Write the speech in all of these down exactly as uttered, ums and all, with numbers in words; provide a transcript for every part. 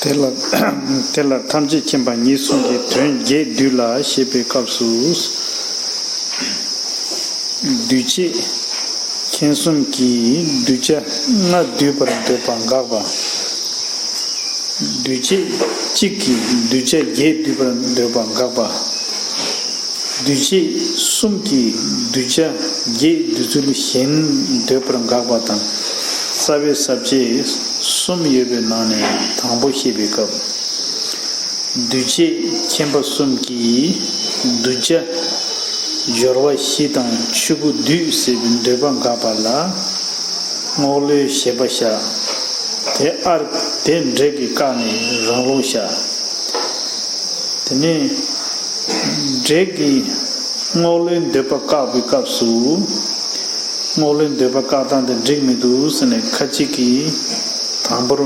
དེ་ལ་དེ་ལ་ཐམས་ཅད་མཁྱེན་པ་ཉིད་གསུམ་གྱི་དོན་བརྒྱད་བསྡུས་ལ་ཞེས་པའི་སྐབས་སུ། འདུས་བྱས་མཁྱེན་གསུམ་གྱིས་གདུལ་བྱ་ལྔ་བསྡུས་པར་འདོད་པ་དགག་པ། འདུས་བྱས་གཅིག་གིས་གདུལ་བྱ་བརྒྱད་བསྡུས་པར་འདོད་པ་དགག་པ། འདུས་བྱས་གསུམ་གྱིས་གདུལ་བྱ་བརྒྱད་བསྡུ་ཚུལ་གཞན་འདོད་པར་དགག་པ་དང་། རྩ་བའི་ས་བཅད་གསུམ་ཡོད་པའི་ནང་ནས་དང་པོ་བཤད་པའི་སྐབས། འདུས་བྱས་མཁྱེན་པ་གསུམ་གྱིས་གདུལ་བྱ་སྦྱོར་བ་བཞི་དང་ཆོས་སྐུ་འདུས་ཟེར་བའི་འདོད་པ་དགག་པ་ལ། རྔོག་ལོའི་བཞེད་པ་བཞག་དེ་ཨར་དེ་འགྲེལ་གྱིས་བཀག་ནས་རང་ལུགས་བཞག་དེ་ནས་འགྲེལ་གྱིས་རྔོག་ལོའི་འདོད་པ་བཀག་པའི་སྐབས་སུ། རྔོག་ལོའི་འདོད་པ་བཀག་སྟངས་དེ་འགྲིག་མི་འདུག་ཟེར་ནས་ཁ་ཅིག་གིས་དང་པོར་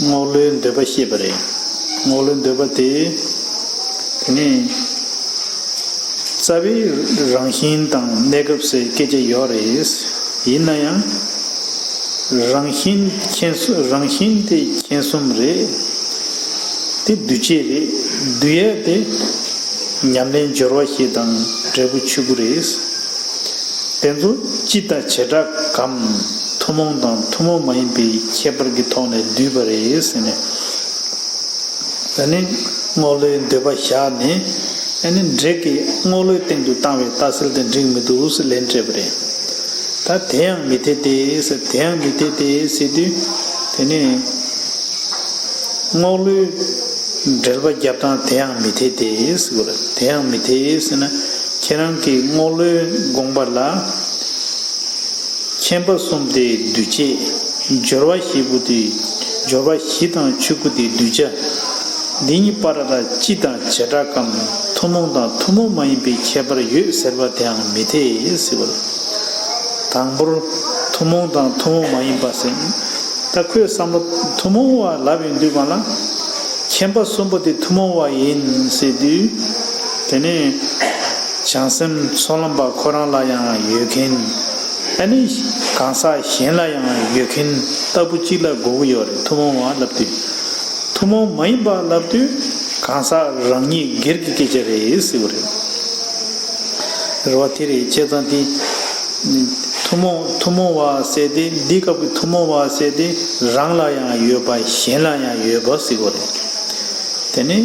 རྔོག་ལོའི་འདོད་པ་བཤད་པ་རེད། རྔོག་ལོའི་འདོད་པ་དེ་དེ་ནས་རྩ་བའི་རང་བཞིན་དང་གནས་སྐབས་ཟེར་སྐད་ཆ་ཡོད་རེད། ཡིན་ན་ཡང་། རང་བཞིན་མཁྱེན་གསུམ་རང་བཞིན་དེ་མཁྱེན་གསུམ་རེད། དེ་འདུས་བྱས་རེད། འདུས་ཡས་དེ་ཉམས་ལེན་སྦྱོར་བ་ཞིག་དང་འབྲས་བུ་ཆོས་སྐུ་རེད། དེ་ཚོ་སྤྱི་དང་བྱེ་བྲག་གམ་ཐུན་མོང་དང་ཐུན་མོང་མ་ཡིན་པའི་ཁྱད་པར་གྱི་ཐོག་ནས་འདུས་པ་རེད་ཟེར་ནས། ད་ནི་རྔོག་ལོའི་འདོད་པ་བཞག་ནས་ཨ་ནི་འགྲེལ་གྱིས་རྔོག་ལོའི་སྟེང་དུ་བཏང་བའི་ལྟ་ཚུལ་དེ་འགྲིག་མི་འདུག་ཟེར་ལན་སྤྲད་པ་རེད། ད་དེ་ཡང་མི་འཐད་དེ་ཟེར་དེ་ཡང་མི་འཐད་དེ་ཟེར་དུས་དེ་ནི་རྔོག་ལོའི་འགྲེལ་པ་རྒྱབ་སྟངས་དེ་ཡང་མི་འཐད་དེ་ཟེར་བ་རེད། དེ་ཡང་མི་འཐད་ཟེར་ན་ཁྱེད་རང་གིས་རྔོག་ལོའི་དགོངས་པ་ལ། མཁྱེན་པ་གསུམ་དེ་འདུས་བྱས། སྦྱོར་བ་བཞི་པོ་དེ། སྦྱོར་བ་བཞི་དང་ཆོས་སྐུ་དེ་གདུལ་བྱ། འདི་གཉིས་བར་ལ་སྤྱི་དང་བྱེ་བྲག་གམ་ཐུན་མོང་དང་ཐུན་མོང་མ་ཡིན་པའི་ཁྱད་པར་ཡོད་ཟེར་བ་དེའང་མི་འཐད་ཟེར་བ། དང་པོར་ཐུན་མོང་དང་ཐུན་མོང་མ་ཡིན་པ་ཟེར། ད་ཁོས་བསམ་བློ་ཐུན་མོང་བ་ལབ་ཡོང་དུས་གང་ལ། མཁྱེན་པ་གསུམ་པོ་དེ་ཐུན་མོང་བ་ཡིན་ཟེར་དུས། དེ་ནས་བྱང་སེམས་ཚོགས་ལམ་པ་ཁོ་རང་ལ་ཡང་ཡོད་མཁན། ཨ་ནི་གང་ཟག་གཞན་ལ་ཡང་ཡོད་མཁན་ལྟ་བུ་གཅིག་ལ་གོ་གི་ཡོད་རེད། ཐུན་མོང་བ་ལབ་དུས། ཐུན་མོང་མ་ཡིན་པ་ལབ་དུས་གང་ཟག་རང་ཉིད་སྒེར་གྱི་སྐད་ཆ་རེད་ཟེར་བ་རེད། རེད་བ། དེ་རེད། བྱས་ཙང་དེ་ཐུན་མོང་ཐུན་མོང་བ་ཟེར་དེ་འདི་སྐབས་ཀྱི་ཐུན་མོང་བ་ཟེར་དེ་རང་ལ་ཡང་ཡོད་པ་གཞན་ལ་ཡང་ཡོད་པ་ཟེར་བ་རེད། དེ་ནི་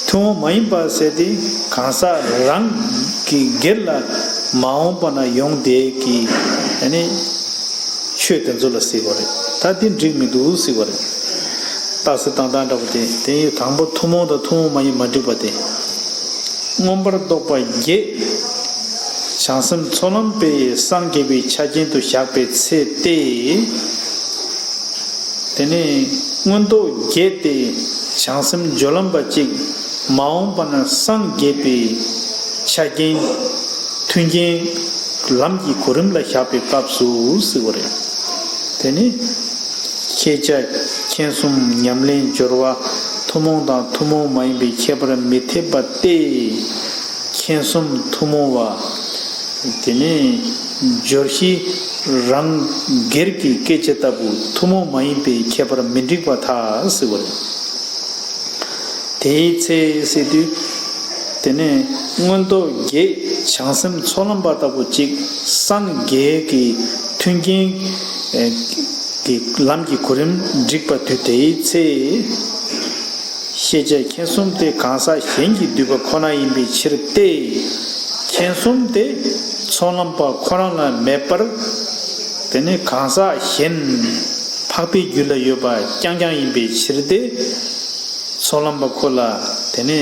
ཐུན་མོང་མ་ཡིན་པ་ཟེར་དེ་གང་ཟག་རང་གི་སྒེར་ལ་མ་འོངས་པ་ན་ཡོང་བསྡད་ཀྱི་དེ་ནི་ཆོས་དེ་ཚོ་ལ་ཟེར་བ་རེད། ད་དེ་འགྲིག་མི་འདུག་ཟེར་བ་རེད། རྟགས་གསལ་བཏང་སྟངས་འདྲ་པོ་དེ་དེ་ཡི་དང་པོ་ཐུན་མོང་དང་ཐུན་མོང་མ་ཡིན་མ་འགྲིག་པ་དེ། མངོན་པར་རྟོགས་པ་བརྒྱད། བྱང་སེམས་ཚོགས་ལམ་པས་སངས་རྒྱས་པའི་ཆ་རྐྱེན་དུ་བཞག་པའི་ཚེ་སྟེ། དེ་ནས་མངོན་རྟོགས་བརྒྱད་དེ་བྱང་སེམས་སྦྱོར་ལམ་པ་གཅིག་མ་འོངས་པ་ན་སངས་རྒྱས་པའི་ཆ་རྐྱེན་མཐུན་རྐྱེན་ལམ་གྱི་གོ་རིམ་ལ་བཞག་པའི་སྐབས་སུ་ཟེར་བ་རེད། དེ་ནི་ཤེས་བྱ་མཁྱེན་གསུམ་ཉམས་ལེན་སྦྱོར་བ་ཐུན་མོང་དང་ཐུན་མོང་མ་ཡིན་པའི་ཁྱད་པར་མི་འཐད་པ་སྟེ། མཁྱེན་གསུམ་ཐུན་མོང་བ། དེ་ནས་སྦྱོར་བཞི་རང་སྒེར་གྱི་སྐད་ཆ་ལྟ་བུ་ཐུན་མོང་མ་ཡིན་པའི་ཁྱད་པར་མི་འགྲིག་པར་ཐལ་ཟེར་བ་རེད། དེའི་ཚེ་ཟེར་དུས། དེ་ནས་མངོན་རྟོགས་བརྒྱད་བྱང་སེམས་ཚོགས་ལམ་པ་ལྟ་བུ་གཅིག་སངས་རྒྱས་ཀྱི་མཐུན་རྐྱེན་ཨེ་གྱི་ལམ་གྱི་གོ་རིམ་འགྲིག་པ་དུས་དེའི་ཚེ། ཤེས་བྱ་མཁྱེན་གསུམ་དེ་གང་ཟག་གཞན་གྱིས་བསྡུས་པ་ཁོ་ན་ཡིན་པའི་ཕྱིར་ཏེ། མཁྱེན་གསུམ་དེ་ཚོགས་ལམ་པ་ཁོ་རང་ལ་མེད་པར། དེ་ནི་གང་ཟག་གཞན་འཕགས་པའི་རྒྱུད་ལ་ཡོད་པ་རྐྱང་རྐྱང་ཡིན་པའི་ཕྱིར་ཏེ། ཚོགས་ལམ་པ་ཁོ་ལ་དེ་ནི་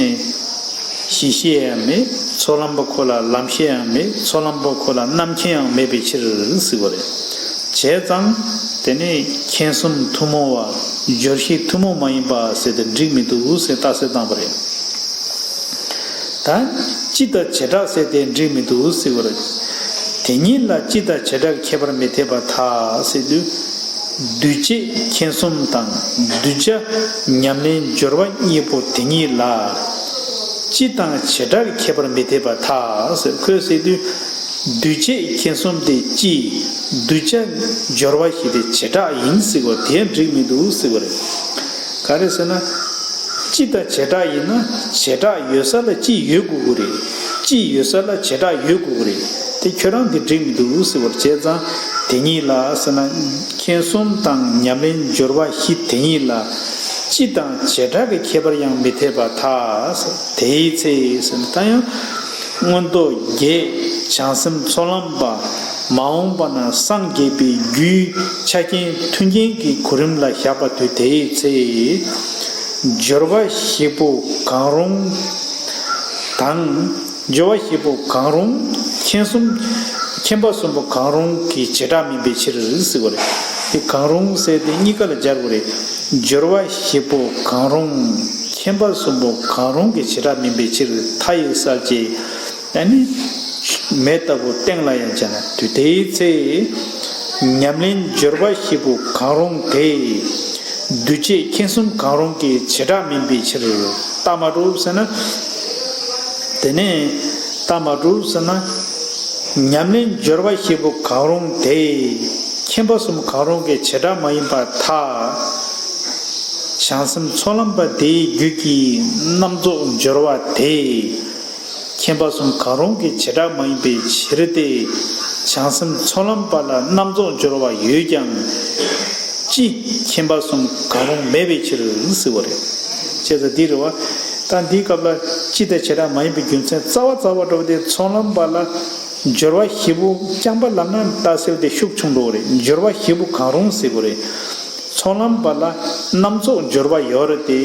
གཞི་ཤེས་ཡང་མེད། ཚོགས་ལམ་པ་ཁོ་ལ་ལམ་ཤེས་ཡང་མེད། ཚོགས་ལམ་པ་ཁོ་ལ་རྣམ་མཁྱེན་ཡང་མེད་པའི་ཕྱིར་ཟེར་བ་རེད། བྱས་ཙང་དེ་ནི་མཁྱེན་གསུམ་ཐུན་མོང་བ། སྦྱོར་བཞི་ཐུན་མོང་མ་ཡིན་པ་ཟེར་ཏེ་འགྲིག་མི་འདུག་ཟེར་རྟགས་གསལ་བཏང་བ་རེད། ད་སྤྱི་དང་བྱེ་བྲག་ཟེར་ཏེ་འགྲིག་མི་འདུག་ཟེར་བ་རེད། དེ་གཉིས་ལ་སྤྱི་དང་བྱེ་བྲག་ཁྱད་པར་མི་འཐད་པར་ཐལ་ཟེར་དུས། འདུས་བྱས་མཁྱེན་གསུམ་དང་གདུལ་བྱ་ཉམས་ལེན་སྦྱོར་བ་གཉིས་པོ་དེ་གཉིས་ལ་སྤྱི་དང་བྱེ་བྲག་ཁྱད་པར་མི་འཐད་པར་ཐལ་ཟེར། ཁོས་ཟེར་དུས། འདུས་བྱས་མཁྱེན་གསུམ་དེ་སྤྱི། གདུལ་བྱ་སྦྱོར་བ་ཞིག་དེ་བྱེ་བྲག་ཡིན་ཟེར་བ་དེ་འགྲིག་མི་འདུག་ཟེར་བ་རེད། ག་རེ་ཟེར་ན། སྤྱི་དང་བྱེ་བྲག་ཡིན་ན་བྱེ་བྲག་ཡོད་ས་ལ་སྤྱི་ཡོད་དགོས་ཀྱི་རེད། སྤྱི་ཡོད་ས་ལ་བྱེ་བྲག་ཡོད་དགོས་ཀྱི་རེད། དེ་ཁྱོད་རང་གིས་འགྲིག་མི་འདུག་ཟེར་བ་རེད། བྱས་ཙང་དེ་ཉིད་ལ་ཟེར་ན། མཁྱེན་གསུམ་དང་ཉམས་ལེན་སྦྱོར་བ་བཞི་དེ་ཉིད་ལ་སྤྱི་དང་བྱེ་བྲག་གི་ཁྱད་པར་ཡང་མི་འཐད་པར་ཐལ། དེའི་ཚེ་ཟེར་ན་ད་ཡང་། མངོན་རྟོགས་བརྒྱད། བྱང་སེམས་ཚོགས་ལམ་པ། མ་འོངས་པ་ན་སངས་རྒྱས་པའི་རྒྱུའི་ཆ་རྐྱེན་མཐུན་རྐྱེན་གྱི་གོ་རིམ་ལ་བཞག་པ་དུས་དེའི་ཚེ། སྦྱོར་བ་བཞི་པོ་གང་རུང་དང་། སྦྱོར་བ་བཞི་པོ་གང་རུང་། མཁྱེན་གསུམ། མཁྱེན་པ་གསུམ་པོ་གང་རུང་གི་བྱེ་བྲག་མིན་པའི་ཕྱིར་ཟེར་བ་རེད། དེ་གང་རུང་ཟེར་དེ་གཉིས་ཀ་ལ་སྦྱར་དགོས་རེད། སྦྱོར་བ་བཞི་པོ་གང་རུང་། མཁྱེན་པ་གསུམ་པོ་གང་རུང་གི་བྱེ་བྲག་མིན་པའི་ཕྱིར། མཐའ་ཡི་གསལ་བྱེད་ཨ་ནི་མེ་ལྟ་བུ་སྟེང་ལ་ཡང་བྱས་ན་དུས་དེའི་ཚེ། ཉམས་ལེན་སྦྱོར་བ་བཞི་པོ་གང་རུང་དེ། འདུས་བྱས་མཁྱེན་གསུམ་གང་རུང་གི་བྱེ་བྲག་མིན་པའི་ཕྱིར། རྟགས་མ་གྲུབ་ཟེར་ན། དེ་ནས་རྟགས་མ་གྲུབ་ཟེར་ན། ཉམས་ལེན་སྦྱོར་བ་བཞི་པོ་གང་རུང་དེ། མཁྱེན་པ་གསུམ་གང་རུང་གི་བྱེ་བྲག་མ་ཡིན་པར་ཐལ། བྱང་སེམས་ཚོགས་ལམ་པ་དེའི་རྒྱུད་ཀྱི་རྣམ་རྫོགས་སྦྱོར་བ་དེ། མཁྱེན་པ་གསུམ་གང་རུང་གི་བྱེ་བྲག་མ་ཡིན་པའི་ཕྱིར་ཏེ། བྱང་སེམས་ཚོགས་ལམ་པ་ལ་རྣམ་རྫོགས་སྦྱོར་བ་ཡོད་ཀྱང་། སྤྱི་མཁྱེན་པ་གསུམ་གང་རུང་མེད་པའི་ཕྱིར་ཟེར་བ་རེད། བྱས་ཙང་འདི་རེད་བ། ད་འདིའི་སྐབས་ལ་སྤྱི་དང་བྱེ་བྲག་མ་ཡིན་པའི་རྒྱུ་མཚན་རྩ་བ་རྩ་བ་འགྲོ་བ་དེ་ཚོགས་ལམ་པ་ལ་སྦྱོར་བ་བཞི་པོ་རྐྱང་པ་ལབ་ན་རྟགས་གསལ་དེ་ཤུགས་ཆུང་འགྲོ་བ་རེད། སྦྱོར་བ་བཞི་པོ་གང་རུང་ཟེར་བ་རེད། ཚོགས་ལམ་པ་ལ་རྣམ་རྫོགས་སྦྱོར་བ་ཡོད་རེད་དེ།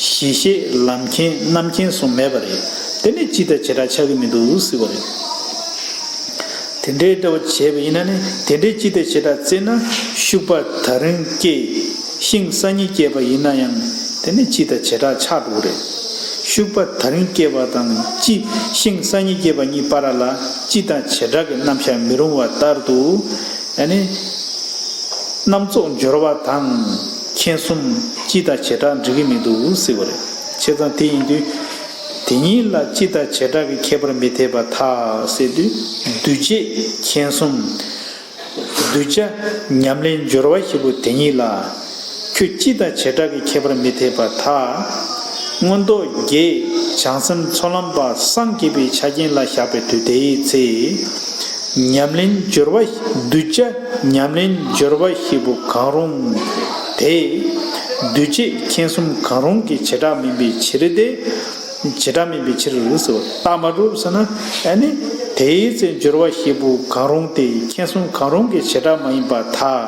གཞི་ཤེས་ལམ་མཁྱེན་རྣམ་མཁྱེན་གསུམ་མེད་པ་རེད། དེ་ནི་སྤྱི་དང་བྱེ་བྲག་ཆགས་ཀྱི་མི་འདུག་ཟེར་བ་རེད། དེ་འདྲའི་འདྲ་བ་བྱས་པ་ཡིན་ན་ནི་དེ་འདྲའི་སྤྱི་དང་བྱེ་བྲག་བརྩིས་ན་ཤུག་པ་ད་རིང་སྐྱེས། ཤིང་སང་ཉིན་སྐྱེས་པ་ཡིན་ན་ཡང་དེ་ནི་སྤྱི་དང་བྱེ་བྲག་ཆགས་འགྲོ་གི་རེད། ཤུག་པ་ད་རིང་སྐྱེས་པ་དང་སྤྱི་ཤིང་སང་ཉིན་སྐྱེས་པ་གཉིས་བར་ལ་སྤྱི་དང་བྱེ་བྲག་གི་རྣམ་གཞག་མི་རུང་བ་ལྟར་དུ་ཨ་ནི། རྣམ་རྫོགས་སྦྱོར་བ་དང་མཁྱེན་གསུམ་སྤྱི་དང་བྱེ་བྲག་འགྲིག་གི་མི་འདུག་ཟེར་བ་རེད། བྱས་ཙང་དེ་ཡིན་དུས། དེ་ཉིད་ལ་སྤྱི་དང་བྱེ་བྲག་གི་ཁྱད་པར་མི་འཐད་པར་ཐལ་ཟེར་དུས། འདུས་བྱས་མཁྱེན་གསུམ། གདུལ་བྱ་ཉམས་ལེན་སྦྱོར་བ་ཞེས་པོ་དེ་ཉིད་ལ། ཁྱོད་སྤྱི་དང་བྱེ་བྲག་གི་ཁྱད་པར་མི་འཐད་པར་ཐལ། མངོན་རྟོགས་བརྒྱད་བྱང་སེམས་ཚོགས་ལམ་པ་སངས་རྒྱས་པའི་ཆ་རྐྱེན་ལ་བཞག་པའི་དུས་དེའི་ཚེ། ཉམས་ལེན་སྦྱོར་བ་གདུལ་བྱ་ཉམས་ལེན་སྦྱོར་བ་ཞེས་པོ་གང་རུང་དེ། འདུས་བྱས་མཁྱེན་གསུམ་གང་རུང་གི་བྱེ་བྲག་མིན་པའི་ཕྱིར་ཏེ། བྱེ་བྲག་མིན་པའི་ཕྱིར་ཟེར་བ་རྟགས་མ་གྲུབ་ཟེར་ན། ཨ་ནི། དེའི་ཚེ་སྦྱོར་བ་ཞེས་པོ་གང་རུང་དེ་མཁྱེན་གསུམ་གང་རུང་གི་བྱེ་བྲག་མ་ཡིན་པར་ཐལ།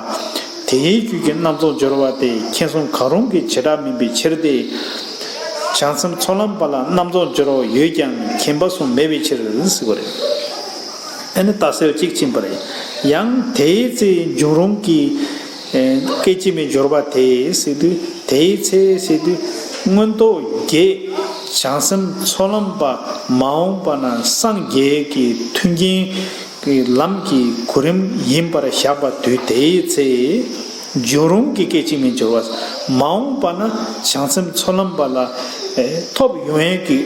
དེའི་རྒྱུད་ཀྱི་རྣམ་རྫོགས་སྦྱོར་བ་དེ་མཁྱེན་གསུམ་གང་རུང་གི་བྱེ་བྲག་མིན་པའི་ཕྱིར་ཏེ། བྱང་སེམས་ཚོགས་ལམ་པ་ལ་རྣམ་རྫོགས་སྦྱོར་བ་ཡོད་ཀྱང་མཁྱེན་པ་གསུམ་མེད་པའི་ཕྱིར་ཟེར་བ་རེད། ཨ་ནི་རྟགས་གསལ་གཅིག་ཕྱིན་པ་རེད། ཡང་དེའི་ཚེ་འབྱུང་རུང་གི་ཨེ། སྐད་ཅིག་མའི་སྦྱོར་བ་དེ་ཟེར་དུས་དེའི་ཚེ་ཟེར་དུས་མངོན་རྟོགས་བརྒྱད་བྱང་སེམས་ཚོགས་ལམ་པ་མ་འོངས་པ་ན་སངས་རྒྱས་ཀྱི་མཐུན་རྐྱེན་གྱི་ལམ་གྱི་གོ་རིམ་ཡིན་པར་བཞག་པ་དུས་དེའི་ཚེ། འབྱུང་རུང་གི་སྐད་ཅིག་མའི་སྦྱོར་བ། མ་འོངས་པ་ན་བྱང་སེམས་ཚོགས་ལམ་པ་ལ་ཐོབ་ཡོང་ཡས་ཀྱི་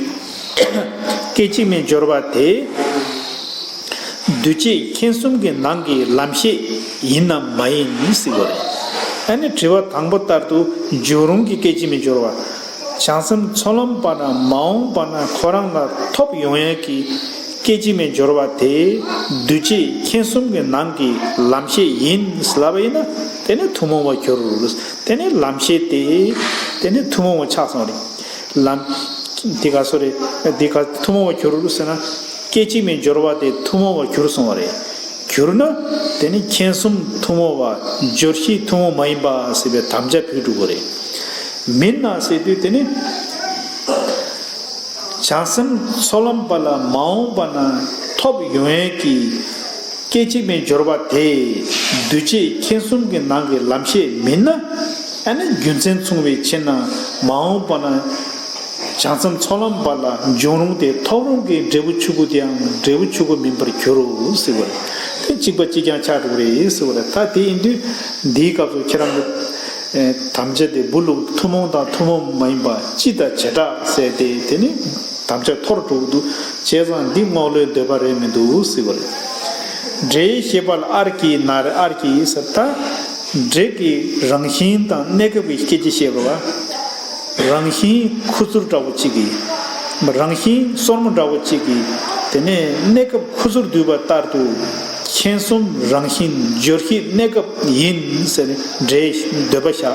སྐད་ཅིག་མའི་སྦྱོར་བ་དེ། འདུས་བྱས་མཁྱེན་གསུམ་གྱི་ནང་གི་ལམ་ཤེས་ཡིན་ནམ་མ་ཡིན་ཟེར་བ་རེད། ཨ་ནི་དྲི་བ་དང་པོ་ལྟར་དུ་འབྱུང་རུང་གི་སྐད་ཅིག་མའི་སྦྱོར་བ། བྱང་སེམས་ཚོགས་ལམ་པ་ན་མ་འོངས་པ་ན་ཁོ་རང་ལ་ཐོབ་ཡོང་ཡས་ཀྱི་སྐད་ཅིག་མའི་སྦྱོར་བ་དེ་འདུས་བྱས་མཁྱེན་གསུམ་གྱི་ནང་གི་ལམ་ཤེས་ཡིན་ཟེར་ལབ་པ་ཡིན་ན་དེ་ནི་ཐུན་མོང་བར་གྱུར། དེ་ནི་ལམ་ཤེས་དེ་དེ་ནི་ཐུན་མོང་བ་ཆགས་སོང་རེད། ལམ། འདི་ག་སོ་རེད། འདི་ག་ཐུན་མོང་བར་གྱུར་ཟེར་ན། སྐད་ཅིག་མའི་སྦྱོར་བ་དེ་ཐུན་མོང་བར་གྱུར་སོང་བ་རེད། གྱུར་ན། དེ་ནི་མཁྱེན་གསུམ་ཐུན་མོང་བ། སྦྱོར་བཞི་ཐུན་མོང་མ་ཡིན་པ་ཟེར་བའི་དམ་བཅའ་ཕུལ་འགྲོ་གི་རེད། མིན་ན་ཟེར་དུས་དེ་ནི། བྱང་སེམས་ཚོགས་ལམ་པ་ལ་མ་འོངས་པ་ན་ཐོབ་ཡོང་ཡས་ཀྱི་སྐད་ཅིག་མའི་སྦྱོར་བ་དེ་འདུས་བྱས་མཁྱེན་གསུམ་གྱི་ནང་གི་ལམ་ཤེས་མིན་ན། ཨ་ནི་རྒྱུ་མཚན་མཚུངས་པའི་ཕྱིར་ན་མ་འོངས་པ་ན་བྱང་སེམས་ཚོགས་ལམ་པ་ལ་འབྱུང་རུང་དེ་ཐོབ་རུང་གི་འབྲས་བུ་ཆོས་སྐུ་དེའང་འབྲས་བུ་ཆོས་སྐུ་མིན་པར་འགྱུར་རོ་ཟེར་བ་རེད། དེ་གཅིག་པ་གཅིག་རྐྱང་ཆགས་འགྲོ་གི་རེད་ཟེར་བ་རེད། ད་དེ་ཡིན་དུས་འདིའི་སྐབས་སུ་ཁྱེད་རང་གི་དམ་བཅའ་དེ་འབུ་ལུག་ཐུན་མོང་དང་ཐུན་མོང་མ་ཡིན་པ་སྤྱི་དང་བྱེ་བྲག་ཟེར་ཏེ་དེ་ནི་དམ་བཅའ་འཐོར་འགྲོ་གི་འདུག་བྱས་ཙང་འདི་རྔོག་ལོའི་འདོད་པ་རེད་མི་འདུག་ཟེར་བ་རེད། འབྲས་ཤེས་པ་ལ་ཨར་གྱིས་ན་རེ་ཨར་གྱིས་ཟེར་ད། འབྲས་ཀྱི་རང་བཞིན་དང་གནས་སྐབས་ཀྱི་སྐད་ཅིག་བཤད་དགོས་ རང་བཞིན་ཁུ་ཚུར་འདྲ་བོ་གཅིག་གིས། རང་བཞིན་སོར་མོ་འདྲ་བོ་གཅིག་གིས། དེ་ནས་གནས་སྐབས་ཁུ་ཚུར་བསྡུས་པ་ལྟར་དུ། མཁྱེན་གསུམ་རང་བཞིན་སྦྱོར་བཞི་གནས་སྐབས་ཡིན་ཟེར་ནས་འགྲེལ་འདོད་པ་བཞག་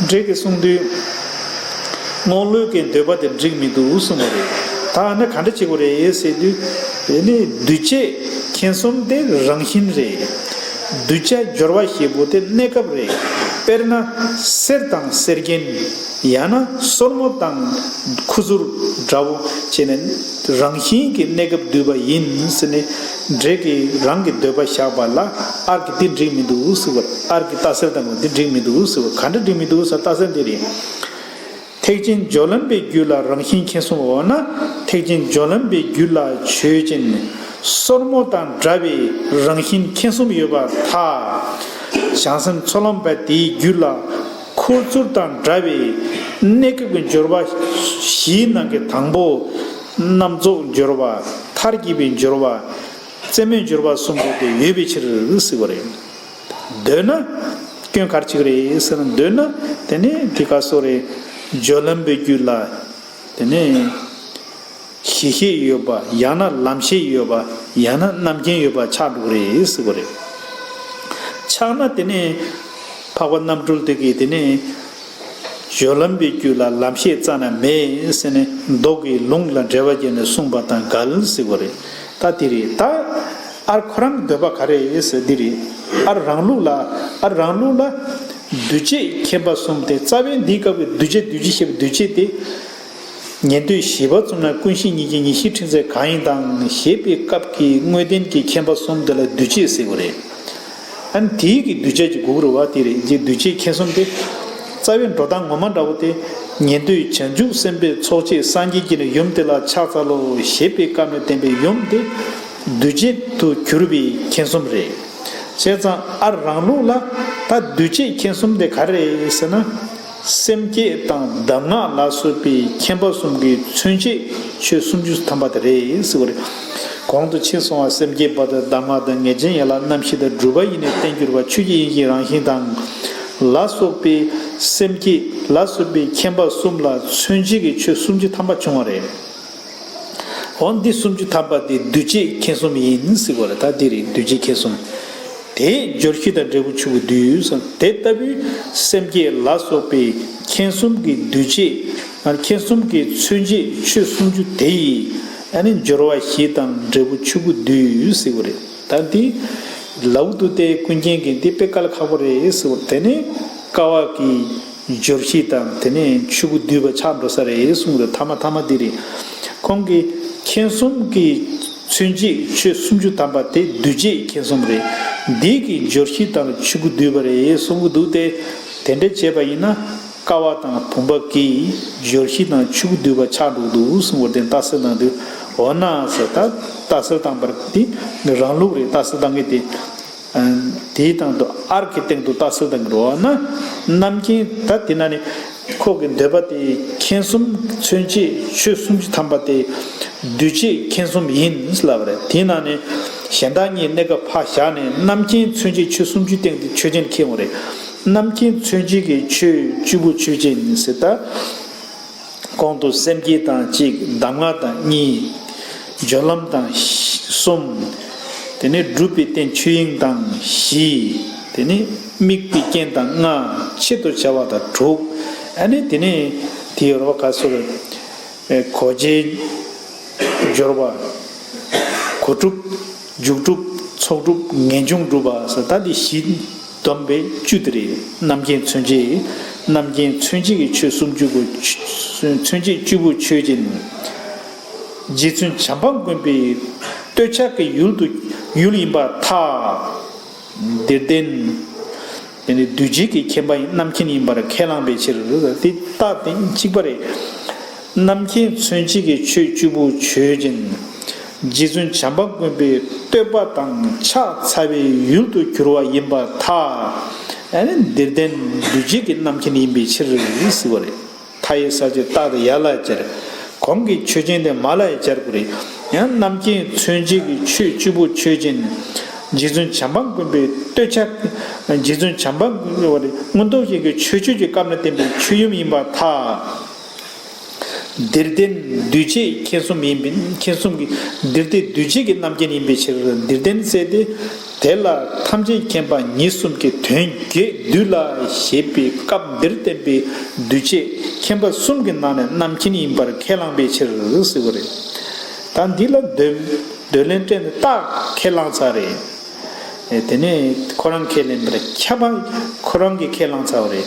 འགྲེལ་གྱིས་གསུངས་དུས། རྔོག་ལུགས་ཀྱི་འདོད་པ་དེ་འགྲིག་མི་འདུག་གསུངས་པ་རེད། ད་ཨ་ནི་ག་འདྲ་བྱེད་དགོས་རེད་ཟེར་དུས། དེ་ནི་འདུས་བྱས་མཁྱེན་གསུམ་དེ་རང་བཞིན་རེད། གདུལ་བྱ་སྦྱོར་བ་ཞེས་པོ་དེ་གནས་སྐབས་རེད། དཔེར་ན་གསེར་དང་གསེར་མགྲེན། ཡང་ན་སོར་མོ་དང་ཁུ་ཚུར་འདྲ་བོ་བྱས་ནས་རང་བཞིན་གྱི་གནས་སྐབས་བསྡུས་པ་ཡིན་ཟེར་ནས་འགྲེལ་གྱིས་རང་གི་འདོད་པ་བཞག་པ་ལ། ཨར་གྱིས་འདི་འགྲིག་མི་འདུག་ཟེར་བ། ཨར་གྱིས་རྟགས་གསལ་བཏང་བ་འདི་འགྲིག་མི་འདུག་ཟེར་བ། ག་འདྲ་འགྲིག་མི་འདུག་ཟེར་རྟགས་གསལ་འདི་རེད། ཐེག་ཆེན་སྦྱོར་ལམ་པའི་རྒྱུད་ལ་རང་བཞིན་མཁྱེན་གསུམ། འོ་ན་ཐེག་ཆེན་སྦྱོར་ལམ་པའི་རྒྱུད་ལ་ཆོས་ཅན། སོར་མོ་དང་འདྲ་བའི་རང་བཞིན་མཁྱེན་གསུམ་ཡོད་པར་ཐལ། བྱང་སེམས་ཚོགས་ལམ་པ་དེའི་རྒྱུད་ལ་ཁུ་ཚུར་དང་འདྲ་བའི་གནས་སྐབས་ཀྱི་སྦྱོར་བ་བཞིའི་ནང་གི་དང་པོ། རྣམ་རྫོགས་སྦྱོར་བ། མཐར་གྱིས་པའི་སྦྱོར་བ། རྩེ་མོའི་སྦྱོར་བ་གསུམ་པོ་དེ་ཡོད་པའི་ཕྱིར་ཟེར་བ་རེད། འདོད་ན། སྐྱོན་ག་རེ་ཆགས་ཀྱི་རེད་ཟེར་ན། འདོད་ན་དེ་ནི་འདི་ག་སོགས་རེད། སྦྱོར་ལམ་པའི་རྒྱུད་ལ་དེ་ནི་གཞི་ཤེས་ཡོད་པ། ཡང་ན་ལམ་ཤེས་ཡོད་པ། ཡང་ན་རྣམ་མཁྱེན་ཡོད་པ་ཆགས་འགྲོ་གི་རེད་ཟེར་བ་རེད། ཆགས་ན་དེ་ནི་འཕགས་པ་རྣམ་གྲོལ་དེ་གིས་དེ་ནི་སྦྱོར་ལམ་པའི་རྒྱུད་ལ་ལམ་ཤེས་རྩ་ནས་མེད་ཟེར་ནས་མདོ་གི་ལུང་ལ་འགྲེལ་པ་བརྒྱབ་ནས་གསུངས་པ་དང་འགལ་ཟེར་བ་རེད། ད་དེ་རེད། ད་ཨར་ཁོ་རང་གི་འདོད་པ་ག་རེ་ཟེར་འདི་རེད། ཨར་རང་ལུགས་ལ། ཨར་རང་ལུགས་ལ་འདུས་བྱས་མཁྱེན་པ་གསུམ་སྟེ། རྩ་བའི་འདིའི་སྐབས་ཀྱི་འདུས་བྱས། འདུས་བྱས་ཞེས་པའི་འདུས་བྱས་དེ། ཉན་ཐོས་བཞི་པ་ཙམ་ན་ཀུན་ཤེས་ཉིད་ཀྱི་ཉེར་ཞིའི་ཕྲེང་ཚད་གང་ཡིན་དང་ཞེས་པའི་སྐབས་ཀྱི་དངོས་བསྟན་གྱི་མཁྱེན་པ་གསུམ་དེ་ལ་འདུས་བྱས་ཟེར་བ་རེད། ཨ་ནི་དེའི་གི་འདུས་བྱས་ཀྱི་དགོས་རེད་བ། དེ་རེད། འདུས་བྱས་མཁྱེན་གསུམ་དེ། རྩ་བའི་འགྲོ་སྟངས་ངོ་མ་འདྲ་བོ་དེ། ཉན་ཐོས་བྱང་ཆུབ་སེམས་དཔའི་ཚོགས་བཅས་སངས་རྒྱས་ཀྱི་ནི་ཡུམ་དེ་ལ་ཕྱག་འཚལ་ལོ་ཞེས་པའི་སྐབས་ནས་བསྟན་པའི་ཡུམ་དེ་འདུས་བྱས་དུ་གྱུར་པའི་མཁྱེན་གསུམ་རེད། བྱས་ཙང་ཨ་རང་ལུགས་ལ་ད་འདུས་བྱས་མཁྱེན་གསུམ་དེ་ག་རེ་རེད་ཟེར་ན། སེམས་བསྐྱེད་དང་གདམས་ངག་ལ་སོགས་པའི་མཁྱེན་པ་གསུམ་གྱི་མཚོན་བྱེད་ཆོས་སུམ་ཅུ་ཐམ་པ་དེ་རེད་ཟེར་བ་རེད། གོང་དུ་ཕྱིན་སོང་བ། སེམས་བསྐྱེད་པ་དང་གདམས་ངག་དང་ངེས་ཅན་ཡན་ལག་རྣམ་བཞི་དང་སྒྲུབ་པ་ཡེ་ནས་བསྟན་གྱུར་པ་ཆོས་ཀྱི་དབྱིངས་ཀྱི་རང་བཞིན་དང་། ལ་སོགས་པའི་སེམས་བསྐྱེད་ལ་སོགས་པའི་མཁྱེན་པ་གསུམ་ལ་མཚོན་བྱེད་ཀྱི་ཆོས་སུམ་ཅུ་ཐམ་པ་བྱུང་བ་རེད། འོ་འདི་སུམ་ཅུ་ཐམ་པ་དེ་འདུས་བྱས་མཁྱེན་གསུམ་ཡིན་ཟེར་བ་རེད། ད་འདི་རེད། འདུས་བྱས་མཁྱེན་གསུམ། དེས་སྦྱོར་བཞི་དང་འབྲས་བུ་ཆོས་སྐུ་བསྡུས་སམ། དེ་ལྟ་བུའི་སེམས་བསྐྱེད་ལ་སོགས་པའི་མཁྱེན་གསུམ་གྱི་འདུས་བྱས། མཁྱེན་གསུམ་གྱི་མཚོན་བྱེད་ཆོས་སུམ་ཅུ་དེ་ཡིས་ཨ་ནི་སྦྱོར་བ་བཞི་དང་འབྲས་བུ་ཆོས་སྐུ་བསྡུས་ཟེར་བ་རེད། ད་འདི་ལའུ་ཏུ་ཏའི་ཀུན་མཁྱེན་གྱིས་འདི་དཔེ་དཀའ་ལས་ཁག་པོ་རེད་ཟེར་བ། དེ་ནི་ཀ་བ་གི་སྦྱོར་བཞི་དང་དེ་ནས་ཆོས་སྐུ་བསྡུས་པ་ཆགས་འགྲོ་ས་རེད་གསུངས་རེད། ཐ་མ་ཐ་མ་འདི་རེད། ཁོང་གིས་མཁྱེན་གསུམ་གྱི་མཚོན་བྱེད་ཆོས་སུམ་ཅུ་ཐམ་པ་དེ་འདུས་བྱས་མཁྱེན་གསུམ་རེད། འདི་གི་སྦྱོར་བཞི་དང་ཆོས་སྐུ་བསྡུས་པ་རེད་གསུང་གི་འདུག་སྟེ། དེ་འདྲ་བྱས་པ་ཡིན་ན་ཀ་བ་དང་བུམ་པ་གི་སྦྱོར་བཞི་དང་ཆོས་སྐུ་བསྡུས་པ་ཆགས་འགྲོ་གི་འདུག་གསུང་བར་བརྟེན་རྟགས་གསལ་གནང་དུས། འོ་ན་ཟེར། ད་རྟགས་གསལ་བཏང་བར་དེ་རང་ལུགས་རེད། རྟགས་གསལ་བཏང་གི་དེ། དེའི་སྟེང་དུ་ཨར་གྱི་སྟེང་དུ་རྟགས་གསལ་བཏང་གི་རེད། འོ་ན་རྣམ་མཁྱེན། ད་དེ་ན་ནི་ཁོ་གི་འདོད་པ་དེ་མཁྱེན་གསུམ་མཚོན་བྱེད་ཆོས་སུམ་ཅུ་ཐམ་པ་དེ་འདུས་བྱས་མཁྱེན་གསུམ་ཡིན་ལབ་པ་རེད། དེའི་ནང་ནས་གཞན་དག་གཉིས་གནས་སྐབས་ཕར་བཞག་ནས་རྣམ་མཁྱེན་མཚོན་བྱེད་ཆོས་སུམ་ཅུའི་སྟེང་དུ་ཆོས་ཅན་མཁྱེན་དགོས་རེད། རྣམ་མཁྱེན་མཚོན་བྱེད་ཀྱི་ཆོས་བཅུ་པོ་ཆོས་ཅན་ཟེར། ད་གོང་དུ་སེམས་བསྐྱེད་དང་གཅིག། གདམས་ངག་དང་གཉིས། སྦྱོར་ལམ་དང་གསུམ། དེ་ནས་སྒྲུབ་པའི་རྟེན་ཆོས་དབྱིངས་དང་བཞི། དེ་ནས་དམིགས་པའི་རྐྱེན་དང་ལྔ། ཆེད་དུ་བྱ་བ་དང་དྲུག། ཨ་ནི་དེ་ནས་དེའི་རོ་ག་སོ་རེ། གོ་འབྱེད། སྦྱོར་བ། གོ་སྒྲུབ། འཇུག་སྒྲུབ། ཚོགས་སྒྲུབ། ངེས་འབྱུང་སྒྲུབ་པ་ཟེར། ད་འདི་བཞི་བསྡོམས་པས་བཅུ་དེ་རེད། རྣམ་མཁྱེན་མཚོན་བྱེད། རྣམ་མཁྱེན་མཚོན་བྱེད་ཀྱི་ཆོས་སུམ་ཅུ་པོ། མཚོན་བྱེད་བཅུ་པོ་ཆོས་ཅན། རྗེ་བཙུན་བྱམས་པ་མགོན་པོའི་བསྟོད་ཕྱག་གི་ཡུལ་དུ། ཡུལ་ཡིན་པར་ཐལ། འདིར་བསྟན། དེ་ནི་འདུས་བྱས་ཀྱི་མཁྱེན་པ་ཡིན། རྣམ་མཁྱེན་ཡིན་པར་ཁས་བླངས་པའི་ཕྱིར། དེ་རྟགས་དེ་གཅིག་པ་རེད། རྣམ་མཁྱེན་མཚོན་བྱེད་ཀྱི་ཆོས་བཅུ་པོ་ཆོས་ཅན། རྗེ་བཙུན་བྱམས་པ་མགོན་པོའི་བསྟོད་པ་དང་ཕྱག་འཚལ་བའི་ཡུལ་དུ་གྱུར་པ་ཡིན་པར་ཐལ། ཨ་ནི་འདིར་བསྟན་འདུས་བྱས་ཀྱི་རྣམ་མཁྱེན་ཡིན་པའི་ཕྱིར་ཟེར་བ་རེད། མཐའ་ཡས་ས་བཅད་རྟགས་དེ་ཡར་ལ་སྦྱར། གོང་གི་ཆོས་ཅན་དེ་མར་ལ་ཡང་སྦྱར་དགོས་རེད། ཡང་རྣམ་མཁྱེན་མཚོན་བྱེད་ཀྱི་ཆོས་བཅུ་པོ་ཆོས་ཅན། རྗེ་བཙུན་བྱམས་པ་མགོན་པོའི་བསྟོད་ཕྱག་རྗེ་བཙུན་བྱམས་པ་མགོན་པོ་མངོན་རྟོགས་རྒྱན་གྱི་ཆོས་སྤྱོད་ཀྱི་སྐབས་ན་བསྟན་པའི་ཆོས་ཡུམ་ཡིན་པར་ཐལ། འདིར་ལྡན་འདུས་བྱས་མཁྱེན་གསུམ་ཡིན་པས། མཁྱེན་གསུམ་གྱི་འདིར་ལྡན་འདུས་བྱས་ཀྱི་རྣམ་མཁྱེན་ཡིན་པའི་ཕྱིར། འདིར་ལྡན་ཟེར་ཏེ། དེ་ལ་ཐམས་ཅད་མཁྱེན་པ་ཉིད་གསུམ་གྱི་དོན་རྒྱས་བསྡུས་ལ་ཞེས་པའི་སྐབས་འདིར་བསྟན་པའི་འདུས་བྱས་མཁྱེན་པ་གསུམ་གྱི་ནང་ནས་རྣམ་མཁྱེན་ཡིན་པར་ཁས་བླངས་པའི་ཕྱིར་ཟེར་བ་རེད། ད་འདི་ལ་འདོད་འདོད་ལན་སྤྲད་ནས་རྟགས་ཁས་བླངས་ཚར་རེད། ཨེ། དེ་ནས་ཁོ་རང་ཁས་ལེན་པ་རེད། ཁྱབ་པ་ཁོ་རང་གིས་ཁས་བླངས་ཚར་བ་རེད།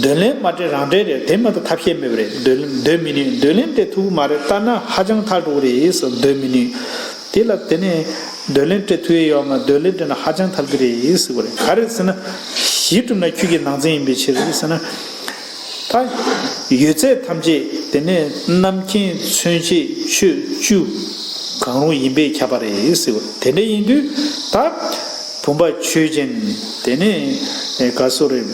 འདོད་ལན་མ་སྤྲད་རང་སྤྲད་རེད། དེ་མ་གཏོགས་ཐབས་ཤེས་མེད་པ་རེད། འདོད་འདོད་མི་ནུས། འདོད་ལན་སྤྲད་ཐུབ་ཀྱི་མ་རེད། ལྟ་ན་ཧ་ཅང་ཐལ་འགྲོ་གི་རེད་ཟེར། འདོད་མི་ནུས། དེ་ལ་དེ་ནས་འདོད་ལན་སྤྲད་ཐུབ་ཡས་ཡོད་མ། འདོད་ལན་སྤྲད་ན་ཧ་ཅང་ཐལ་གི་རེད་ཟེར་བ་རེད། ག་རེ་ཟེར་ན། གཞི་གྲུབ་ན་ཁྱོད་ཀྱི་ནང་ཚན་ཡིན་པའི་ཕྱིར་ཟེར་ན། ད་ཡོད་ཚད་ཐམས་ཅད་དེ་ནས་རྣམ་མཁྱེན་མཚོན་བྱེད་ཆོས་བཅུ་གང་རུང་ཡིན་པས་ཁྱབ་པ་རེད་ཟེར་བ། དེ་འདྲ་ཡིན་དུས་ད་བུམ་པ་ཆོས་ཅན། དེ་ནས་ག་སོ་རེད།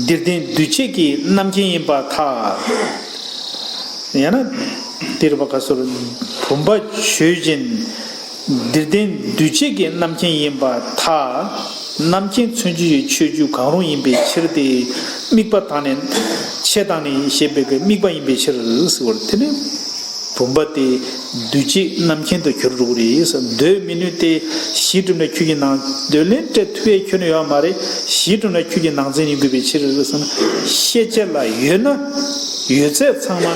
འདིར་ལྡན་འདུས་བྱས་ཀྱི་རྣམ་མཁྱེན་ཡིན་པར་ཐལ། ཡང་ན་འདིར་བ་ག་སོ་རེད། བུམ་པ་ཆོས་ཅན། འདིར་ལྡན་འདུས་བྱས་ཀྱི་རྣམ་མཁྱེན་ཡིན་པར་ཐལ། རྣམ་མཁྱེན་མཚོན་བྱེད་ཀྱི་ཆོས་བཅུ་གང་རུང་ཡིན་པའི་ཕྱིར་ཏེ། དམིགས་པ་དང་ནི། ཆེད་དང་ནི་ཞེས་པའི་གི་དམིགས་པ་ཡིན་པའི་ཕྱིར་ཟེར་བ་རེད། དེ་ནི་བུམ་པ་དེ་འདུས་བྱས་རྣམ་མཁྱེན་དུ་གྱུར་འགྲོ་གི་རེད་ཟེར། འདོད་མི་ནུས་ཏེ། གཞི་གྲུབ་ན་ཁྱོད་ཀྱི་ནང་། འདོད་ལན་སྤྲད་ཐུབ་ཡས་ཁྱོན་ནས་ཡོད་མ་རེད། གཞི་གྲུབ་ན་ཁྱོད་ཀྱི་ནང་ཚན་ཡིན་དགོས་པའི་ཕྱིར་ཟེར་ན། ཤེས་བྱ་ལ་ཡོད་ན། ཡོད་ཚད་ཚང་མ་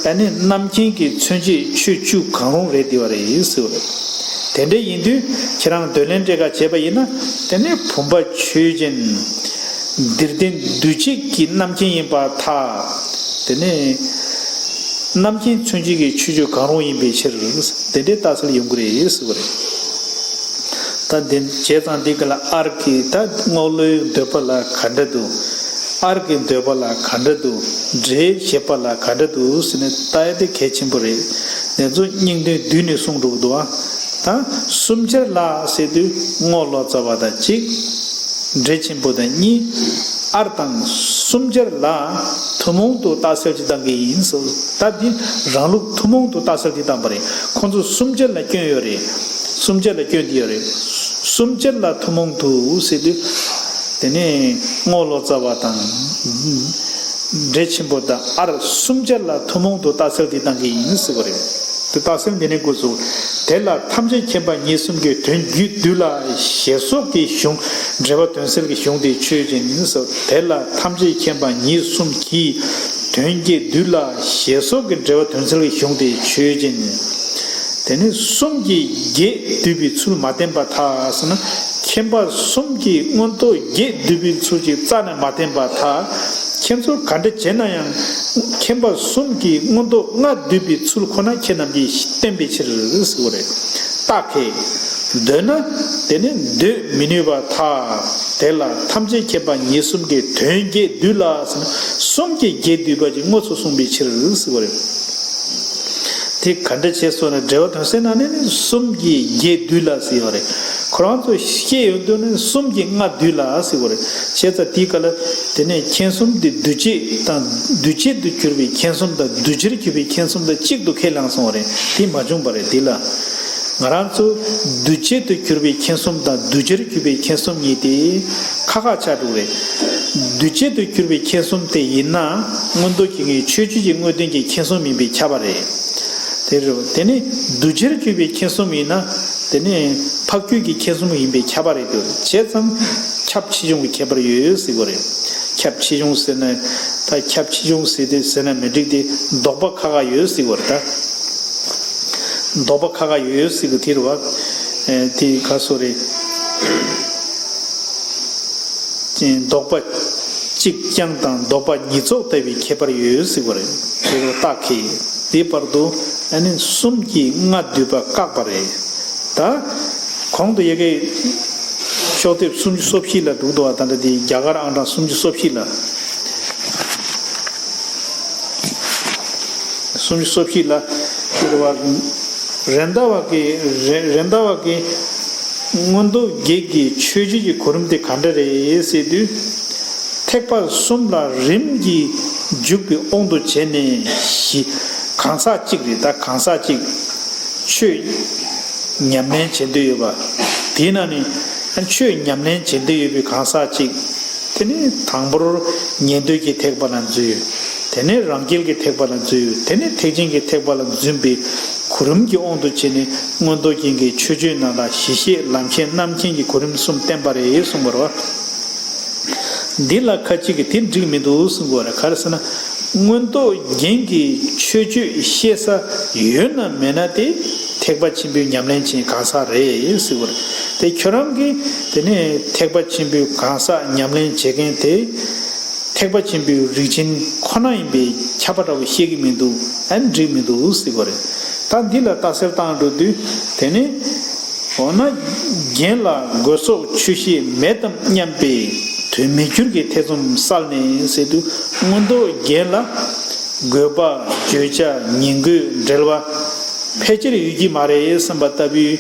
ཨ་ནི་རྣམ་མཁྱེན་གྱི་མཚོན་བྱེད་ཆོས་བཅུ་གང་རུང་རེད་བསྡད་པ་རེད་ཟེར་བ་རེད། དེ་འདྲ་ཡིན་དུས་ཁྱེད་རང་འདོད་ལན་སྤྲད་ག་བྱས་པ་ཡིན་ན། དེ་ནི་བུམ་པ་ཆོས་ཅན། འདིར་ལྡན་འདུས་བྱས་ཀྱི་རྣམ་མཁྱེན་ཡིན་པར་ཐལ། དེ་ནི་རྣམ་མཁྱེན་མཚོན་བྱེད་ཀྱི་ཆོས་བཅུ་གང་རུང་ཡིན་པའི་ཕྱིར། དེ་འདྲའི་རྟགས་གསལ་ཡོང་གི་རེད་ཟེར་བ་རེད། ད་འདི་བྱས་ཙང་འདི་ག་ལ་ཨར་གྱི་ད་རྔོག་ལོའི་འདོད་པ་ལ་ག་འདྲ་འདུག་ཨར་གྱི་འདོད་པ་ལ་ག་འདྲ་འདུག་འདྲེ་ཞེས་པ་ལ་ག་འདྲ་འདུག་ཟེར་ནས་ལྟ་ཡ་དེ་གལ་ཆེན་པོ་རེད། དེ་ཚོ་སྙིང་དོན་བསྡུས་ནས་གསུངས་འགྲོ་གི་འདུག་ཨ། ད་གསུམ་ཆར་ལ་ཟེར་དུས་རྔོག་ལོ་ཙཱ་བ་དང་གཅིག་འདྲེ་ཆེན་པོ་དང་གཉིས། ཨར་དང་གསུམ་ཆར་ལ་ཐུན་མོང་དུ་རྟགས་གསལ་གྱིས་བཏང་གི་ཡིན་ཟེར། ད་འདི་རང་ལུགས་ཐུན་མོང་དུ་རྟགས་གསལ་གྱིས་བཏང་པ་རེད། ཁོང་ཚོ་གསུམ་ཆར་ལ་སྐྱོན་ཡོད་རེད། གསུམ་ཆར་ལ་སྐྱོན་འདི་ཡོད་རེད། གསུམ་ཆར་ལ་ཐུན་མོང་དུ་ཟེར་དུས། དེ་ནས་རྔོག་ལོ་ཙཱ་བ་དང་། འདྲེ་ཆེན་པོ་དང་ཨར་གསུམ་ཆར་ལ་ཐུན་མོང་དུ་རྟགས་གསལ་གྱིས་བཏང་གི་ཡིན་ཟེར་བ་རེད། དེ་རྟགས་གསལ་འདི་ནས་འགོ་ཚུགས། དེ་ལ་ཐམས་ཅད་མཁྱེན་པ་ཉིད་གསུམ་གྱི་དོན་རྒྱས་བསྡུས་ལ་ཞེས་སོགས་ཀྱི་གཞུང་། འགྲེལ་པ་དོན་གསལ་གྱི་གཞུང་དེ་ཆོས་ཅན་ཡིན་ཟེར། དེ་ལ་ཐམས་ཅད་མཁྱེན་པ་ཉིད་གསུམ་གྱི་དོན་རྒྱས་བསྡུས་ལ་ཞེས་སོགས་ཀྱི་འགྲེལ་པ་དོན་གསལ་གྱི་གཞུང་དེ་ཆོས་ཅན། དེ་ནི་གསུམ་གྱིས་རྒྱས་བསྡུས་པའི་ཚུལ་མ་བསྟན་པར་ཐལ་ཟེར་ན། མཁྱེན་པ་གསུམ་གྱིས་མངོན་རྟོགས་རྒྱས་བསྡུས་པའི་ཚུལ་གྱིས་རྩ་ནས་མ་བསྟན་པར་ཐལ། ཁྱེད་ཚོ་ག་འདྲ་བྱས་ན་ཡང་། མཁྱེན་པ་གསུམ་གྱིས་མངོན་རྟོགས་ལྔ་བསྡུས་པའི་ཚུལ་ཁོ་ན་ཁྱེད་རྣམས་ཀྱིས་བསྟན་པའི་ཕྱིར་ཟེར་བ་རེད། རྟགས་ཁས། འདོད་ན། དེ་ནི་འདོད་མི་ནུས་པར་ཐལ། དེ་ལ་ཐམས་ཅད་མཁྱེན་པ་ཉིད་གསུམ་གྱི་དོན་རྒྱས་བསྡུས་ལ་ཟེར་ན། གསུམ་གྱིས་རྒྱས་བསྡུས་པ་ཅིག་དངོས་སུ་གསུངས་པའི་ཕྱིར་ཟེར་བ་རེད། དེ་ག་འདྲ་བྱས་སོང་ན། འགྲེལ་པ་དོན་གསལ་ནང་ནས་ནི་གསུམ་གྱིས་རྒྱས་བསྡུས་ལ་ཟེར་ཡོད་རེད། ཁོ་རང་ཚོ་ཤེས་ཡོང་དུས་ནི་གསུམ་གྱིས་ལྔ་བསྡུས་ལ་ཟེར་བ་རེད། བྱས་ཙང་དེའི་སྐབས་ལ་དེ་ནས་མཁྱེན་གསུམ་དེ་འདུས་བྱས་དང་འདུས་བྱས་དུ་གྱུར་པའི་མཁྱེན་གསུམ་དང་འདུས་བྱས་གྱུར་པའི་མཁྱེན་གསུམ་དང་གཅིག་ཏུ་ཁས་བླངས་སོང་བ་རེད། དེ་མ་བྱུང་བ་རེད། དེ་ལ་ང་རང་ཚོ་འདུས་བྱས་དུ་གྱུར་པའི་མཁྱེན་གསུམ་དང་འདུས་བྱས་གྱུར་པའི་མཁྱེན་གསུམ་གཉིས་དེ་ཁ་ཁ་ཆགས་འགྲོ་གི་རེད། འདུས་བྱས་དུ་གྱུར་པའི་མཁྱེན་གསུམ་དེ་ཡིན་ན། མངོན་རྟོགས་ཀྱི་ངེས་ཆོས་སྤྱོད་ཀྱི་དངོས་བསྟན་གྱི་མཁྱེན་གསུམ་ཡིན་པས་ཁྱབ་པ་རེད། དེ་རེད། དེ་ནི་འདུས་བྱས་གྱུར་པའི་མཁྱེན་གསུམ་ཡིན་ན། དེ་ནི་འཕགས་རྒྱུད་ཀྱི་མཁྱེན་གསུམ་ཡིན་པས་ཁྱབ་པ་རེད་འདུག་བྱས་ཙང་ཁྱབ་ཆེ་ཆུང་གི་ཁྱད་པར་ཡོད་ཟེར་གྱི་རེད། ཁྱབ་ཆེ་ཆུང་ཟེར་ན། ད་ཁྱབ་ཆེ་ཆུང་ཟེར་དེ་ཟེར་ན་མི་འགྲིག་སྟེ། དོགས་པ་ཁ་ཁ་ཡོད་ཟེར་གྱི་རེད་ད། དོགས་པ་ཁ་ཁ་ཡོད་ཟེར་གྱི་དེ་རེད་བ། ཨེ། དེ་ག་སོ་རེད། དོགས་པ་གཅིག་རྐྱང་དང་དོགས་པ་ཉིས་ཚོགས་ལྟ་བུའི་ཁྱད་པར་ཡོད་ཟེར་བ་རེད། དེ་རུ་རྟགས་ཁས། དེའི་བར་དུ་ཨ་ནི་གསུམ་གྱིས་ལྔ་བསྡུས་པ་བཀག་པ་རེད། ད་གོང་དུ་ཡ་གི་ཤོག་ལྡེབ་སུམ་ཅུ་སོ་བཞི་ལ་འདུག་འདུག་བ། ད་ལྟ་དེ་རྒྱ་གར་ཨང་གྲངས་སུམ་ཅུ་སོ་བཞི་ལ། སུམ་ཅུ་སོ་བཞི་ལ་དེ་རུ་བ། རེད་མདའ་བ་གི་རེད་མདའ་བ་གི་མངོན་རྟོགས་རྒྱན་གྱི་ཆོས་བརྗོད་ཀྱི་གོ་རིམ་དེ་ག་འདྲ་རེད་ཟེར་དུས། ཐེག་པ་གསུམ་ལ་རིམ་གྱིས་འཇུག་པའི་དབང་དུ་བྱས་ནས་བཞི། གང་ཟག་གཅིག་རེད། ད་གང་ཟག་གཅིག་ཆོས་ཉམས་ལེན་བྱེད་འདོད་ཡོད་པ། དེའི་ནང་ནས་ཆོས་ཉམས་ལེན་བྱེད་འདོད་ཡོད་པའི་གང་ཟག་ཅིག་དེ་ནས་དང་པོར་ཉན་ཐོས་ཀྱི་ཐེག་པ་ལ་འཛུལ། དེ་ནས་རང་རྒྱལ་གྱི་ཐེག་པ་ལ་འཛུལ། དེ་ནས་ཐེག་ཆེན་གྱི་ཐེག་པ་ལ་འཛུལ་བའི་གོ་རིམ་གྱི་དབང་དུ་བྱས་ནས། མངོན་རྟོགས་རྒྱན་གྱི་མཆོད་བརྗོད་ནང་ལ་གཞི་ཤེས་ལམ་ཤེས་རྣམ་མཁྱེན་གྱི་གོ་རིམ་གསུམ་བསྟན་པ་རེད་གསུངས་པ་རེད་བ། འདི་ལ་ཁ་ཅིག་གིས་དེ་འགྲིག་མི་འདུག་གསུང་གི་ཡོད་རེད། ག་རེ་ཟེར་ན། མངོན་རྟོགས་རྒྱན་གྱི་མཆོད་བརྗོད་ཤེས་ས་ཡོད་ན་མེད་ན་དེ་ཐེག་པ་ཆེན་པོའི་ཉམས་ལེན་བྱེད་གང་ཟག་རེད་ཟེར་གི་རེད། དེ་ཁྱོད་རང་གིས་དེ་ནས་ཐེག་པ་ཆེན་པོའི་གང་ཟག་ཉམས་ལེན་བྱེད་མཁན་དེ་ཐེག་པ་ཆེན་པོའི་རིགས་ཅན་ཁོ་ན་ཡིན་པའི་ཁྱབ་པ་འདྲ་བོ་ཤེས་ཀྱི་མི་འདུག་ཨ་ནི་འགྲིག་མི་འདུག་ཟེར་གི་རེད། ད་འདི་ལ་ལྟ་གསལ་བཏང་འགྲོ་དུས་དེ་ནི། འོ་ན་རྒྱན་ལ་དགོས་སོགས་ཆོས་ཤེས་མེད་དམ་སྙམ་པའི་དོན་མི་འགྱུར་གྱི་ཐེ་ཚོམ་བསལ་ནས་ཟེར་དུས། མངོན་རྟོགས་རྒྱན་ལ་དགོས་པ་བརྗོད་བྱ་ཉིང་དགོས་འབྲེལ་བ་ཕལ་ཆེར་ཡོད་ཀྱི་མ་རེད་བསམ་པ་ལྟ་བུའི་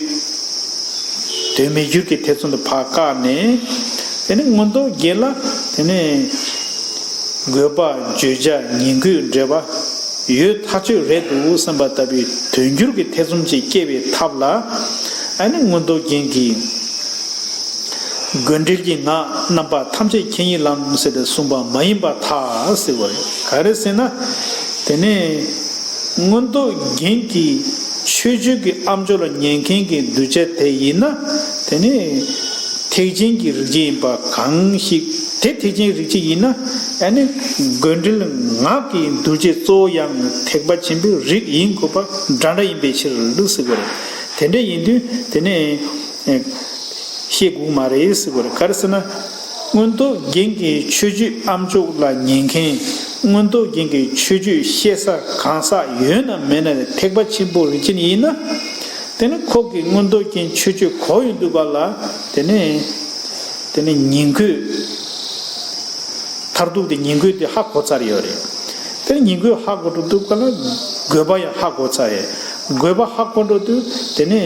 དོན་མི་འགྱུར་གྱི་ཐེ་ཚོམ་དུ་ཕར་བཀག་ནས། དེ་ནི་མངོན་རྟོགས་རྒྱན་ལ་དེ་ནི་དགོས་པ་བརྗོད་བྱ་ཉིང་དགོས་འབྲེལ་བ་ཡོད་ཐག་ཆོད་རེད་འདུག་བསམ་པ་ལྟ་བུའི་དོན་འགྱུར་གྱི་ཐེ་ཚོམ་ཅིག་སྐྱེ་བའི་ཐབས་ལ། ཨ་ནི་མངོན་རྟོགས་རྒྱན་གྱིས་དགོས་འབྲེལ་གྱི་ངག་རྣམ་པ་ཐམས་ཅད་མཁྱེན་ཡིན་ལམ་ཟེར་ཏེ་གསུངས་པ་མ་ཡིན་པར་ཐལ་ཟེར་བ་རེད། ག་རེ་ཟེར་ན། དེ་ནས་མངོན་རྟོགས་རྒྱན་གྱི་མཆོད་བརྗོད་ཀྱི་ཨ་མཆོག་ལ་ཉན་མཁན་གྱི་གདུལ་བྱ་དེ་ཡིན་ན། དེ་ནས་ཐེག་ཆེན་གྱི་རིགས་ཅན་ཡིན་པ་གང་ཞིག་དེ་ཐེག་ཆེན་རིགས་ཅན་ཡིན་ན། ཨ་ནི་དགོས་འབྲེལ་ངག་གི་གདུལ་བྱ་གཙོ་བོ་ཡང་ཐེག་པ་ཆེན་པོའི་རིགས་ཡིན་དགོས་པ་འདྲ་འདྲ་ཡིན་པའི་ཕྱིར་ཟེར་དགོས་རེད། དེ་འདྲ་ཡིན་དུས་དེ་ནས་ཤེས་དགོས་མ་རེད་ཟེར་དགོས་རེད། ག་རེ་ཟེར་ན། མངོན་རྟོགས་རྒྱན་གྱི་མཆོད་བརྗོད་ཨ་མཆོག་ལ་ཉན་མཁན། མངོན་རྟོགས་རྒྱན་གྱི་མཆོད་བརྗོད་ཤེས་ས་གང་ཟག་ཡོད་ན་མེད་ན་ཐེག་པ་ཆེན་པོའི་རིགས་ཅན་ཡིན་ན། དེ་ནི་ཁོ་གིས་མངོན་རྟོགས་རྒྱན་མཆོད་བརྗོད་གོ་ཡོང་དུས་ག་ལ། དེ་ནི་དེ་ནི་ཉིང་དགོས། མཐར་ཐུག་དེ་ཉིང་དགོས་དེ་ཧ་གོ་ཚར་ཡོད་རེད། དེ་ནི་ཉིང་དགོས་ཧ་གོ་འགྲོ་དུས་ག་ལ་དགོས་པ་ཡང་ཧ་གོ་ཚར་ཡོད། དགོས་པ་ཧ་གོ་འགྲོ་དུས་དེ་ནི་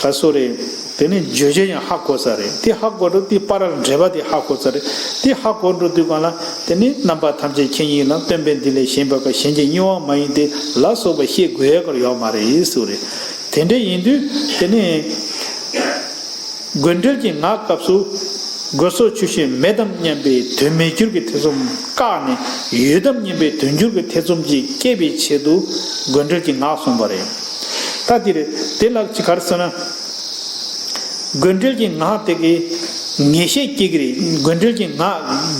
ག་སོ་རེད། དེ་ནས་བརྗོད་བྱ་ཡང་ཧ་གོ་ས་རེད། དེ་ཧ་གོ་འགྲོ་དེ་བར་ལ་འབྲེལ་བ་དེ་ཧ་གོ་ས་རེད། དེ་ཧ་གོ་འགྲོ་དུས་གང་ལ་དེ་ནས་རྣམ་པ་ཐམས་ཅད་མཁྱེན་ཡིན་ལ། སྟོན་པས་འདི་ལས་གཞན་པའི་ཁ་གཞན་གྱིས་རྙེད་པ་མ་ཡིན་ཏེ་ལ་སོགས་པ་ཤེས་དགོས་ཡ་གར་ཡོད་མ་རེད་ཟེར་རེད། དེ་འདྲ་ཡིན་དུས་དེ་ནས་དགོས་འབྲེལ་གྱི་ངག་སྐབས་སུ་དགོས་སོགས་ཆོས་ཤེས་མེད་དམ་སྙམ་པའི་དོན་མི་འགྱུར་གྱི་ཐེ་ཚོམ་བཀག་ནས། ཡོད་དམ་སྙམ་པའི་དོན་འགྱུར་གྱི་ཐེ་ཚོམ་ཅིག་སྐྱེ་བའི་ཆེད་དུ་དགོས་འབྲེལ་གྱི་ངག་གསུངས་པ་རེད། ད་དེ་རེད། དེ་ལ་ཅི་ག་རེ་ཟེར་ན། དགོས་འབྲེལ་གྱི་ངག་དེ་གིས་ངེས་ཤེས་སྐྱེ་གི་རེད། དགོས་འབྲེལ་གྱི་ངག་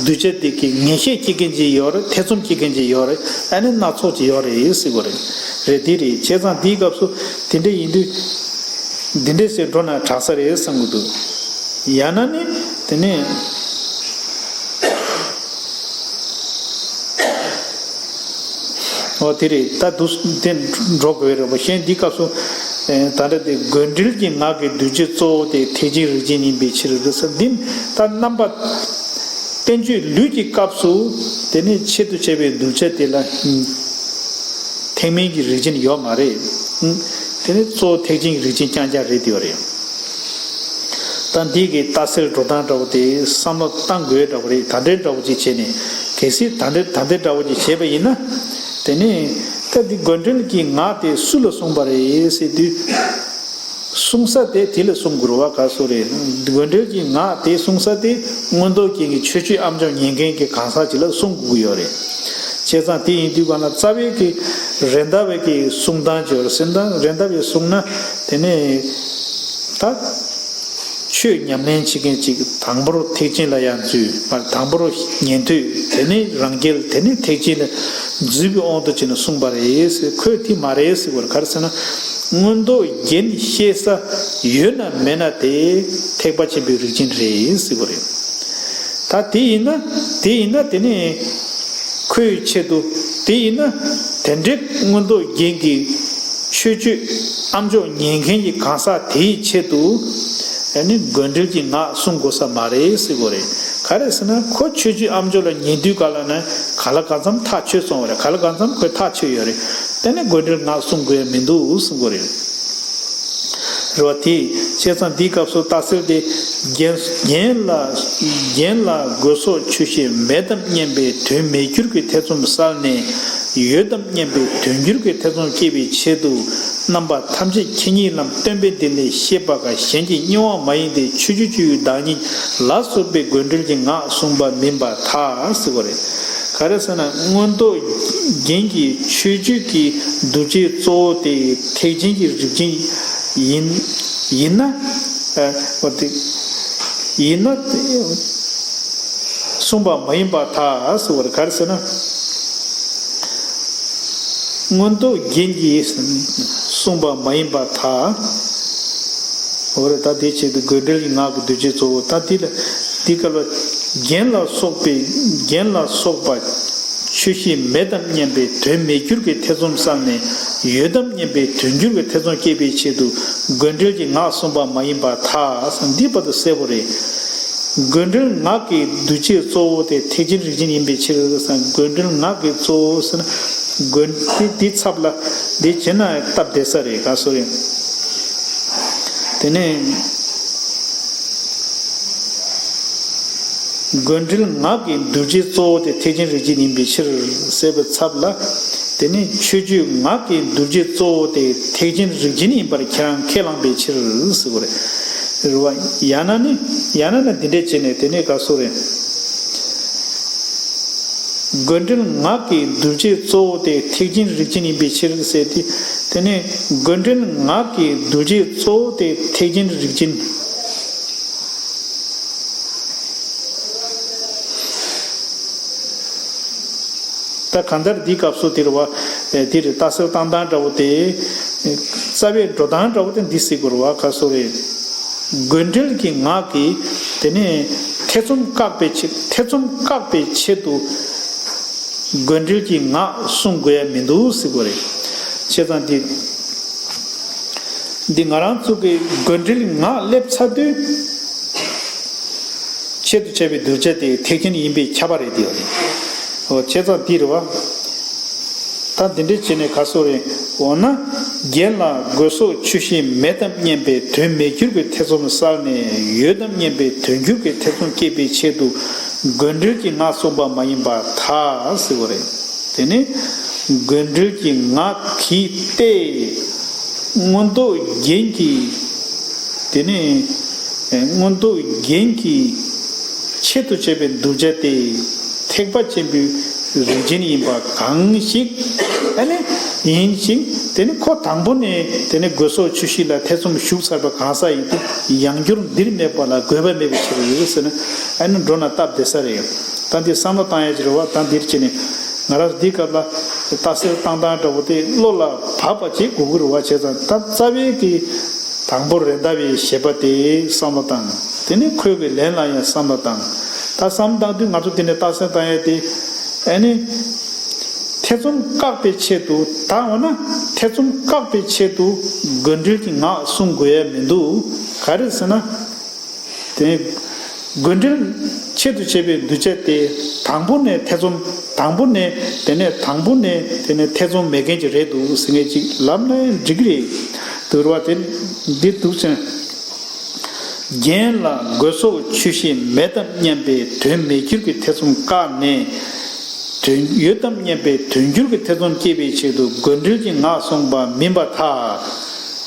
གདུལ་བྱ་དེ་གིས་ངེས་ཤེས་སྐྱེ་མཁན་ཅིག་ཡོད་རེད། ཐེ་ཚོམ་སྐྱེ་མཁན་ཅིག་ཡོད་རེད། ཨ་ནི་སྣ་ཚོགས་ཅིག་ཡོད་རེད་ཟེར་དགོས་རེད། རེད། དེ་རེད། བྱས་ཙང་དེའི་སྐབས་སུ་དེ་འདྲ་ཡིན་དུས་འདི་འདྲ་ཟེར་འགྲོ་ན་དྲག་ས་རེད་བསམ་གི་འདུག་ཡང་ན་ནི་དེ་ནས། འོ་དེ་རེད། ད་དུ་དེ་འགྲོ་དགོས་རེད་པ། གཞན་འདི་སྐབས་སུ་ད་ལྟ་དེ་དགོས་འབྲེལ་གྱི་ངག་གི་གདུལ་བྱ་གཙོ་བོ་དེ་ཐེག་ཆེན་རིགས་ཅན་ཡིན་པའི་ཕྱིར་རེད་ཟེར། འདི་ད་རྣམ་པ་བསྟན་བཅོས་ལུས་ཀྱི་སྐབས་སུ་དེ་ནས་ཆེད་དུ་བྱས་པའི་གདུལ་བྱ་དེ་ལ་ཐེག་དམན་གྱི་རིགས་ཅན་ཡོད་མ་རེད། དེ་ནི་གཙོ་བོ་ཐེག་ཆེན་གྱི་རིགས་ཅན་རྐྱང་རྐྱང་རེད། དེ་ཡོད་རེད། ད་འདི་གི་ལྟ་གསལ་འགྲོ་སྟངས་འདྲ་བོ་དེ་བསམ་བློ་བཏང་དགོས་འདྲ་བོ་རེད། ད་འདྲའི་འདྲ་བོ་ཅིག་བྱས་ནས་གལ་སྲིད་ད་འདྲའི་ད་འདྲའི་འདྲ་བོ་ཅིག་བྱས་པ་ཡིན་ན། དེ་ནས་ད་འདི་དགོས་འབྲེལ་གྱི་ངག་དེ་སུ་ལ་གསུངས་པ་རེད་ཟེར་དུས། གསུང་ས་དེ་དེ་ལ་གསུང་དགོས་པ་ག་སོ་རེད། དགོས་འབྲེལ་གྱི་ངག་དེ་གསུང་ས་དེ་མངོན་རྟོགས་རྒྱན་གྱི་མཆོད་བརྗོད་ཨ་མཆོག་ཉན་མཁན་གྱི་གང་ཟག་ཅིག་ལ་གསུང་དགོས་ཀྱི་ཡོད་རེད། བྱས་ཙང་དེ་ཡིན་དུས་གང་ལ་རྩ་བའི་གི་རེད་མདའ་བའི་གི་གསུང་སྟངས་ཅིག་ཡོད་རེད། གསུང་སྟངས་རེད་མདའ་བའི་གསུང་ན་དེ་ནས་ད་ཆོས་ཉམས་ལེན་བྱེད་མཁན་ཅིག་དང་པོར་ཐེག་ཆེན་ལ་ཡང་འཛུལ། མ་དང་པོར་ཉན་ཐོས། དེ་ནས་རང་རྒྱལ། དེ་ནས་ཐེག་ཆེན་ལ་འཛུལ་བའི་དབང་དུ་བྱས་ནས་གསུངས་པ་རེད་ཟེར། ཁོས་དེ་མ་རེད་ཟེར་བར་ག་རེ་ཟེར་ན། མངོན་རྟོགས་རྒྱན་ཤེས་ས་ཡོད་ན་མེད་ན་དེ་ཐེག་པ་ཆེན་པོའི་རིགས་ཅན་རེད་ཟེར་བ་རེད། ད་དེ་ཡིན་ན་དེ་ཡིན་ན་དེ་ནི་ཁོའི་ཆེད་དུ། དེ་ཡིན་ན་དེ་འདྲའི་མངོན་རྟོགས་རྒྱན་གྱི་མཆོད་བརྗོད་ཨ་མཆོག་ཉན་མཁན་གྱི་གང་ཟག་དེའི་ཆེད་དུ། ཨ་ནི་དགོས་འབྲེལ་གྱི་ངག་གསུང་དགོས་ས་མ་རེད་ཟེར་དགོས་རེད། ག་རེ་ཟེར་ན་ཁོ་མཆོད་བརྗོད་ཨ་མཆོག་ལ་ཉན་དུས་ག་ལ་ན་ག་ལ་གང་འཚམ་ཐག་ཆོད་སོང་བ་རེད། ག་ལ་གང་འཚམ་ཁོས་ཐག་ཆོད་ཡོད་རེད། དེ་ནི་དགོས་འབྲེལ་ངག་གསུང་དགོས་ཡ་མི་འདུག་གསུང་དགོས་རེད། རེད་བ། དེ་བྱས་ཙང་འདིའི་སྐབས་སུ་རྟགས་གསལ་དེ་ རྒྱན་རྒྱན་ལ་རྒྱན་ལ་དགོས་སོགས་ཆོས་ཤིག་མེད་དམ་སྙམ་པའི་དོན་མེད་འགྱུར་གྱི་ཐེ་ཚོམ་བསལ་ནས་ཡོད་དམ་སྙམ་པའི་དོན་འགྱུར་གྱི་ཐེ་ཚོམ་སྐྱེ་བའི་ཆེད་དུ། རྣམ་པ་ཐམས་ཅད་མཁྱེན་ཉིད་ལམ་སྟོན་པའི་མདུན་ལས་བཤད་པ་ག་གཞན་གྱི་གཉེན་བ་མ་ཡིན་ཏེ་ཆོས་ཅན་ཆོས་དབྱིངས་བདག་ཉིད་ལ་སོགས་པའི་དགོས་འབྲེལ་གྱི་ངག་གསུངས་པ་མིན་པར་ཐལ་ཟེར་བ་རེད། ག་རེ་ཟེར་ན་མངོན་རྟོགས་རྒྱན་གྱི་ཆོས་བརྗོད་ཀྱི་གདུལ་བྱའི་གཙོ་བོ་དེ་ཐེག་ཆེན་གྱི་རིགས་ཅན་ཡིན་ཡིན་ན། ཨ་འོ་དེ་ཡིན་ན་གསུངས་པ་མ་ཡིན་པར་ཐལ་ཟེར་བ་རེད། ག་རེ་ཟེར་ན། མངོན་རྟོགས་རྒྱན་གྱིས་གསུངས་པ་མ་ཡིན་པར་ཐལ། འོ་རེད། ད་དེའི་ཆེད་དུ་དགོས་འབྲེལ་གྱི་ངག་གི་གདུལ་བྱའི་གཙོ་བོ། ད་འདི་ལ་འདི་སྐབས་ལ་རྒྱན་ལ་སོགས་པའི་རྒྱན་ལ་སོགས་པ་ཆོས་ཤིག་མེད་དམ་སྙམ་པའི་དོན་མེད་འགྱུར་གྱི་ཐེ་ཚོམ་བསལ་ནས་ཡོད་དམ་སྙམ་པའི་དོན་འགྱུར་གྱི་ཐེ་ཚོམ་སྐྱེ་བའི་ཆེད་དུ་དགོས་འབྲེལ་གྱི་ངག་གསུངས་པ་མ་ཡིན་པར་ཐལ། འདི་བར་དུ་གསལ་པོ་རེད། དགོས་འབྲེལ་ངག་གི་གདུལ་བྱའི་གཙོ་བོ་དེ་ཐེག་ཆེན་རིགས་ཅན་ཡིན་པའི་ཕྱིར་ཟེར། དགོས་འབྲེལ་ངག་གི་གཙོ་བོ་ཟེར་ན། དགོས་འདི་འདི་ཚབ་ལ་འདི་བྱས་ན་སྟབས་བདེ་ས་རེད། ག་སོ་རེད། དེ་ནས་དགོས་འབྲེལ་ངག་གི་གདུལ་བྱའི་གཙོ་བོ་དེ་ཐེག་ཆེན་རིགས་ཅན་ཡིན་པའི་ཕྱིར་ཟེར་བའི་ཚབ་ལ། དེ་ནས་ཆོས་བརྗོད་ངག་གི་གདུལ་བྱའི་གཙོ་བོ་དེ་ཐེག་ཆེན་རིགས་ཅན་ཡིན་པར་ཁྱེད་རང་ཁས་བླངས་པའི་ཕྱིར་ཟེར་བ་རེད། རེད་བ། ཡང་ན་ནི་ཡང་ན་ནི་འདི་འདྲས་བྱས་ནས་དེ་ནས་ག་སོ་རེད། དགོས་འབྲེལ་ངག་གི་གདུལ་བྱའི་གཙོ་བོ་དེ་ཐེག་ཆེན་རིགས་ཅན་ཡིན་པའི་ཕྱིར་ཟེར་ཏེ། དེ་ནས་དགོས་འབྲེལ་ངག་གི་གདུལ་བྱའི་གཙོ་བོ་དེ་ཐེག་ཆེན་རིགས་ཅན། ད་གང་ལྟར་འདིའི་སྐབས་སུ་དེ་རེད་བ། དེ་རེད། རྟགས་གསལ་བཏང་སྟངས་འདྲ་བོ་དེ། རྩ་བའི་འགྲོ་སྟངས་འདྲ་བོ་དེ་འདི་གཟིགས་དགོས་རེད་བ། ག་སོ་རེད། དགོས་འབྲེལ་གྱི་ངག་གིས་དེ་ནས་ཐེ་ཚོམ་བཀག་པའི་ཆེད་ཐེ་ཚོམ་བཀག་པའི་ཆེད་དུ་དགོས་འབྲེལ་གྱི་ངག་གསུང་དགོས་ཡ་མི་འདུག་ཟེར་དགོས་རེད། བྱས་ཙང་འདི་འདི་ང་རང་ཚོ་གི་དགོས་འབྲེལ་ངག་སླེབས་ཚར་དུས་ཆེད་དུ་བྱས་པའི་གདུལ་བྱ་དེ་ཐེག་ཆེན་ཡིན་པས་ཁྱབ་པ་རེད། དེ་ཡོད་རེད། འོ་བྱས་ཙང་འདི་རེད་བ། ད་འདི་འདྲས་བྱས་ནས་ག་སོ་རེད། འོ་ན་རྒྱན་ལ་དགོས་སོགས་ཆོས་ཤིག་མེད་དམ་སྙམ་པའི་དོན་མེད་འགྱུར་གྱི་ཐེ་ཚོམ་བསལ་ནས་ཡོད་དམ་སྙམ་པའི་དོན་འགྱུར་གྱི་ཐེ་ཚོམ་སྐྱེད་པའི་ཆེད་དུ་དགོས་འབྲེལ་གྱི་ངག་གསུངས་པ་མ་ཡིན་པར་ཐལ་ཟེར་བ་རེད། དེ་ནི་དགོས་འབྲེལ་གྱི་ངག་གིས་ཏེ། མངོན་རྟོགས་རྒྱན་གྱིས། དེ་ནི་མངོན་རྟོགས་རྒྱན་གྱིས་ཆེད་དུ་བྱས་པའི་གདུལ་བྱ་སྟེ། ཐེག་པ་ཆེན་པོའི་རིགས་ཅན་ཡིན་པ་གང་ཞིག་ཨ་ནི་ཡིན་ཞིང་། དེ་ནི་ཁོ་དང་པོ་ནས་དེ་ནི་དགོས་སོགས་ཆོས་ཤིག་ལ་ཐེ་ཚོམ་ཞུགས་ཚར་བ་གང་ཟག་ཡིན་ཏེ། ཡང་འགྱུར་འདིར་སྨྲས་པ་ལ་དགོས་པ་མེད་པའི་ཕྱིར་ཟེར་ན། ཨ་ནི་འགྲོ་ན་སྟབས་བདེ་ས་རེད། ད་འདི་བསམ་བློ་བཏང་ཡ་ཅིག་རེད་བ། ད་འདིར་བྱས་ནས་ང་རང་འདིའི་སྐབས་ལ་རྟགས་གསལ་བཏང་སྟངས་འདྲ་བོ་དེ་བློ་ལ་བབས་པ་ཅིག་དགོས་ཀྱི་རེད་བ། བྱས་ཙང་ད་རྩ་བའི་གི་དང་པོ་རེད་མདའ་བའི་བཞེད་པ་དེ་བསམ་བློ་བཏང་། དེ་ནས་ཁོའི་གི་ལན་ལ་ཡང་བསམ་བློ་བཏང་། ད་བསམ་བཏང་དུས་ང་ཚོ་དེ་ནས་རྟགས་གསལ་བཏང་ཡ་དེ་ཨ་ནི་ཐེ་ཚོམ་བཀག་པའི་ཆེད་དུ། ད་འོ་ན་ཐེ་ཚོམ་བཀག་པའི་ཆེད་དུ་དགོས་འབྲེལ་གྱི་ངག་གསུང་དགོས་ཡ་མི་འདུག་ག་རེ་ཟེར་ན། དེ་དགོས་འབྲེལ་ཆེད་དུ་བྱས་པའི་གདུལ་བྱ་དེ་དང་པོ་ནས་ཐེ་ཚོམ། དང་པོ་ནས་དེ་ནས་དང་པོ་ནས་དེ་ནས་ཐེ་ཚོམ་མེད་མཁན་ཅིག་རེད་འདུག་ཟེར་མཁན་ཅིག་ལབ་ན་འགྲིག་གི་རེད། དུར་བ་དེ་འདི་འདུག་ཅིང་། རྒྱན་ལ་དགོས་སོགས་ཆོས་ཤིག་མེད་དམ་སྙམ་པའི་དོན་མེད་འགྱུར་གྱི་ཐེ་ཚོམ་བཀག་ནས། དོན་ཡོད་དམ་སྙམ་པའི་དོན་འགྱུར་གྱི་ཐེ་ཚོམ་སྐྱེས་པའི་ཆེད་དུ་དགོས་འབྲེལ་གྱི་ངག་གསུངས་པ་མིན་པར་ཐལ།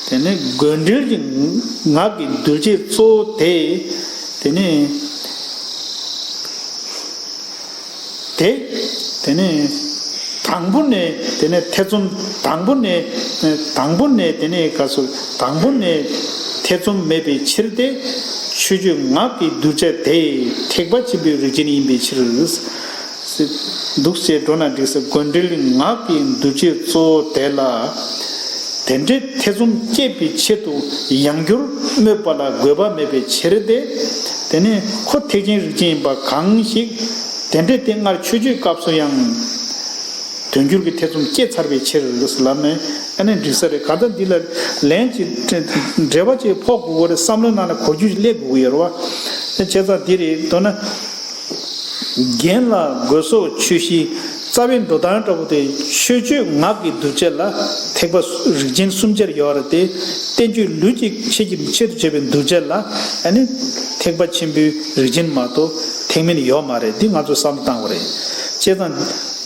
དེ་ནི་དགོས་འབྲེལ་གྱི་ངག་གི་གདུལ་བྱའི་གཙོ་བོ་དེ། དེ་ནི་དེ་དེ་ནི་དང་པོ་ནས་དེ་ནི་ཐེ་ཚོམ། དང་པོ་ནས་དང་པོ་ནས་དེ་ནི་ག་སོ། དང་པོ་ནས་ཐེ་ཚོམ་མེད་པའི་ཕྱིར་ཏེ། ཆོས་བརྗོད་ངག་གི་གདུལ་བྱ་དེ་ཐེག་པ་ཆེན་པོའི་རིགས་ཅན་ཡིན་པའི་ཕྱིར། འདུག་ཅེས་འགྲོ་ན་འགྲིག་ཟེར། དགོས་འབྲེལ་ངག་གི་གདུལ་བྱའི་གཙོ་བོ་དེ་ལ། དེ་འདྲའི་ཐེ་ཚོམ་སྐྱེད་པའི་ཆེད་དུ་ཡང་བསྐྱར་སྨོས་པ་ལ་དགོས་པ་མེད་པའི་ཕྱིར་ཏེ། དེ་ནི་ཁོ་ཐེག་ཆེན་རིགས་ཅན་ཡིན་པ་གང་ཞིག་དེ་འདྲའི་དེ་སྔར་ཆོས་བརྗོད་སྐབས་སུ་ཡང་དོན་འགྱུར་གྱི་ཐེ་ཚོམ་སྐྱེས་ཚར་བའི་ཕྱིར་ལབ་ནས་ཨ་ནི་འགྲིག་ས་རེད། གང་ལྟར་འདི་ལ་ལན་ཅིག་འབྲེལ་བ་ཅིག་ཕོག་དགོས་ཀྱི་རེད། བསམ་བློའི་ནང་ལ་གོ་རྒྱུ་ཞིག་སླེབས་དགོས་ཀྱི་ཡོད་རེད་བ། བྱས་ཙང་འདི་རེད་མདོར་ན། རྒྱན་ལ་དགོས་སོགས་ཆོས་ཤིག་རྩ་བའི་འགྲོ་སྟངས་འདྲ་པོ་དེ་ཆོས་བརྗོད་ངག་གི་གདུལ་བྱ་ལ་ཐེག་པ་རིགས་ཅན་གསུམ་ཆར་ཡོད་རེད་དེ། བསྟན་བཅོས་ལུས་ཀྱི་ཆེད་ཀྱི་ཆེད་དུ་བྱས་པའི་གདུལ་བྱ་ལ་ཨ་ནི་ཐེག་པ་ཆེན་པོའི་རིགས་ཅན་མ་གཏོགས་ཐེག་དམན་ཡོད་མ་རེད། འདི་ང་ཚོས་བསམ་བློ་བཏང་དགོས་རེད། བྱས་ཙང་།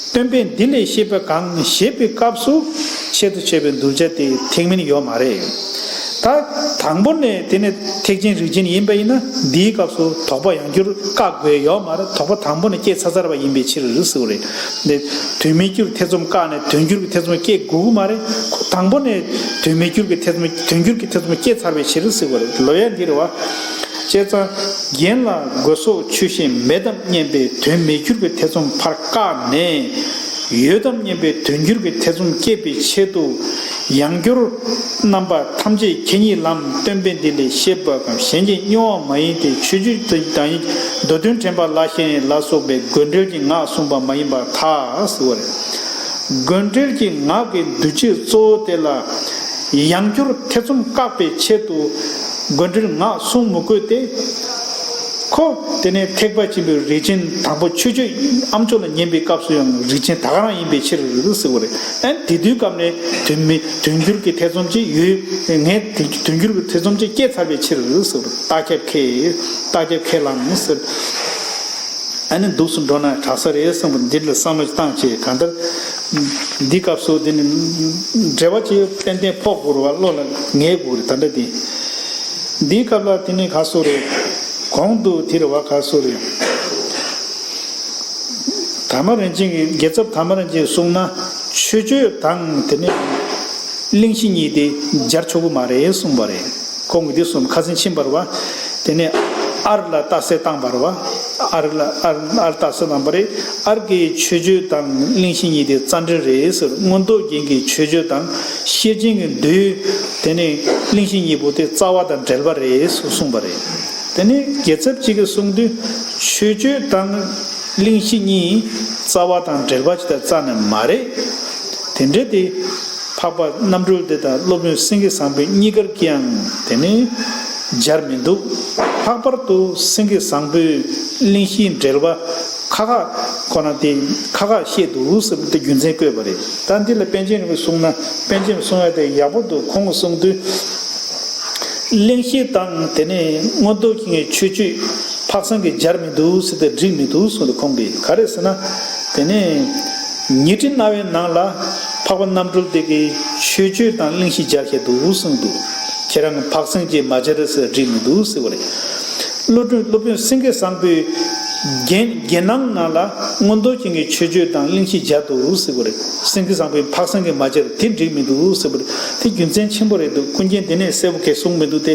སྟོན་པས་འདི་ལས་བཤད་པ་གང་ཞེས་པའི་སྐབས་སུ་ཆེད་དུ་བྱས་པའི་གདུལ་བྱ་དེ་ཐེག་དམན་ཡོད་མ་རེད། ད་དང་པོ་ནས་དེ་ནི་ཐེག་ཆེན་རིགས་ཅན་ཡིན་པ་ཡིན་ན་འདིའི་སྐབས་སུ་དོགས་པ་ཡང་བསྐྱར་བཀག་དགོས་ཡོད་མ་རེད། དོགས་པ་དང་པོ་ནས་སྐྱེས་ཚར་ཚར་བ་ཡིན་པའི་ཕྱིར་ཟེར་བ་རེད། འདི་དོན་མེད་རྒྱུར་ཐེ་ཚོམ་བཀག་ནས་དོན་འགྱུར་གྱི་ཐེ་ཚོམ་སྐྱེ་དགོས་ཀྱི་མ་རེད། ཁོ་དང་པོ་ནས་དོན་མེད་རྒྱུར་གྱི་ཐེ་ཚོམ་དོན་འགྱུར་གྱི་ཐེ་ཚོམ་སྐྱེས་ཚར་བའི་ཕྱིར་ཟེར་བ་རེད། ལོ་ཡ་འདི་རེད་བ། བྱས་ཙང་རྒན་ལ་དགོས་སོགས་ཆོས་བཤད་མེད་དམ་སྙམ་པའི་དོན་མེད་འགྱུར་གྱི་ཐེ་ཚོམ་ཕར་བཀག་ནས། ཡོད་དམ་སྙམ་པའི་དོན་འགྱུར་གྱི་ཐེ་ཚོམ་སྐྱེད་པའི་ཆེད་དུ། ཡང་བསྐྱར་རྣམ་པ་ཐམས་ཅད་མཁྱེན་ཉིད་ལམ་སྟོན་པས་འདི་ལས་བཤད་པ་གམ་གཞན་གྱིས་བསྙོན་པ་མ་ཡིན་ཏེ་ཆོས་སྤྱོད་དང་མདོ་དོན་དྲན་པ་ལ་ཞེན་ལ་སོགས་པའི་དགོས་འབྲེལ་གྱི་ངག་གསུངས་པ་མ་ཡིན་པར་ཐལ་ཟེར་བ་རེད། དགོས་འབྲེལ་གྱི་ངག་གི་འདུ་བྱེད་གཙོ་བོ་དེ་ལ་ཡང་བསྐྱར་ཐེ་ཚོམ་བཀག་པའི་ཆེད་དུ་དགོས་འབྲེལ་ངག་གསུང་མི་དགོས་ཏེ། ཁོ་དེ་ནས་ཐེག་པ་ཆེན་པོའི་རིགས་ཅན་དང་པོ་ཆོས་སྤྱོད་ཨ་མཆོག་ལ་ཉན་པའི་སྐབས་སུ་ཡང་རིགས་ཅན་ད་ག་རང་ཡིན་པའི་ཕྱིར་ཟེར་བ་རེད། ཨ་ནི་དེ་དུས་སྐབས་ནས་དོན་མེད་དོན་འགྱུར་གྱི་ཐེ་ཚོམ་ཅིག་ཡོད། ངས་དེ་དོན་འགྱུར་གྱི་ཐེ་ཚོམ་ཅིག་སྐྱེས་ཚར་བའི་ཕྱིར་ཟེར་བ་རེད། རྟགས་ཁྱབ་ཁས་རྟགས་ཁྱབ་ཁས་བླངས་ཟེར། ཨ་ནི་འདུག་སེ་འགྲོ་ན་དྲག་ས་རེད་བསམ་པ་འདི་ལ་བསམ་བློ་བཏང་བྱས། གང་ལྟར་འདི་སྐབས་སུ་དེ་ནི་འགྲེལ་པ་ཅིག་ཏན་ཏན་ཕོག་དགོས་རེད་བ། བློ་ལ་ངེས་དགོས་རེད། ད་ལྟ་འདི་འདིའི་སྐབས་ལ་དེ་ནི་ག་སོ་རེད། གོང་དུ་དེ་རེད་བ། ག་སོ་རེད། དར་མ་རིན་ཆེན་གྱི་རྒྱལ་ཚབ་དར་མ་རིན་ཆེན་གྱིས་གསུངས་ན་ཆོས་སྤྱོད་དང་དེ་ནི་གླེང་གཞི་གཉིས་དེ་སྦྱར་ཆོག་གི་མ་རེད་གསུངས་པ་རེད། ཁོང་གིས་འདི་གསུངས། ཁ་སང་ཕྱིན་པ་རེད་བ། དེ་ནས་ཨར་ལ་རྟགས་གསལ་བཏང་བ་རེད་བ། ཨར་ལ་ཨར་ཨར་རྟགས་གསལ་བཏང་བ་རེད། ཨར་གྱི་མཆོད་བརྗོད་དང་གླེང་གཞི་གཉིས་དེ་རྩ་འགྲེལ་རེད་ཟེར། མངོན་རྟོགས་རྒྱན་གྱི་མཆོད་བརྗོད་དང་ཤེར་ཕྱིན་གྱི་མདོའི་དེ་ནས་གླེང་གཞི་གཉིས་པོ་དེ་རྩ་བ་དང་འབྲེལ་བ་རེད་ཟེར་གསུངས་པ་རེད། དེ་ནས་རྒྱལ་ཚབ་གཅིག་གིས་གསུངས་དུས་མཆོད་བརྗོད་དང་གླེང་གཞི་གཉིས་རྩ་བ་དང་འབྲེལ་བ་ཅིག་དང་རྩ་ནས་མ་རེད། དེ་འདྲ་དེ། འཕགས་པ་རྣམ་གྲོལ་སྡེ་དང་སློབ་དཔོན་སེང་གེ་བཟང་པོའི་གཉིས་ཀར་ཀྱང་དེ་ནི་སྦྱར་མི་འདུག། ལྷག་པར་དུ་སེང་གེ་བཟང་པོས་གླེང་གཞིའི་འགྲེལ་པ་ཁ་ཁ་ཁོ་ན་དེ་ཁ་ཁ་བཤད་འདུག་ཟེར་དེ་རྒྱུ་མཚན་བཀོད་པ་རེད། ད་འདི་ལ་པཎ་ཆེན་རིན་པོ་ཆེ་གསུངས་ན། པཎ་ཆེན་གསུང་ཡ་དེ་ཡག་པོ་འདུག། ཁོང་གིས་གསུངས་དུས། གླེང་གཞི་དང་དེ་ནས་མངོན་རྟོགས་རྒྱན་གྱི་མཆོད་བརྗོད་ཕག་སེང་གིས་སྦྱར་མི་འདུག་ཟེར་ཏེ་འགྲིག་མི་འདུག་གསུངས་ཏེ། ཁོང་གིས་ག་རེ་ཟེར་ན། དེ་ནས་ཉི་ཁྲི་རྣ་བའི་ནང་ལ་འཕགས་པ་རྣམ་གྲོལ་སྡེ་གིས་མཆོད་བརྗོད་དང་གླེང་གཞི་སྦྱར་བཞག་འདུག་གསུངས་འདུག། ཁྱེད་རང་ཕག་སེང་གིས་མ་སྦྱར་ཟེར་འགྲིག་མི་འདུག་ཟེར་བ་རེད། སློབ་དཔོན་སློབ་དཔོན་སེང་གེ་བཟང་པོའི་རྒྱན་རྒྱན་སྣང་ནང་ལ་མངོན་རྟོགས་རྒྱན་གྱི་མཆོད་བརྗོད་དང་གླེང་གཞི་སྦྱར་འདུག་ཟེར་བ་རེད། སེང་གེ་བཟང་པོས་ཕག་སེང་གིས་མ་སྦྱར་དེ་འགྲིག་མི་འདུག་ཟེར་བ་རེད། དེ་རྒྱུ་མཚན་ཆེན་པོ་རེད་འདུག། ཀུན་མཁྱེན་དེ་ནས་གསལ་པོ་གས་གསུངས་མི་འདུག་སྟེ།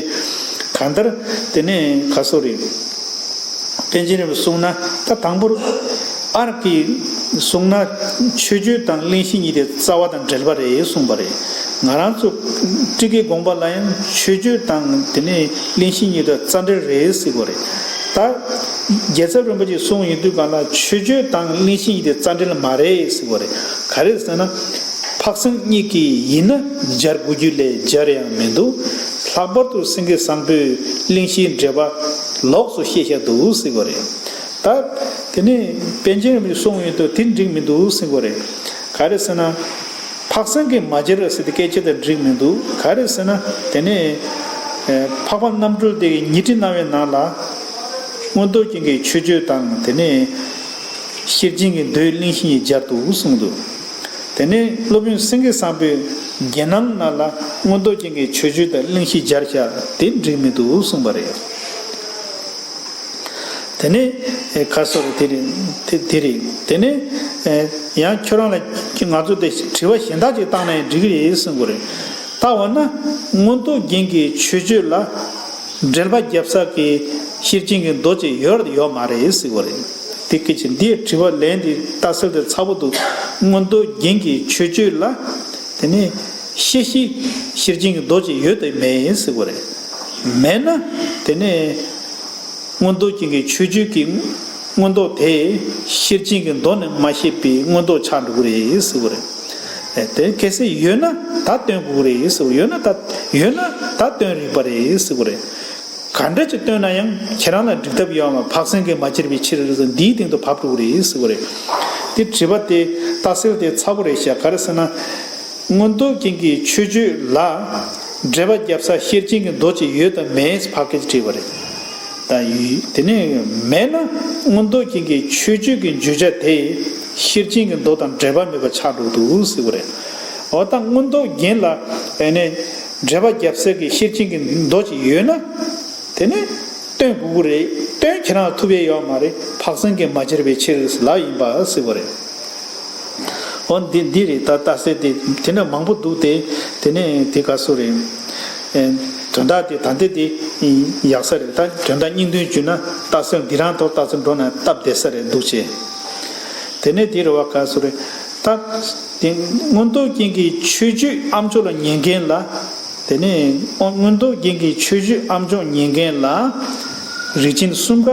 གང་ལྟར་དེ་ནས་ག་སོ་རེད། པཎ་ཆེན་རིན་པོ་ཆེས་གསུངས་ན། ད་དང་པོར་ཨར་གྱིས་གསུངས་ན་མཆོད་བརྗོད་དང་གླེང་གཞི་གཉིས་དེ་རྩ་བ་དང་འབྲེལ་བ་རེད་གསུངས་པ་རེད། ང་རང་ཚོ་ཊཱི་ཀའི་དགོངས་པ་ལ་ཡང་མཆོད་བརྗོད་དང་དེ་ནས་གླེང་གཞི་གཉིས་དེ་རྩ་འབྲེལ་རེད་ཟེར་གྱི་ཡོད་རེད། ད་རྒྱལ་ཚབ་རིན་པོ་ཆེས་གསུངས་ཡོང་དུས་སྒང་ལ་མཆོད་བརྗོད་དང་གླེང་གཞི་གཉིས་དེ་རྩ་འབྲེལ་མ་རེད་ཟེར་གྱི་ཡོད་རེད། ག་རེ་ཟེར་ན། འཕགས་སེང་གཉིས་ཀྱིས་ཡིན་ན་སྦྱར་དགོས་རྒྱུ་ལས་སྦྱར་ཡང་མི་འདུག། ལྷག་པར་དུ་སེང་གེ་བཟང་པོས་གླེང་གཞིའི་འགྲེལ་པ་ལོགས་སུ་བཤད་བཞག་འདུག་ཟེར་གྱི་ཡོད་རེད། ད་དེ་ནས་པཎ་ཆེན་རིན་པོ་ཆེས་གསུངས་ཡོང་དུས་དེ་འགྲིག་མི་འདུག་ཟེར་གྱི་ཡོད་རེད། ག་རེ་ཟེར་ན། འཕགས་སེང་གིས་མ་སྦྱར་ཟེར་ཏེ་སྐད་ཆ་དེ་འགྲིག་མི་འདུག། ག་རེ་ཟེར་ན། དེ་ནས་ཨེ། འཕགས་པ་རྣམ་གྲོལ་སྡེ་གི་ཉི་ཁྲི་རྣ་བའི་ནང་ལ་མངོན་རྟོགས་རྒྱན་གྱི་མཆོད་བརྗོད་དང་དེ་ནས་ཤེར་ཕྱིན་གྱི་མདོའི་གླེང་གཞི་གཉིས་སྦྱར་འདུག་གསུངས་འདུག། དེ་ནས་སློབ་དཔོན་སེང་གེ་བཟང་པོའི་རྒྱན་སྣང་ནང་ལ་མངོན་རྟོགས་རྒྱན་གྱི་མཆོད་བརྗོད་དང་གླེང་གཞི་སྦྱར་བཞག་དེ་འགྲིག་མི་འདུག་གསུངས་པ་རེད། དེ་ནས་ཨེ། ག་སོ་རེད། དེ་རེད། དེ་དེ་རེད། དེ་ནས་ཨེ། ཡང་ཁྱོད་རང་ལ་ང་ཚོ་དེ་དྲི་བ་གཞན་དག་ཅིག་བཏང་ན་ཡང་འགྲིག་གི་རེད་གསུང་གི་རེད། ད་འོ་ན་མངོན་རྟོགས་རྒྱན་གྱི་མཆོད་བརྗོད་ལ་འགྲེལ་པ་རྒྱབ་ས་གི་ཤེར་ཕྱིན་གྱི་མདོ་ཅིག་ཡོད་ཡོད་མ་རེད་ཟེར་གི་རེད། དེ་སྐད་ཅིག་འདིའི་དྲི་བ་ལན་དེ་ལྟ་ཚུལ་དེ་ཚ་པོ་འདུག། མངོན་རྟོགས་རྒྱན་གྱི་མཆོད་བརྗོད་ལ་དེ་ནས་ཤེར་ཕྱིན་ཤེར་ཕྱིན་གྱི་མདོ་ཅིག་ཡོད་དེ་མེད་ཟེར་གི་རེད། མེད་ན་དེ་ནས། མངོན་རྟོགས་རྒྱན་གྱི་མཆོད་བརྗོད་ཀྱི་མངོན་རྟོགས་དེ་ཤེར་ཕྱིན་གྱི་མདོ་ནས་མ་བཤད་པའི་མངོན་རྟོགས་ཆགས་འགྲོ་གི་རེད་ཟེར་གྱི་རེད། ཨེ། དེ་གལ་སྲིད་ཡོད་ན་ད་སྟོན་དགོས་ཀྱི་རེད་ཟེར་གྱི། ཡོད་ན་ད་ཡོད་ན་ད་སྟོན་རིགས་པ་རེད་ཟེར་གྱི་རེད། ག་འདྲ་ཅིག་སྟོན་ན་ཡང་ཁྱེད་རང་ལ་འགྲིག་ཐབས་ཡོད་མ། འཕགས་སེང་གིས་མ་བྱས་པའི་ཕྱིར་ཟེར་འདིའི་སྟེང་དུ་བབས་འགྲོ་གི་རེད་ཟེར་གྱི་རེད། དེ་དྲི་བ་དེ་ལྟ་ཚུལ་དེ་ཚ་པོ་རེད་ཤག། ག་རེ་ཟེར་ན། མངོན་རྟོགས་རྒྱན་གྱི་མཆོད་བརྗོད་ལ། འགྲེལ་པ་རྒྱབ་ས་ཤེར་ཕྱིན་གྱི་མདོ་ཅིག་ཡོད་དམ་མེད་ཕལ་སྐད་ཅིག་དྲིས་པ་རེད། ད་ཡོད་དེ་ནས་མེད་ན་མངོན་རྟོགས་རྒྱན་གྱི་མཆོད་བརྗོད་ཀྱི་བརྗོད་བྱ་དེ་ཤེར་ཕྱིན་གྱི་མདོ་དང་འབྲེལ་བ་མེད་པ་ཆགས་འགྲོ་གི་འདུག་ཟེར་བ་རེད། འོ་ད་མངོན་རྟོགས་རྒྱན་ལ་ཨེ་ནས་འགྲེལ་པ་རྒྱབ་ས་གི་ཤེར་ཕྱིན་གྱི་མདོ་ཅིག་ཡོད་ན། དེ་ནས་སྟོན་དགོས་ཀྱི་རེད། སྟོན་ཁྱེད་རང་ལ་ཐུབ་ཡས་ཡོད་མ་རེད། འཕགས་སེང་གིས་མ་བྱས་པའི་ཕྱིར་ལབ་ཡིན་པ་ཟེར་བ་རེད། འོ་འདི་འདི་རེད། ད་ལྟ་ཟེར་དེ་དེ་འདྲ་མང་པོ་འདུག་སྟེ། དེ་ནས་དེ་ག་སུ་རེད། ཨེ། དོན་དག་དེ་ད་འདི་དེ་ཡག་ས་རེད། ད་དོན་དག་སྙིང་དོན་བརྗོད་ན་ལྟ་ཚུལ་འདི་རང་ཐོག་ལྟ་ཚུལ་འགྲོ་ན་སྟབས་བདེ་ས་རེད་འདུག་ཅེས། དེ་ནས་དེ་རེད་བ་ག་སུ་རེད། ད་དེ་མངོན་རྟོགས་རྒྱན་གྱི་མཆོད་བརྗོད་ཨ་མཆོག་ལ་ཉན་མཁན་ལ། དེ་ནས་མངོན་རྟོགས་རྒྱན་གྱི་མཆོད་བརྗོད་ཨ་མཆོག་ཉན་མཁན་ལ་རིགས་ཅན་གསུམ་ཀ་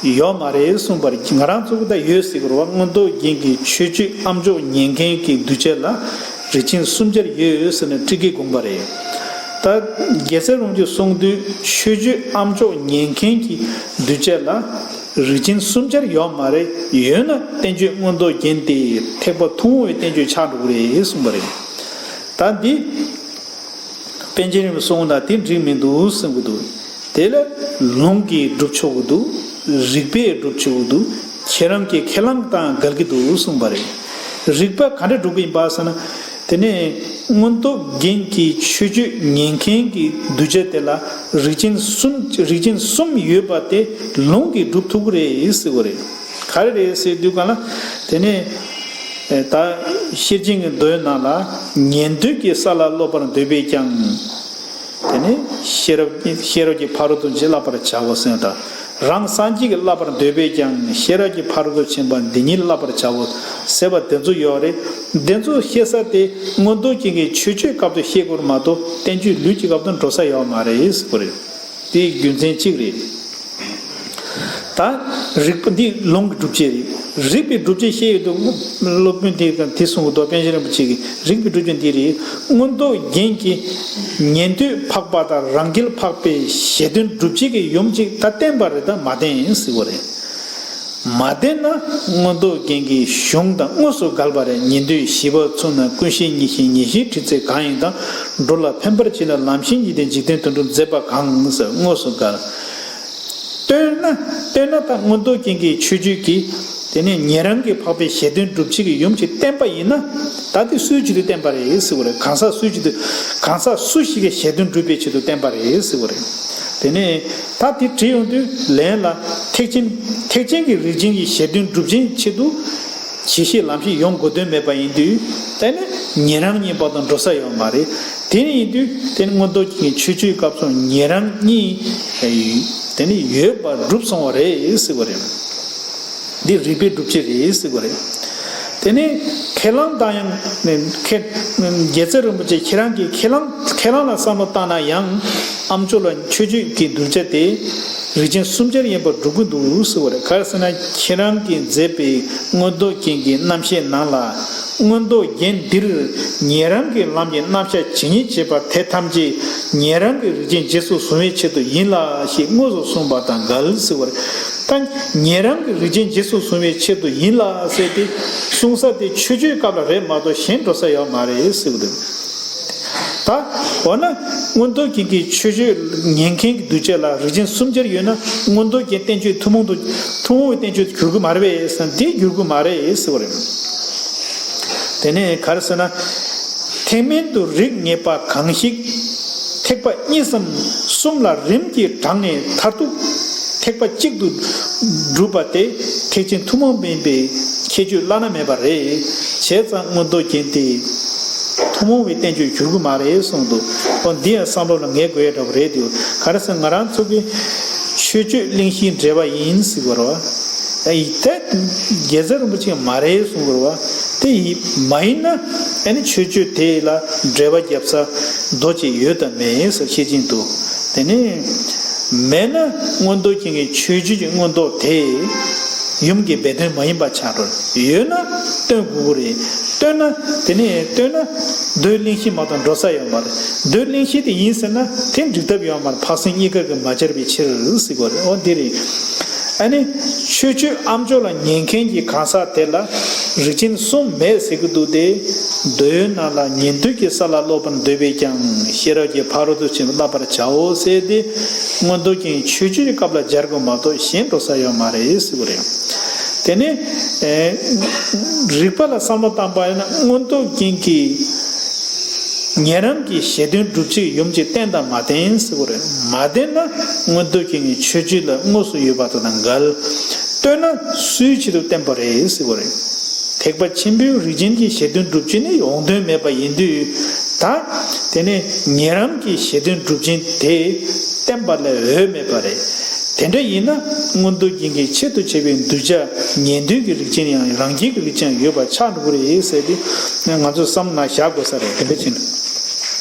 ཡོད་མ་རེད་གསུངས་པ་རེད། ང་རང་ཚོ་གི་ད་ཡོད་ཟེར་གི་རེད་བ། མངོན་རྟོགས་རྒྱན་གྱི་མཆོད་བརྗོད་ཨ་མཆོག་ཉན་མཁན་གྱི་གདུལ་བྱ་ལ་རིགས་ཅན་གསུམ་ཆར་ཡོད་ཟེར་ནས་ཊཱི་ཀའི་དགོངས་པ་རེད། ད་རྒྱལ་སྲས་རིན་པོ་ཆེས་གསུངས་དུས་མཆོད་བརྗོད་ཨ་མཆོག་ཉན་མཁན་གྱི་གདུལ་བྱ་ལ་རིགས་ཅན་གསུམ་ཆར་ཡོད་མ་རེད། ཡོད་ན་བསྟན་བཅོས་མངོན་རྟོགས་རྒྱན་དེ་ཐེག་པ་ཐུན་མོང་བའི་བསྟན་བཅོས་ཆགས་འགྲོ་གི་རེད་གསུངས་པ་རེད། ད་འདི། པཎ་ཆེན་རིན་པོ་ཆེས་གསུངས་ན་དེ་འགྲིག་མི་འདུག་གསུང་གི་འདུག་དེ་ལ་ལུང་གིས་སྒྲུབ་ཆོག་གི་འདུག་རིགས་པས་སྒྲུབ་ཆོག་གི་འདུག་ཁྱེད་རང་གི་ཁས་བླངས་དང་འགལ་གྱི་འདུག་གསུངས་པ་རེད། རིགས་པ་ག་འདྲ་སྒྲུབ་ཀྱི་ཡིན་པ་ཟེར་ན། དེ་ནས་མངོན་རྟོགས་རྒྱན་གྱི་མཆོད་བརྗོད་ཉན་མཁན་གྱི་གདུལ་བྱ་དེ་ལ་རིགས་ཅན་གསུམ་རིགས་ཅན་གསུམ་ཡོད་པ་དེ་ལུང་གིས་སྒྲུབ་ཐུབ་ཀྱི་རེད་ཟེར་བ་རེད། ག་རེ་རེད་ཟེར་དུས་གང་ལ། དེ་ནས་ད་ཤེར་ཕྱིན་གྱི་མདོའི་ནང་ལ་ཉན་ཐོས་ཀྱི་ས་ལ་སློབ་པར་འདོད་པས་ཀྱང་། དེ་ནས་ཤེས་རབ་ཤེས་རབ་ཀྱི་ཕ་རོལ་ཏུ་ཕྱིན་བསླབ་པར་བྱའོ་ཟེར་ད། རང་སངས་རྒྱས་ཀྱིས་བསླབ་པར་འདོད་པས་ཀྱང་ཤེས་རབ་ཀྱི་ཕ་རོལ་ཏུ་ཕྱིན་པ་འདི་ཉིད་བསླབ་པར་བྱའོ་ཟེར་བ་དེ་ཚོ་ཡོད་རེད། དེ་ཚོ་བཤད་ས་དེ་མངོན་རྟོགས་རྒྱན་གྱི་མཆོད་བརྗོད་སྐབས་སུ་བཤད་དགོས་མ་གཏོགས་བསྟན་བཅོས་ལུས་ཀྱི་སྐབས་སུ་འགྲོ་ས་ཡོད་མ་རེད་ཟེར་བ་རེད། དེའི་རྒྱུ་མཚན་གཅིག་རེད། ད་རིགས་པ་འདི་ལུང་གི་སྒྲུབ་བྱེད་རེད། རིགས་པའི་སྒྲུབ་བྱེད་བཤད་ཡོད་དུས་སློབ་དཔོན་དེ་དེ་གསུང་གི་འདུག་པཎ་ཆེན་རིན་པོ་ཆེ་གིས་རིགས་པའི་སྒྲུབ་བྱེད་འདི་རེད། མངོན་རྟོགས་རྒྱན་གྱི་ཉན་ཐོས་འཕགས་པ་དང་རང་རྒྱལ་འཕགས་པའི་ཞལ་འདོན་སྒྲུབ་བྱེད་ཀྱི་ཡུམ་གཅིག་ད་བསྟན་པ་རེད་དམ་མ་བསྟན་ཟེར་བ་རེད། མ་བསྟན་ན་མངོན་རྟོགས་རྒྱན་གྱི་གཞུང་དང་དངོས་སུ་འགལ་བ་རེད། ཉན་ཐོས་བཞི་པ་ཚུན་ན་ཀུན་ཤེས་གཉིས་ཤེས་ཉེར་ཞིའི་དྲི་ཚིག་གང་ཡིན་དང་། འགྲོ་ལ་ཕན་པར་བྱེད་ན་ལམ་ཤེས་གཉིས་ལྡན་འཇིག་རྟེན་དོན་གྲུབ་མཛད་པ་གང་ཟེར་དངོས་སུ་འགལ། སྟོན་ན་སྟོན་ན་ད་མངོན་རྟོགས་རྒྱན་གྱི་མཆོད་བརྗོད་ཀྱི་དེ་ནས་ཉན་རང་གི་འཕགས་པའི་ཞལ་འདོན་སྒྲུབ་བྱེད་ཀྱི་ཡུམ་གཅིག་བསྟན་པ་ཡིན་ན། ད་དེ་སུའི་ཆེད་དུ་བསྟན་པ་རེད་ཟེར་བ་རེད། གང་ཟག་སུའི་ཆེད་དུ་གང་ཟག་སུ་ཞིག་གི་ཞལ་འདོན་སྒྲུབ་པའི་ཆེད་དུ་བསྟན་པ་རེད་ཟེར་བ་རེད། དེ་ནས་ད་དེ་དྲིས་ཡོང་དུས་ལན་ལ་ཐེག་ཆེན་ཐེག་ཆེན་གྱི་རིགས་ཅན་གྱི་ཞལ་འདོན་སྒྲུབ་བྱེད་ཆེད་དུ། བྱེད་ཤེས་ལམ་ཤེས་ཡོང་དགོས་དོན་མེད་པ་ཡིན་དུས། དེ་ནི་ཉན་རང་གཉིས་བར་དུ་འགྲོ་ས་ཡོད་མ་རེད། དེ་ནི་ཡིན་དུས་དེ་ནི་མངོན་རྟོགས་ཀྱི་མཆོད་བརྗོད་སྐབས་སུ་ཉན་རང་གཉིས་དེ་ནི་ཡོད་པར་གྲུབ་སོང་བ་རེད་ཟེར་བ་རེད། འདི་རིགས་པའི་སྒྲུབ་བྱེད་རེད་ཟེར་བ་རེད། དེ་ནི་ཁས་བླངས་དང་ཡང་ཁས་རྒྱལ་སྲས་རིན་པོ་ཆེ་ཁྱེད་རང་གིས་ཁས་བླངས་ཁས་བླངས་ལ་བསམ་བློ་བཏང་ན་ཡང་། ཨ་མཆོག་ལ་མཆོད་བརྗོད་ཀྱི་གདུལ་བྱ་དེ་རིགས་ཅན་གསུམ་ཆར་ཡིན་པར་སྒྲུབ་ཀྱི་འདུག་ཟེར་བ་རེད། ག་རེ་ཟེར་ན་ཁྱེད་རང་གིས་མཛད་པའི་མངོན་རྟོགས་རྒྱན་གྱི་རྣམ་བཤད་ནང་ལ་མངོན་རྟོགས་རྒྱན་འདིར་ཉན་རང་གི་ལམ་གྱི་རྣམ་གཞག་ཇི་སྙེད་བྱེད་པ་དེ་ཐམས་ཅད་ཉན་རང་གི་རིགས་ཅན་རྗེས་སུ་བཟུང་བའི་ཆེད་དུ་ཡིན་ལ་ཞེས་དངོས་སུ་གསུངས་པ་དང་འགལ་ཟེར་བ་རེད། ད་ཉན་རང་གི་རིགས་ཅན་རྗེས་སུ་བཟུང་བའི་ཆེད་དུ་ཡིན་ལ་ཟེར་ཏེ་གསུངས་ས་དེ་མཆོད་བརྗོད་སྐབས་ལ་རེད་མ་གཏོགས་གཞན་འགྲོ་ས་ཡོད་མ་རེད་ཟེར་བ་རེད། ད་འོ་ན་མངོན་རྟོགས་རྒྱན་གྱི་མཆོད་བརྗོད་ཉན་མཁན་གྱི་གདུལ་བྱ་ལ་རིགས་ཅན་གསུམ་ཆར་ཡོད་ན་མངོན་རྟོགས་རྒྱན་བསྟན་བཅོས་ཐུན་མོང་དུ་ཐུན་མོང་བའི་བསྟན་བཅོས་སུ་འགྱུར་གྱི་མ་རེད་པས་ཟེར་ན་འདི་འགྱུར་གྱི་མ་རེད་ཟེར་བ་རེད། དེ་ནས་ག་རེ་ཟེར་ན། ཐེག་དམན་དུ་རིགས་ངེས་པ་གང་ཞིག་ཐེག་པ་གཉིས་སམ་གསུམ་ལ་རིམ་གྱིས་དྲངས་ནས་མཐར་ཐུག་ཐེག་པ་གཅིག་ཏུ་གྲུབ་པ་དེ་ཐེག་ཆེན་ཐུན་མོང་མིན་པའི་ཁྱད་ཆོས་བླ་ན་མེད་པ་རེད། བྱས་ཙང་མངོན་རྟོགས་རྒྱན་དེ་ཐུན་མོང་བའི་བསྟན་བཅོས་འགྱུར་གྱི་མ་རེད་གསུངས་འདུག་འོ་འདི་ཡང་བསམ་བློ་ལ་ངེས་དགོས་ཡ་འདྲ་པོ་རེད་འདུག་ག་རེ་ཟེར་ང་རང་ཚོ་གི་མཆོད་བརྗོད་གླེང་གཞིའི་འགྲེལ་པ་ཡིན་ཟེར་བ་རེད་བ། ཨ་ཡི་དེ་རྒྱལ་སྲས་རིན་པོ་ཆེ་མ་རེད་གསུངས་པ་རེད་བ། དེ་ཡིན་མ་ཡིན་ན་ཨ་ནི་མཆོད་བརྗོད་དེ་ལ་འགྲེལ་པ་རྒྱབ་ས་མདོ་ཅིག་ཡོད་དམ་མེད་ཟེར་བཤད་ཀྱིན་འདུག་དེ་ནས་མེད་ན་མངོན་རྟོགས་རྒྱན་གྱི་མཆོད་བརྗོད་ཀྱི་མངོན་རྟོགས་དེ་ཡུམ་གྱི་སྦས་དོན་མ་ཡིན་པ་ཆགས་འགྲོ། ཡོད་ན་སྟོན་དགོས་ཀྱི་རེད། སྟོན་ན་དེ་ནས་སྟོན་ན་མདོའི་གླེང་གཞི་མ་གཏོགས་འགྲོ་ས་ཡོད་མ་རེད། མདོའི་གླེང་གཞི་དེ་ཡིན་ཟེར་ན་དེ་འགྲིག་ཐབས་ཡོད་མ་རེད། འཕགས་སེང་གཉིས་ཀ་གིས་མ་སྦྱར་བའི་ཕྱིར་ཟེར་དགོས་རེད། འོ་འདི་རེད། ཨ་ནི་ཆོས་སྤྱོད་ཨ་མཆོག་ལ་ཉན་མཁན་གྱི་གང་ཟག་དེ་ལ་རིགས་ཅན་གསུམ་མེད་ཟེར་གྱི་འདུག་སྟེ། འདོད་ཡོན་རྣམས་ལ་ཉན་ཐོས་ཀྱི་ས་ལ་སློབ་པར་འདོད་པས་ཀྱང་ཤེས་རབ་ཀྱི་ཕ་རོལ་ཏུ་ཕྱིན་པ་བསླབ་པར་བྱའོ་ཟེར་ཏེ། མངོན་རྟོགས་རྒྱན་ཆོས་སྤྱོད་ཀྱི་སྐབས་ལ་སྦྱར་དགོས་མ་གཏོགས་གཞན་འགྲོ་ས་ཡོད་མ་རེད་ཟེར་གྱི་རེད། དེ་ནས་རིགས་པ་ལ་བསམ་བློ་བཏང་པ་ཡིན་ན་མངོན་རྟོགས་རྒྱན་གྱི་ཉན་རང་གི་གཞན་དོན་སྒྲུབ་བྱེད་ཡུམ་གྱིས་བསྟན་དང་མ་བསྟན་ཟེར་གྱི་རེད། མ་བསྟན་ན་མངོན་རྟོགས་རྒྱན་གྱི་ཆོས་སྤྱོད་ལ་དངོས་སུ་ཡོད་པ་དང་འགལ། སྟོན་ན་སུའི་ཆེད་དུ་བསྟན་པ་རེད་ཟེར་གྱི་རེད། ཐེག་པ་ཆེན་པོའི་རིགས་ཅན་གྱི་གཞན་དོན་སྒྲུབ་བྱེད་ནི་འོང་དོན་མེད་པ་ཡིན་དུས། ད་དེ་ནས་ཉན་རང་གི་གཞན་དོན་སྒྲུབ་བྱེད་དེ་བསྟན་པ་ལས་འོས་མེད་པ་རེད། དེ་འདྲ་ཡིན་ན་མངོན་རྟོགས་རྒྱན་གྱི་ཆེད་དུ་བྱས་པའི་གདུལ་བྱ་ཉན་ཐོས་ཀྱི་རིགས་ཅན་ཡང་རང་རྒྱལ་གྱི་རིགས་ཅན་ཡོད་པ་ཆགས་འགྲོ་གི་རེད་ཟེར་ཏེ་ང་ཚོས་བསམ་ན་བཞག་དགོས་ས་རེད། དེ་འདྲ་བྱས་ན་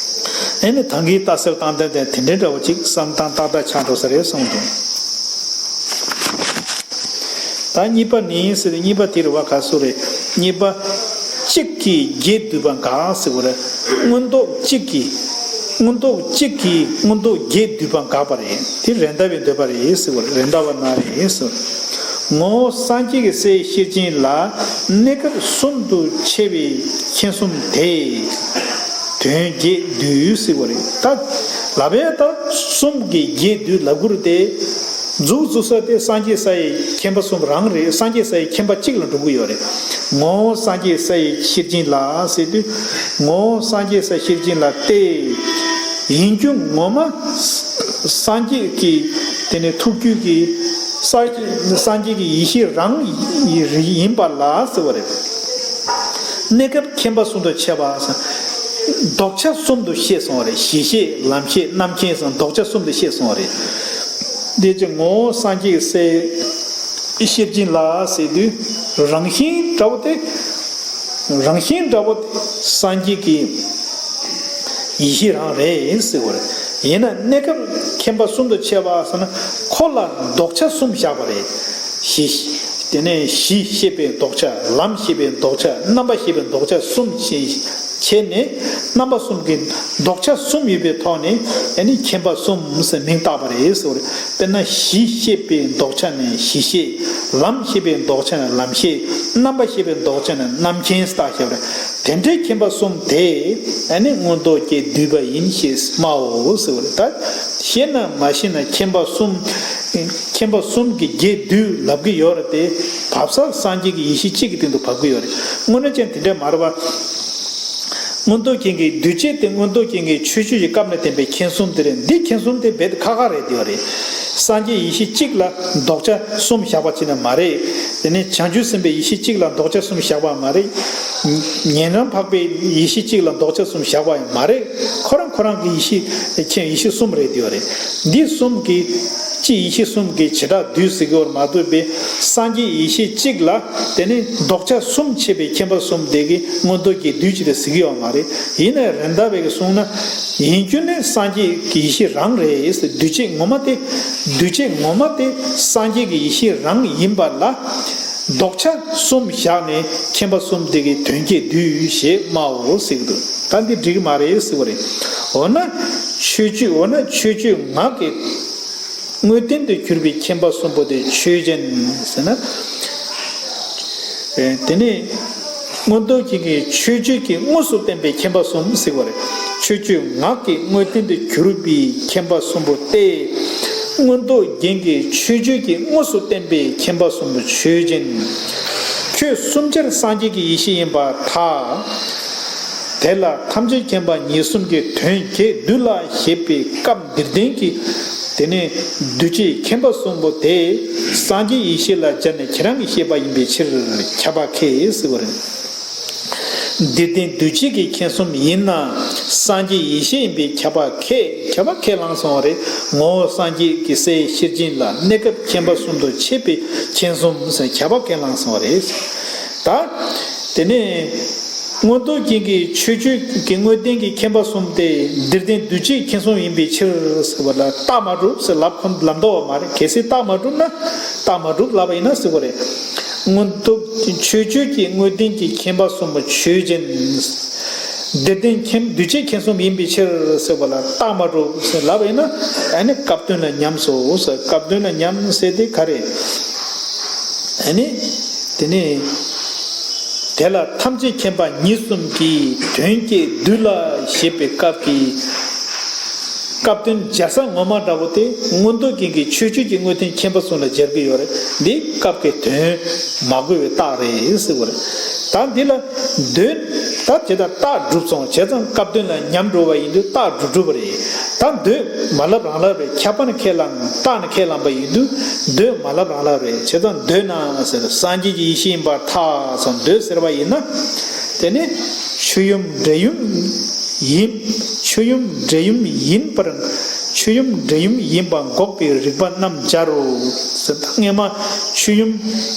ཨེ་ནི་ད་གིན་ལྟ་ཚུལ་བཏང་སྟངས་དེ་དེ་འདྲའི་འདྲ་བོ་ཅིག་བསམ་སྟངས་ཏག་ཏག་ཆགས་འགྲོ་ས་རེད་གསུངས་འདུག་ད་གཉིས་པ་ནི་ཟེར་ཏེ་གཉིས་པ་དེ་རེད་བ། ག་སུ་རེད། གཉིས་པ། གཅིག་གིས་བརྒྱད་བསྡུས་པ་འགག་ཟེར་བ་རེད། མངོན་རྟོགས་གཅིག་གིས། མངོན་རྟོགས་གཅིག་གིས་མངོན་རྟོགས་བརྒྱད་བསྡུས་པ་འགག་པ་རེད། དེ་རེད་མདའ་བའི་འདོད་པ་རེད་ཟེར་བ་རེད། རེད་མདའ་བ་ན་རེད་ཟེར། ངོ་བོ་སངས་རྒྱས་ཀྱི་སའི་ཤེར་ཕྱིན་ལ་གནས་སྐབས་གསུམ་དུ་ཕྱེ་བའི་མཁྱེན་གསུམ་དེས་དོན་བརྒྱད་བསྡུས་ཟེར་བ་རེད། ད་ལབ་ཡ་ད་གསུམ་གྱིས་བརྒྱད་བསྡུས་ལབ་དགོས་རེད་དེ། མཇུག་རྫོགས་ས་དེ་སངས་རྒྱས་ས་ཡི་མཁྱེན་པ་གསུམ་རང་རེད། སངས་རྒྱས་ས་ཡི་མཁྱེན་པ་གཅིག་ལ་འགྲོ་གི་ཡོད་རེད། ངོ་བོ་སངས་རྒྱས་ས་ཡི་ཤེར་ཕྱིན་ལ་ཟེར་དུས། ངོ་བོ་སངས་རྒྱས་ས་ཤེར་ཕྱིན་ལ་སྟེ། ཡིན་རྒྱུ་ངོ་མ་སངས་རྒྱས་ཀྱི་དེ་ནས་ཐུགས་རྒྱུད་ཀྱི་ས་སངས་རྒྱས་ཀྱི་ཡེ་ཤེས་རང་ཡིན་པ་ལ་ཟེར་བ་རེད། གནས་སྐབས་མཁྱེན་པ་གསུམ་དུ་ཕྱེ་བ་ཟེར། ལྡོག་ཆ་གསུམ་དུ་ཤེས་སོང་བ་རེད། གཞི་ཤེས། ལམ་ཤེས། རྣམ་མཁྱེན་ཟེར་ལྡོག་ཆ་གསུམ་དུ་ཤེས་སོང་བ་རེད། དེ་ཅི་ངོ་བོ་སངས་རྒྱས་སའི་ཤེར་ཕྱིན་ལ་ཟེར་དུས་རང་བཞིན་འདྲ་བོ་དེ། རང་བཞིན་འདྲ་བོ་དེ་སངས་རྒྱས་ཀྱི་ཡེ་ཤེས་རང་རེད་ཟེར་བ་རེད། ཡིན་ན་གནས་སྐབས་མཁྱེན་པ་གསུམ་དུ་ཕྱེ་བ་ཟེར་ན་ཁོ་ལ་ལྡོག་ཆ་གསུམ་བཞག་པ་རེད། གཞི། དེ་ནས་གཞི་ཤེས་པའི་ལྡོག་ཆ། ལམ་ཤེས་པའི་ལྡོག་ཆ། རྣམ་པ་ཤེས་པའི་ལྡོག་ཆ་གསུམ་ཞེས་བྱས་ནས་རྣམ་པ་གསུམ་གྱི་ལྡོག་ཆ་གསུམ་ཡོད་པའི་ཐོག་ནས་ཨ་ནི་མཁྱེན་པ་གསུམ་ཟེར་མིང་བཏགས་པ་རེད་ཟེར་བ་རེད། དཔེར་ན་གཞི་ཤེས་པའི་ལྡོག་ཆ་ནི་གཞི་ཤེས། ལམ་ཤེས་པའི་ལྡོག་ཆ་ནི་ལམ་ཤེས། རྣམ་པ་ཤེས་པའི་ལྡོག་ཆ་ནི་རྣམ་མཁྱེན་ཟེར་བཏགས་བཞག་པ་རེད། དེ་འདྲའི་མཁྱེན་པ་གསུམ་དེ་ཨ་ནི་མངོན་རྟོགས་ཀྱིས་བསྡུས་པ་ཡིན་ཞེས་སྨྲའོ་ཟེར་བ་རེད། ད་ཤེས་ན་མ་ཤེས་ན་མཁྱེན་པ་གསུམ། མཁྱེན་པ་གསུམ་གྱིས་བརྒྱད་བསྡུས་ལབ་ཀྱི་ཡོད་རེད་དེ། བབས་ས་སངས་རྒྱས་ཀྱི་ཡེ་ཤེས་གཅིག་གི་སྟེང་དུ་བབས་ཀྱི་ཡོད་རེད། དངོས་གནས་ཅན་དེ་འདྲ་མ་རེད་བ། མངོན་རྟོགས་རྒྱན་གྱི་འདུས་བྱས་དེ་མངོན་རྟོགས་རྒྱན་གྱི་ཆོས་སྤྱོད་ཀྱི་སྐབས་ནས་བསྟན་པའི་མཁྱེན་གསུམ་དེ་རེད། འདི་མཁྱེན་གསུམ་དེ་རྦད་དེ་ཁག་ཁག་རེད་དེ་ཡོད་རེད། སངས་རྒྱས་ཡེ་ཤེས་གཅིག་ལ་ལྡོག་ཆ་གསུམ་བཞག་པ་ཅིག་ནི་མ་རེད། དེ་ནས་བྱང་ཆུབ་སེམས་དཔའི་ཡེ་ཤེས་གཅིག་ལ་ལྡོག་ཆ་གསུམ་བཞག་པ་མ་རེད། ཉན་རང་འཕགས་པའི་ཡེ་ཤེས་གཅིག་ལ་ལྡོག་ཆ་གསུམ་བཞག་པ་ཡང་མ་རེད། ཁོ་རང་ཁོ་རང་གི་ཡེ་ཤེས་མཁྱེན་ཡེ་ཤེས་གསུམ་རེད་དེ་ཡོད་རེད། འདི་གསུམ་གྱི་སྤྱི་ཡེ་ཤེས་གསུམ་གྱི་བྱེ་བྲག་བསྡུས་ཟེར་གྱི་ཡོད་མ་གཏོགས་པའི་སངས་རྒྱས་ཡེ་ཤེས་གཅིག་ལ་དེ་ནི་ལྡོག་ཆ་གསུམ་ཕྱེ་བའི་མཁྱེན་པ་གསུམ་དེ་གི་མངོན་རྟོགས་ཀྱིས་བསྡུས་ཅི་རེད་ཟེར་གྱི་ཡོད་མ་རེད། ཡིན་ནའི་རེད་མདའ་བས་གསུངས་ན་ཡིན་རྒྱུ་ནི་སངས་རྒྱས་ཀྱི་ཡེ་ཤེས་རང་རེད་ཟེར། འདུས་བྱས་ངོ་མ་དེ་འདུས་བྱས་ངོ་མ་དེ་སངས་རྒྱས་ཀྱི་ཡེ་ཤེས་རང་ཡིན་པ་ལ་ལྡོག་ཆ་གསུམ་བཞག་ནས་མཁྱེན་པ་གསུམ་དེ་གི་དོན་བརྒྱད་བསྡུས་ཞེས་སྨྲའོ་ཟེར་གྱི་འདུག་ད་འདི་འགྲིག་གི་མ་རེད་ཟེར་བ་རེད། འོ་ན་ཆོས་སྤྱོད་འོ་ན་ཆོས་སྤྱོད་ངག་གི་དངོས་བསྟན་དུ་གྱུར་པའི་མཁྱེན་པ་གསུམ་པོ་དེ་ཆོས་ཅན་ཟེར་ན། ཨེ་དེ་ནས་མངོན་རྟོགས་རྒྱན་གྱི་ཆོས་སྤྱོད་ཀྱིས་དངོས་སུ་བསྟན་པའི་མཁྱེན་པ་གསུམ་ཟེར་བ་རེད། ཆོས་སྤྱོད་ངག་གི་དངོས་བསྟན་དུ་གྱུར་པའི་མཁྱེན་པ་གསུམ་པོ་སྟེ། མངོན་རྟོགས་རྒྱན་གྱི་ཆོས་སྤྱོད་ཀྱིས་དངོས་སུ་བསྟན་པའི་མཁྱེན་པ་གསུམ་པོ་ཆོས་ཅན། ཁྱོད་གསུམ་ཆར་སངས་རྒྱས་ཀྱི་ཡེ་ཤེས་ཡིན་པར་ཐལ། དེ་ལ་ཐམས་ཅད་མཁྱེན་པ་ཉེར་གསུམ་གྱི་དོན་བརྒྱད་བསྡུས་ལ་ཞེས་པའི་སྐབས་འདིར་བསྟན་གྱི། དེ་ནས་འདུས་བྱས་མཁྱེན་པ་གསུམ་པོ་དེ་སངས་རྒྱས་ཡེ་ཤེས་ལ་སྦྱར་ནས་ཁྱེད་རང་གིས་བཤད་པ་ཡིན་པའི་ཕྱིར་ཁྱབ་པ་ཁས་ཟེར་བ་རེད། འདིར་བསྟན་འདུས་བྱས་ཀྱི་མཁྱེན་གསུམ་ཡིན་ན་སངས་རྒྱས་ཡེ་ཤེས་ཡིན་པའི་ཁྱབ་པ་ཁས་ཁྱབ་པ་ཁས་བླངས་སོང་བ་རེད། ངོ་བོ་སངས་རྒྱས་ཀྱི་སའི་ཤེར་ཕྱིན་ལ་གནས་སྐབས་མཁྱེན་པ་གསུམ་དུ་ཕྱེ་བའི་མཁྱེན་གསུམ་ཟེར་ཁྱབ་པ་ཁས་བླངས་སོང་བ་རེད། ད། དེ་ནས་མངོན་རྟོགས་རྒྱན་གྱི་ཆོས་སྤྱོད་ཀྱི་དངོས་བསྟན་གྱི་མཁྱེན་པ་གསུམ་སྟེ་འདིར་བསྟན་འདུས་བྱས་མཁྱེན་གསུམ་ཡིན་པའི་ཕྱིར་ཟེར་བ་ལ་རྟགས་མ་གྲུབ་ཟེར་ལབ་ཁོ་ལབ་འདོད་པ་མ་རེད། གལ་སྲིད་རྟགས་མ་གྲུབ་ན་རྟགས་མ་གྲུབ་ལབ་པ་ཡིན་ན་ཟེར་བ་རེད། མངོན་རྟོགས་ཆོས་སྤྱོད་ཀྱི་དངོས་བསྟན་གྱི་མཁྱེན་པ་གསུམ་པོ་ཆོས་ཅན། འདིར་བསྟན་མཁྱེན་འདུས་བྱས་མཁྱེན་གསུམ་ཡིན་པའི་ཕྱིར་ཟེར་བ་ལ་རྟགས་མ་གྲུབ་ཟེར་ལབ་པ་ཡིན་ན། ཨ་ནི་སྐབས་དོན་ལ་ཉམས་སོ་ཟེར། སྐབས་དོན་ལ་ཉམས་ཟེར་དེ་ག་རེ། ཨ་ནི་དེ་ནི་དེ་ལ་ཐམས་ཅད་མཁྱེན་པ་ཉིད་གསུམ་གྱིས་དོན་བསྐྱེད་འདུས་ལ་ཞེས་པའི་སྐབས་ཀྱི་སྐབས་དོན་སྦྱར་ས་ངོ་མ་འདྲ་བོ་དེ་མངོན་རྟོགས་རྒྱན་གྱི་མཆོད་བརྗོད་ཀྱི་དངོས་བསྟན་མཁྱེན་པ་གསུམ་ལ་སྦྱར་གྱི་ཡོད་རེད། འདི་སྐབས་ཀྱི་དོན་མ་གོ་བའི་རྟགས་རེད་ཟེར་བ་རེད། ད་འདི་ལ་འདོད། ད་དེ་ལྟར་རྟགས་གྲུབ་སོང་བྱས་ཙང་སྐབས་དོན་ལ་ཉམས་འགྲོ་བ་ཡིན་དུས་རྟགས་གྲུབ་གྲུབ་པ་རེད། ད་འདོད་མ་ལབ་རང་ལབ་རེད། ཁྱབ་པ་ནི་ཁས་བླངས། རྟགས་ནི་ཁས་བླངས་པ་ཡིན་དུས་འདོད་མ་ལབ་རང་ལབ་རེད། བྱས་ཙང་འདོད་ན་ཟེར་སངས་རྒྱས་ཀྱི་ཡེ་ཤེས་ཡིན་པར་ཐལ་ཟེར། འདོད་ཟེར་བ་ཡིན་ན། དེ་ནི་ཆོས་ཡུམ་འབྲེལ་ཡུམ་ཡིན། ཆོས་ཡུམ་འབྲེལ་ཡུམ་ཡིན་པར། ཆོས་ཡུམ་འབྲེལ་ཡུམ་ཡིན་པ་འགོག་པའི་རིགས་པ་རྣམས་སྦྱར་རོ་ཟེར། ད་སྔས་མ་ཆོས་ཡུམ་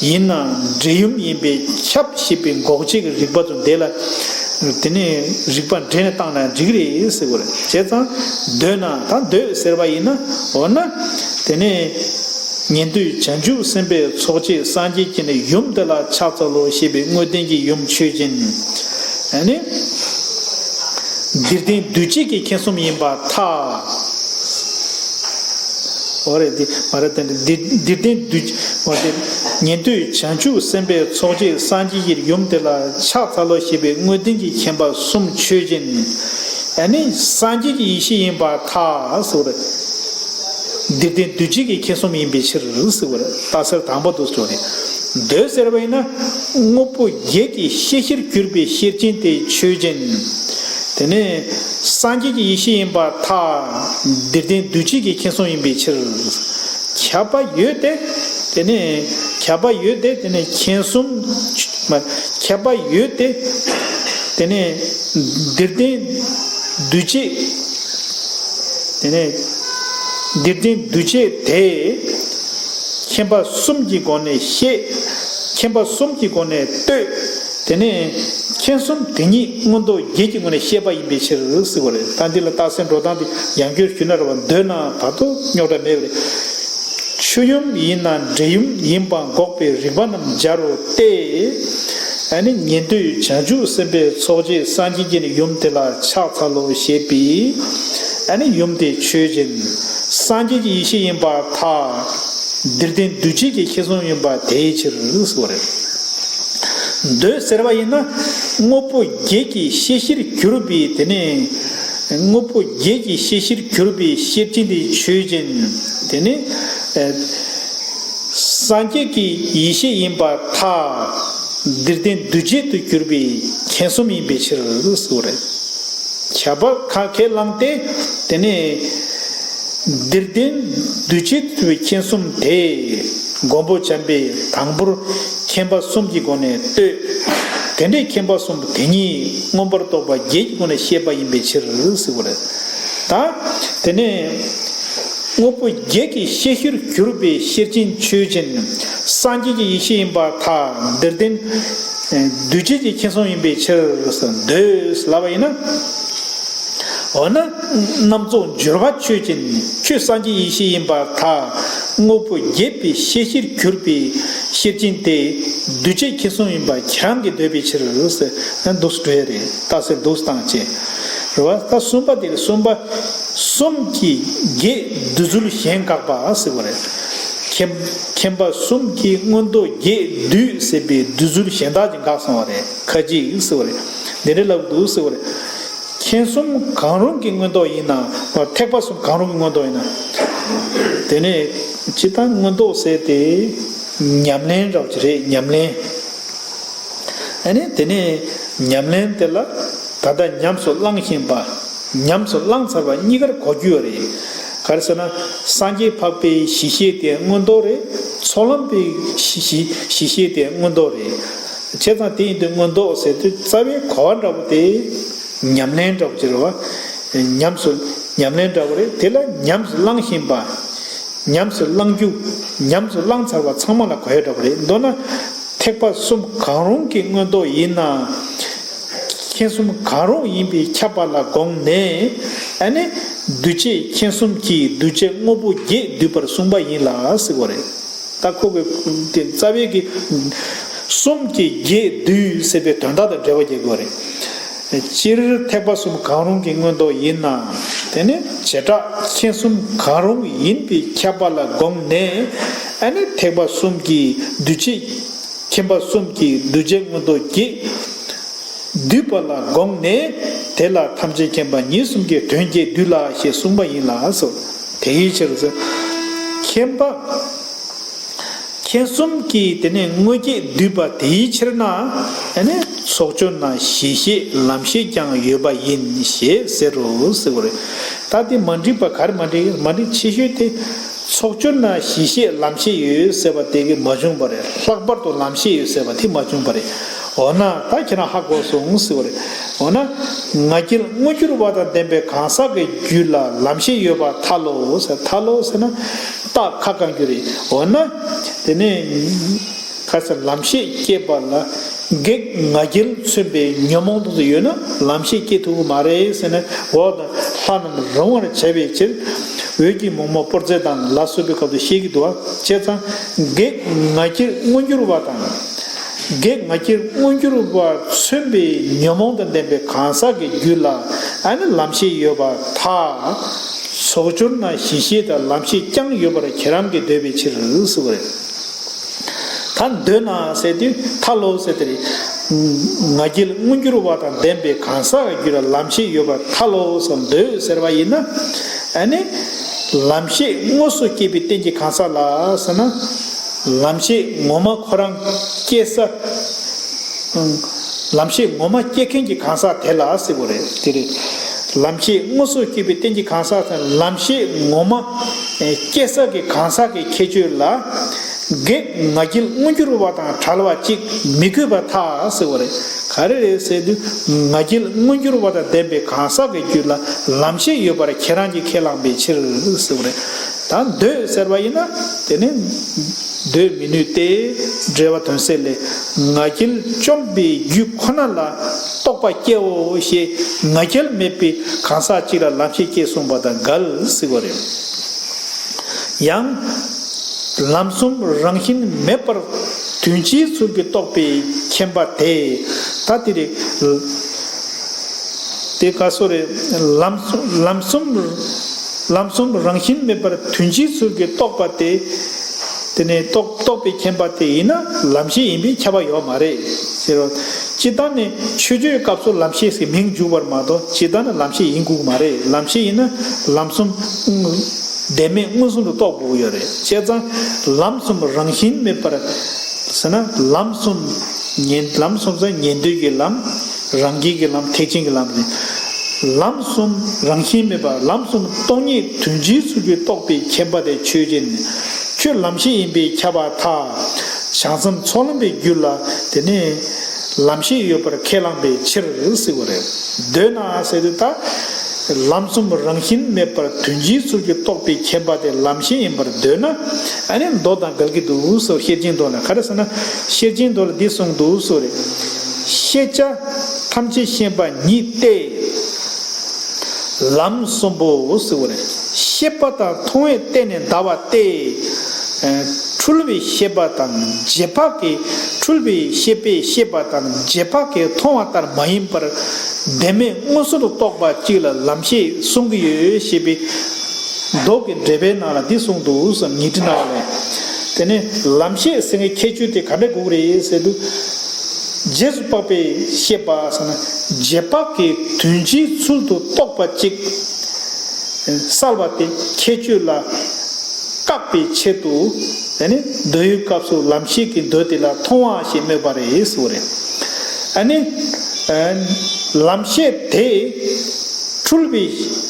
ཡིན་ན་འབྲེལ་ཡུམ་ཡིན་པས་ཁྱབ་ཞེས་པའི་འགོག་བྱེད་ཀྱི་རིགས་པ་ཚོ་འདི་ལ་དེ་ནས་རིགས་པ་འགྲེ་ནས་བཏང་ན་འགྲིག་རེད་ཟེར་བ་རེད། བྱས་ཙང་འདོད་ན། ད་འདོད་ཟེར་བ་ཡིན་ན། འོ་ན་དེ་ནས་ཉན་ཐོས་བྱང་ཆུབ་སེམས་དཔའི་ཚོགས་བཅས་སངས་རྒྱས་ཀྱི་ནི་ཡུམ་དེ་ལ་ཕྱག་འཚལ་ལོ་ཞེས་པའི་དངོས་བསྟན་གྱི་ཡུམ་ཆོས་ཅན། ཨ་ནི། འདིར་བསྟན་འདུས་བྱས་ཀྱི་མཁྱེན་གསུམ་ཡིན་པར་ཐལ། འོ་རེད། འདི་མ་རེད། དེ་འདི་འདིར་བསྟན་འདུས། འོ་དེ་ཉན་ཐོས་བྱང་ཆུབ་སེམས་དཔའི་ཚོགས་བཅས་སངས་རྒྱས་ཀྱི་ཡུམ་དེ་ལ་ཕྱག་འཚལ་ལོ་ཞེས་པའི་དངོས་བསྟན་གྱི་མཁྱེན་པ་གསུམ་ཆོས་ཅན། ཨ་ནི་སངས་རྒྱས་ཀྱི་ཡེ་ཤེས་ཡིན་པར་ཐལ་ཟེར་བ་རེད། འདིར་བསྟན་འདུས་བྱས་ཀྱི་མཁྱེན་གསུམ་ཡིན་པའི་ཕྱིར་ཟེར་བ་རེད། རྟགས་གསལ་དང་པོ་འདུག་ཟེར་བ་རེད། འདོད་ཟེར་བ་ཡིན་ན། དངོས་པོ་བརྒྱད་ཀྱི་ཤེས་བྱར་གྱུར་པའི་ཤེར་ཕྱིན་དེ་ཆོས་ཅན། དེ་ནས་སངས་རྒྱས་ཀྱི་ཡེ་ཤེས་ཡིན་པར་ཐལ། འདིར་བསྟན་འདུས་བྱས་ཀྱི་མཁྱེན་གསུམ་ཡིན་པའི་ཕྱིར། ཁྱབ་པ་ཡོད་དེ། དེ་ནས་ཁྱབ་པ་ཡོད་དེ། དེ་ནས་མཁྱེན་གསུམ། མ། ཁྱབ་པ་ཡོད་དེ། དེ་ནས་འདིར་བསྟན་འདུས་བྱས། དེ་ནས་འདིར་བསྟན་འདུས་བྱས་དེ། མཁྱེན་པ་གསུམ་གྱི་སྒོ་ནས་ཤེས། མཁྱེན་པ་གསུམ་གྱི་སྒོ་ནས་ལྟོས། དེ་ནས་མཁྱེན་གསུམ་དེ་ཉིད་མངོན་རྟོགས་བརྒྱད་ཀྱི་ངོས་ནས་ཤེས་པ་ཡིན་པའི་ཕྱིར་ཟེར་བ་རེད། ད་འདི་ལ་རྟགས་གསལ་འགྲོ་སྟངས་དེ་ཡང་བསྐྱར་ཞུས་ན་རེད་བ། འདོད་ན་བར་དུ་རྙོག་དྲ་མེད་པ་རེད། ཆོས་ཡུམ་ཡིན་ན་འབྲེལ་ཡུམ་ཡིན་པ་འགོག་པའི་རིགས་པ་རྣམས་སྦྱར་རོ་སྟེ། ཨ་ནི་ཉན་ཐོས་བྱང་ཆུབ་སེམས་དཔའི་ཚོགས་བཅས་སངས་རྒྱས་ཀྱི་ནི་ཡུམ་དེ་ལ་ཕྱག་འཚལ་ལོ་ཞེས་པའི། ཨ་ནི་ཡུམ་དེ་ཆོས་ཅན། སངས་རྒྱས་ཀྱི་ཡེ་ཤེས་ཡིན་པར་ཐལ། འདིར་བསྟན་འདུས་བྱས་ཀྱི་མཁྱེན་གསུམ་ཡིན་པ་དེའི་ཕྱིར་ཟེར་བ་རེད། འདོད་ཟེར་བ་ཡིན་ན། དངོས་པོ་བརྒྱད་ཀྱི་ཤེས་བྱར་གྱུར་པའི། དེ་ནས་དངོས་པོ་བརྒྱད་ཀྱི་ཤེས་བྱར་གྱུར་པའི་ཤེར་ཕྱིན་དེ་ཆོས་ཅན། དེ་ནས་ཨ། སངས་རྒྱས་ཀྱི་ཡེ་ཤེས་ཡིན་པར་ཐལ། འདིར་བསྟན་འདུས་བྱས་སུ་གྱུར་པའི་མཁྱེན་གསུམ་ཡིན་པའི་ཕྱིར་ཟེར་བ་རེད། ཁྱབ་པ་ཁས་བླངས་ཏེ། དེ་ནས་འདིར་བསྟན་འདུས་བྱས་སུ་གྱུར་པའི་མཁྱེན་གསུམ་དེ། མགོན་པོ་བྱམས་པས་དང་པོར་མཁྱེན་པ་གསུམ་གྱི་སྒོ་ནས་ལྟོས། དེ་འདྲའི་མཁྱེན་པ་གསུམ་དེ་ཉིད་མངོན་པར་རྟོགས་པ་བརྒྱད་ཀྱི་སྒོ་ནས་ཤེས་པ་ཡིན་པའི་ཕྱིར་ཟེར་བ་རེད། ད་དེ་ནས་དངོས་པོ་བརྒྱད་ཀྱི་ཤེས་བྱར་གྱུར་པའི་ཤེར་ཕྱིན་ཆོས་ཅན། སངས་རྒྱས་ཀྱི་ཡེ་ཤེས་ཡིན་པར་ཐལ། འདིར་བསྟན་འདུས་བྱས་ཀྱི་མཁྱེན་གསུམ་ཡིན་པའི་ཕྱིར། འདོད་ལབ་པ་ཡིན་ན། འོ་ན་རྣམ་རྫོགས་འབྱོར་པ་ཆོས་ཅན། ཁྱོད་སངས་རྒྱས་ཡེ་ཤེས་ཡིན་པར་ཐལ། དངོས་པོ་བརྒྱད་པའི་ཤེས་བྱར་གྱུར་པའི་ཤེར་ཕྱིན་དེ་འདུས་བྱས་མཁྱེན་གསུམ་ཡིན་པ་ཁྱེད་རང་གིས་འདོད་པའི་ཕྱིར་ཟེར་འདུག་སེ་འགྲོ་ཡ་རེད། རྟགས་གསལ་འདུག་སེ་བཏང་བྱས། རེད་བ། ད་གསུམ་པ་དེ་རེད། གསུམ་པ། གསུམ་གྱི་བརྒྱད་བསྡུས་ཚུལ་གཞན་དགག་པ་ཟེར་བ་རེད། མཁྱེན་མཁྱེན་པ་གསུམ་གྱི་མངོན་རྟོགས་བརྒྱད་བསྡུས་ཟེར་བའི་བསྡུས་ཚུལ་གཞན་དག་ཅིག་འགགས་སོང་བ་རེད། ཁ་ཅིག་ཟེར་བ་རེད། འདི་འདྲ་ལབ་འདུག་ཟེར་བ་རེད། མཁྱེན་གསུམ་གང་རུང་གི་མངོན་རྟོགས་ཡིན་ན། ཐེག་པ་གསུམ་གང་རུང་གི་མངོན་རྟོགས་ཡིན་ན། དེ་ནས་སྤྱིར་བཏང་མངོན་རྟོགས་ཟེར་དེ་ཉམས་ལེན་འདྲ་བོ་ཅིག་རེད། ཉམས་ལེན། ཨ་ནི་དེ་ནས་ཉམས་ལེན་དེ་ལ་ད་ལྟ་ཉམས་སུ་བླངས་བཞིན་པ། ཉམས་སུ་བླངས་ཚར་བ་གཉིས་ཀར་གོ་རྒྱུ་ཡོད་རེད། ག་རེ་ཟེར་ན་སངས་རྒྱས་འཕགས་པའི་གཞི་ཤེས་དེ་མངོན་རྟོགས་རེད། ཚོགས་ལམ་པའི་གཞི་གཞི་གཞི་ཤེས་དེ་མངོན་རྟོགས་རེད། བྱས་ཙང་དེ་ཡིན་དུས་མངོན་རྟོགས་ཟེར་དུས་རྩ་བའི་གོ་བ་འདྲ་བོ་དེ་ཉམས་ལེན་འདྲ་བོ་ཅིག་རེད་བ། ཉམས་སུ་ཉམས་ལེན་འདྲ་བོ་རེད། དེ་ལ་ཉམས་སུ་བླངས་བཞིན་པ། ཉམས་སུ་བླང་རྒྱུ། ཉམས་སུ་བླངས་ཚར་བ་ཚང་མ་ལ་གོ་ཡ་འདྲ་བོ་རེད། མདོར་ན་ཐེག་པ་གསུམ་གང་རུང་གི་མངོན་རྟོགས་ཡིན་ན། མཁྱེན་གསུམ་གང་རུང་ཡིན་པས་ཁྱབ་པ་ལ་དགོངས་ནས། ཨ་ནི་འདུས་བྱས་མཁྱེན་གསུམ་གྱིས་འདུས་བྱས་དངོས་པོ་བརྒྱད་བསྡུས་པར་གསུངས་པ་ཡིན་ལ་ཟེར་བ་རེད། ད་ཁོ་གི་དེ་རྩ་བའི་གི་གསུམ་གྱིས་བརྒྱད་བསྡུས་ཟེར་བའི་དོན་དག་དང་འབྲེལ་བ་རྒྱག་དགོས་རེད། སྤྱིར་ཐེག་པ་གསུམ་གང་རུང་གི་མངོན་རྟོགས་ཡིན་ན། དེ་ནི་བྱེ་བྲག་མཁྱེན་གསུམ་གང་རུང་ཡིན་པའི་ཁྱབ་པ་ལ་དགོངས་ནས། ཨ་ནི་ཐེག་པ་གསུམ་གྱི་འདུས་བྱས། མཁྱེན་པ་གསུམ་གྱི་འདུས་བྱས་མངོན་རྟོགས་ཀྱིས་བསྡུས་པ་ལ་དགོངས་ནས། དེ་ལ་ཐམས་ཅད་མཁྱེན་པ་ཉིད་གསུམ་གྱི་དོན་གྱིས་བསྡུས་ལ་ཞེས་གསུངས་པ་ཡིན་ལ་སོ། དེའི་ཕྱིར་ཟེར། མཁྱེན་པ། མཁྱེན་གསུམ་གྱིས་དེ་ནས་དངོས་བརྒྱད་བསྡུས་པ་དེའི་ཕྱིར་ན། ཨ་ནི་ཚོགས་སྦྱོར་ན་གཞི་ཤེས་ལམ་ཤེས་ཀྱང་ཡོད་པ་ཡིན་ཞེས་ཟེར་རོ་ཟེར་བ་རེད། ད་དེ་མ་འགྲིག་པ་ག་རེ་མ་འགྲིག་མ་འགྲིག་ཆེ་ཤོས་དེ། ཚོགས་སྦྱོར་ན་གཞི་ཤེས་ལམ་ཤེས་ཡོད་ཟེར་བ་དེ་གི་མ་བྱུང་བ་རེད། ལྷག་པར་དུ་ལམ་ཤེས་ཡོད་ཟེར་བ་དེ་མ་བྱུང་བ་རེད། འོ་ན་ད་ཁྱེད་རང་ཧ་གོ་སོང་ཟེར་བ་རེད། འོ་ན། ང་རྒྱལ་མངོན་གྱུར་བ་དང་ལྡན་པའི་གང་ཟག་གི་རྒྱུད་ལ་ལམ་ཤེས་ཡོད་པར་ཐལ་ལོ་ཟེར། ཐལ་ལོ་ཟེར་ན། རྟགས་ཁ་བསྐང་རྒྱུ་རེད། འོ་ན། དེ་ནས། ཁ་ཟེར་ལམ་ཤེས་སྐྱེས་པ་ལ། བགེགས་ང་རྒྱལ་མཚོན་པའི་ཉོན་མོངས་དེ་ཡོད་ན་ལམ་ཤེས་སྐྱེ་ཐུབ་ཀྱི་མ་རེད་ཟེར་ནས། འོ་ད་ལྷ་རྣམས་རུང་བར་བྱ་བའི་ཕྱིར། འོད་ཀྱི་མུག་མ་སྤོར་རྫས་དང་ལ་སོགས་པའི་སྐབས་སུ་བཤད་ཀྱི་འདུག་བ། བྱས་ཙང་། བགེགས་ང་རྒྱལ་མངོན་གྱུར་བ་དང་། བགེགས་ང་རྒྱལ་མངོན་གྱུར་བ་མཚོན་པའི་ཉོན་མོངས་དང་ལྡན་པའི་གང་ཟག་གི་རྒྱུད་ལ་ཨ་ནི་ལམ་ཤེས་ཡོད་པར་ཐལ། ཚོགས་སྦྱོར་ན་གཞི་ཤེས་དང་ལམ་ཤེས་ཀྱང་ཡོད་པར་ཁྱེད་རང་གིས་འདོད་པའི་ཕྱིར་ཟེར་བ་རེད། ད་འདོད་ན་ཟེར་དུས་ཐལ་ལོ་ཟེར་དེ་རེད། ང་རྒྱལ་མངོན་གྱུར་བ་དང་ལྡན་པའི་གང་ཟག་གི་རྒྱུད་ལ་ལམ་ཤེས་ཡོད་པར་ཐལ་ལོ་ཟེར། འདོད་ཟེར་བ་ཡིན་ན། ཨ་ནི། ལམ་ཤེས་དངོས་སུ་སྐྱེས་པའི་རྟེན་གྱི་གང་ཟག་ལ་ཟེར་ན། ལམ་ཤེས་ངོ་མ་ཁོ་རང་སྐྱེ་ས། ལམ་ཤེས་ངོ་མ་སྐྱེ་མཁན་གྱི་གང་ཟག་དེ་ལ་ཟེར་བ་རེད། དེ་རེད། ལམ་ཤེས་དངོས་སུ་སྐྱེས་པའི་རྟེན་གྱི་གང་ཟག་དང་། ལམ་ཤེས་ངོ་མ་སྐྱེ་ས་གི་གང་ཟག་གི་ཁྱད་ཆོས་ལ། བགེགས་ང་རྒྱལ་མངོན་གྱུར་བ་དང་བྲལ་བ་གཅིག་མི་དགོས་པར་ཐལ་ཟེར་བ་རེད། ག་རེ་རེད་ཟེར་དུས། ང་རྒྱལ་མངོན་གྱུར་བ་དང་ལྡན་པའི་གང་ཟག་གི་རྒྱུད་ལ་ལམ་ཤེས་ཡོད་པར་ཁྱེད་རང་གིས་ཁས་བླངས་པའི་ཕྱིར་ཟེར་བ་རེད། ད་འདོད་ཟེར་བ་ཡིན་ན། དེ་ནི། འདོད་མི་ནུས་ཏེ། འགྲེལ་པ་དོན་གསལ་ལས། ང་རྒྱལ་བཅོམ་པའི་རྒྱུད་ཁོ་ན་ལ་རྟོག་པ་སྐྱེའོ་ཞེས་ང་རྒྱལ་མེད་པའི་གང་ཟག་གཅིག་ལ་ལམ་ཤེས་སྐྱེས་གསུངས་པ་དང་འགལ་ཟེར་བ་རེད། ཡང་། ལམ་གསུམ་རང་བཞིན་མེད་པར་དོན་སྤྱིའི་ཚུལ་གྱིས་རྟོགས་པའི་མཁྱེན་པ་དེ། ད་དེ་རེད། དེ་ག་སོ་རེད། ལམ་གསུམ་ལམ་གསུམ་ལམ་གསུམ་རང་བཞིན་མེད་པར་དོན་སྤྱིའི་ཚུལ་གྱིས་རྟོགས་པ་དེ། དེ་ནས་རྟོགས་རྟོགས་པའི་མཁྱེན་པ་དེ་ཡིན་ན་ལམ་ཤེས་ཡིན་པས་ཁྱབ་པ་ཡོད་མ་རེད་ཟེར་རོ། སྤྱིར་བཏང་ནས་མཆོད་བརྗོད་སྐབས་སུ་ལམ་ཤེས་ཟེར་མིང་འཇུག་པར་མ་གཏོགས་སྤྱིར་བཏང་ནས་ལམ་ཤེས་ཡིན་དགོས་ཀྱི་མ་རེད། ལམ་ཤེས་ཡིན་ན་ལམ་གསུམ། བདེན་མེད་མངོན་སུམ་དུ་རྟོགས་དགོས་ཀྱི་ཡོད་རེད། བྱས་ཙང་ལམ་གསུམ་རང་བཞིན་མེད་པར་ཟེར་ན། ལམ་གསུམ་ཉན་ལམ་གསུམ་ཟེར་ཉན་ཐོས་ཀྱི་ལམ། རང་རྒྱལ་གྱི་ལམ། ཐེག་ཆེན་གྱི་ལམ་རེད། ལམ་གསུམ་རང་བཞིན་མེད་པ། ལམ་གསུམ་སྟོང་ཉིད་དོན་སྤྱིའི་ཚུལ་གྱིས་རྟོགས་པའི་མཁྱེན་པ་དེ་ཆོས་ཅན། ཁྱོད་ལམ་ཤེས་ཡིན་པས་ཁྱབ་པར་ཐལ། བྱང་སེམས་ཚོགས་ལམ་པའི་རྒྱུད་ལ་དེ་ནས་ལམ་ཤེས་ཡོད་པར་ཁས་བླངས་པའི་ཕྱིར་ཟེར་བ་རེད། འདོད་ན་ཟེར་དུས་ད། ལམ་གསུམ་རང་བཞིན་མེད་པར་དོན་སྤྱིའི་ཚུལ་གྱིས་རྟོགས་པའི་མཁྱེན་པ་དེ་ལམ་ཤེས་ཡིན་པར་འདོད་ན། ཨ་ནི་མདོ་དང་འགལ་གྱི་འདུག་ཟེར། ཤེར་ཕྱིན་མདོ་ལ་ག་རེ་ཟེར་ན། ཤེར་ཕྱིན་མདོ་ལ་འདི་གསུངས་འདུག་ཟེར་རེད། ཤེས་བྱ་ཐམས་ཅད་ཤེས་པ་ཉིད་དེ། ལམ་གསུམ་པོ་ཟེར་བ་རེད། ཤེས་པ་དང་མཐོང་བས་བརྟེན་ནས་འདའ་བ་སྟེ། འཁྲུལ་པའི་ཤེས་པ་དང་རྗེས་དཔག་གི། འཁྲུལ་པའི་ཤེས་པས་ཤེས་པ་དང་རྗེས་དཔག་གིས་མཐོང་བ་ལྟར་མ་ཡིན་པར་བདེན་མེད་མངོན་སུམ་དུ་རྟོགས་པ་གཅིག་ལ་ལམ་ཤེས་གསུང་གི་ཡོད་ཞེས་པའི་མདོ་གི་འགྲེལ་པའི་ནང་ལ་འདི་གསུངས་འདུག་ཟེར། ཉི་ཁྲི་ནང་ལ། དེ་ནས་ལམ་ཤེས་ཟེར་མཁན་ཁྱད་ཆོས་དེ་ག་འདྲ་དགོས་རེད་ཟེར་དུས། རྗེས་སུ་དཔག་པའི་ཤེས་པ་ཟེར་ན། རྗེས་དཔག་གི་དོན་སྤྱིའི་ཚུལ་དུ་རྟོགས་པ་གཅིག་གསལ་བ་དེ་ཁྱད་ཆོས་ལ་བཀག་པའི་ཆེད་དུ། དེ་ནི་འདོད་ཡུལ་སྐབས་སུ་ལམ་ཤེས་ཀྱི་འདོད་དེ་ལ་མཐོང་བ་ཞེས་སྨོས་པ་རེད་ཟེར་བ་རེད། ཨ་ནི། ལམ་ཤེས་དེ་འཁྲུལ་པའི་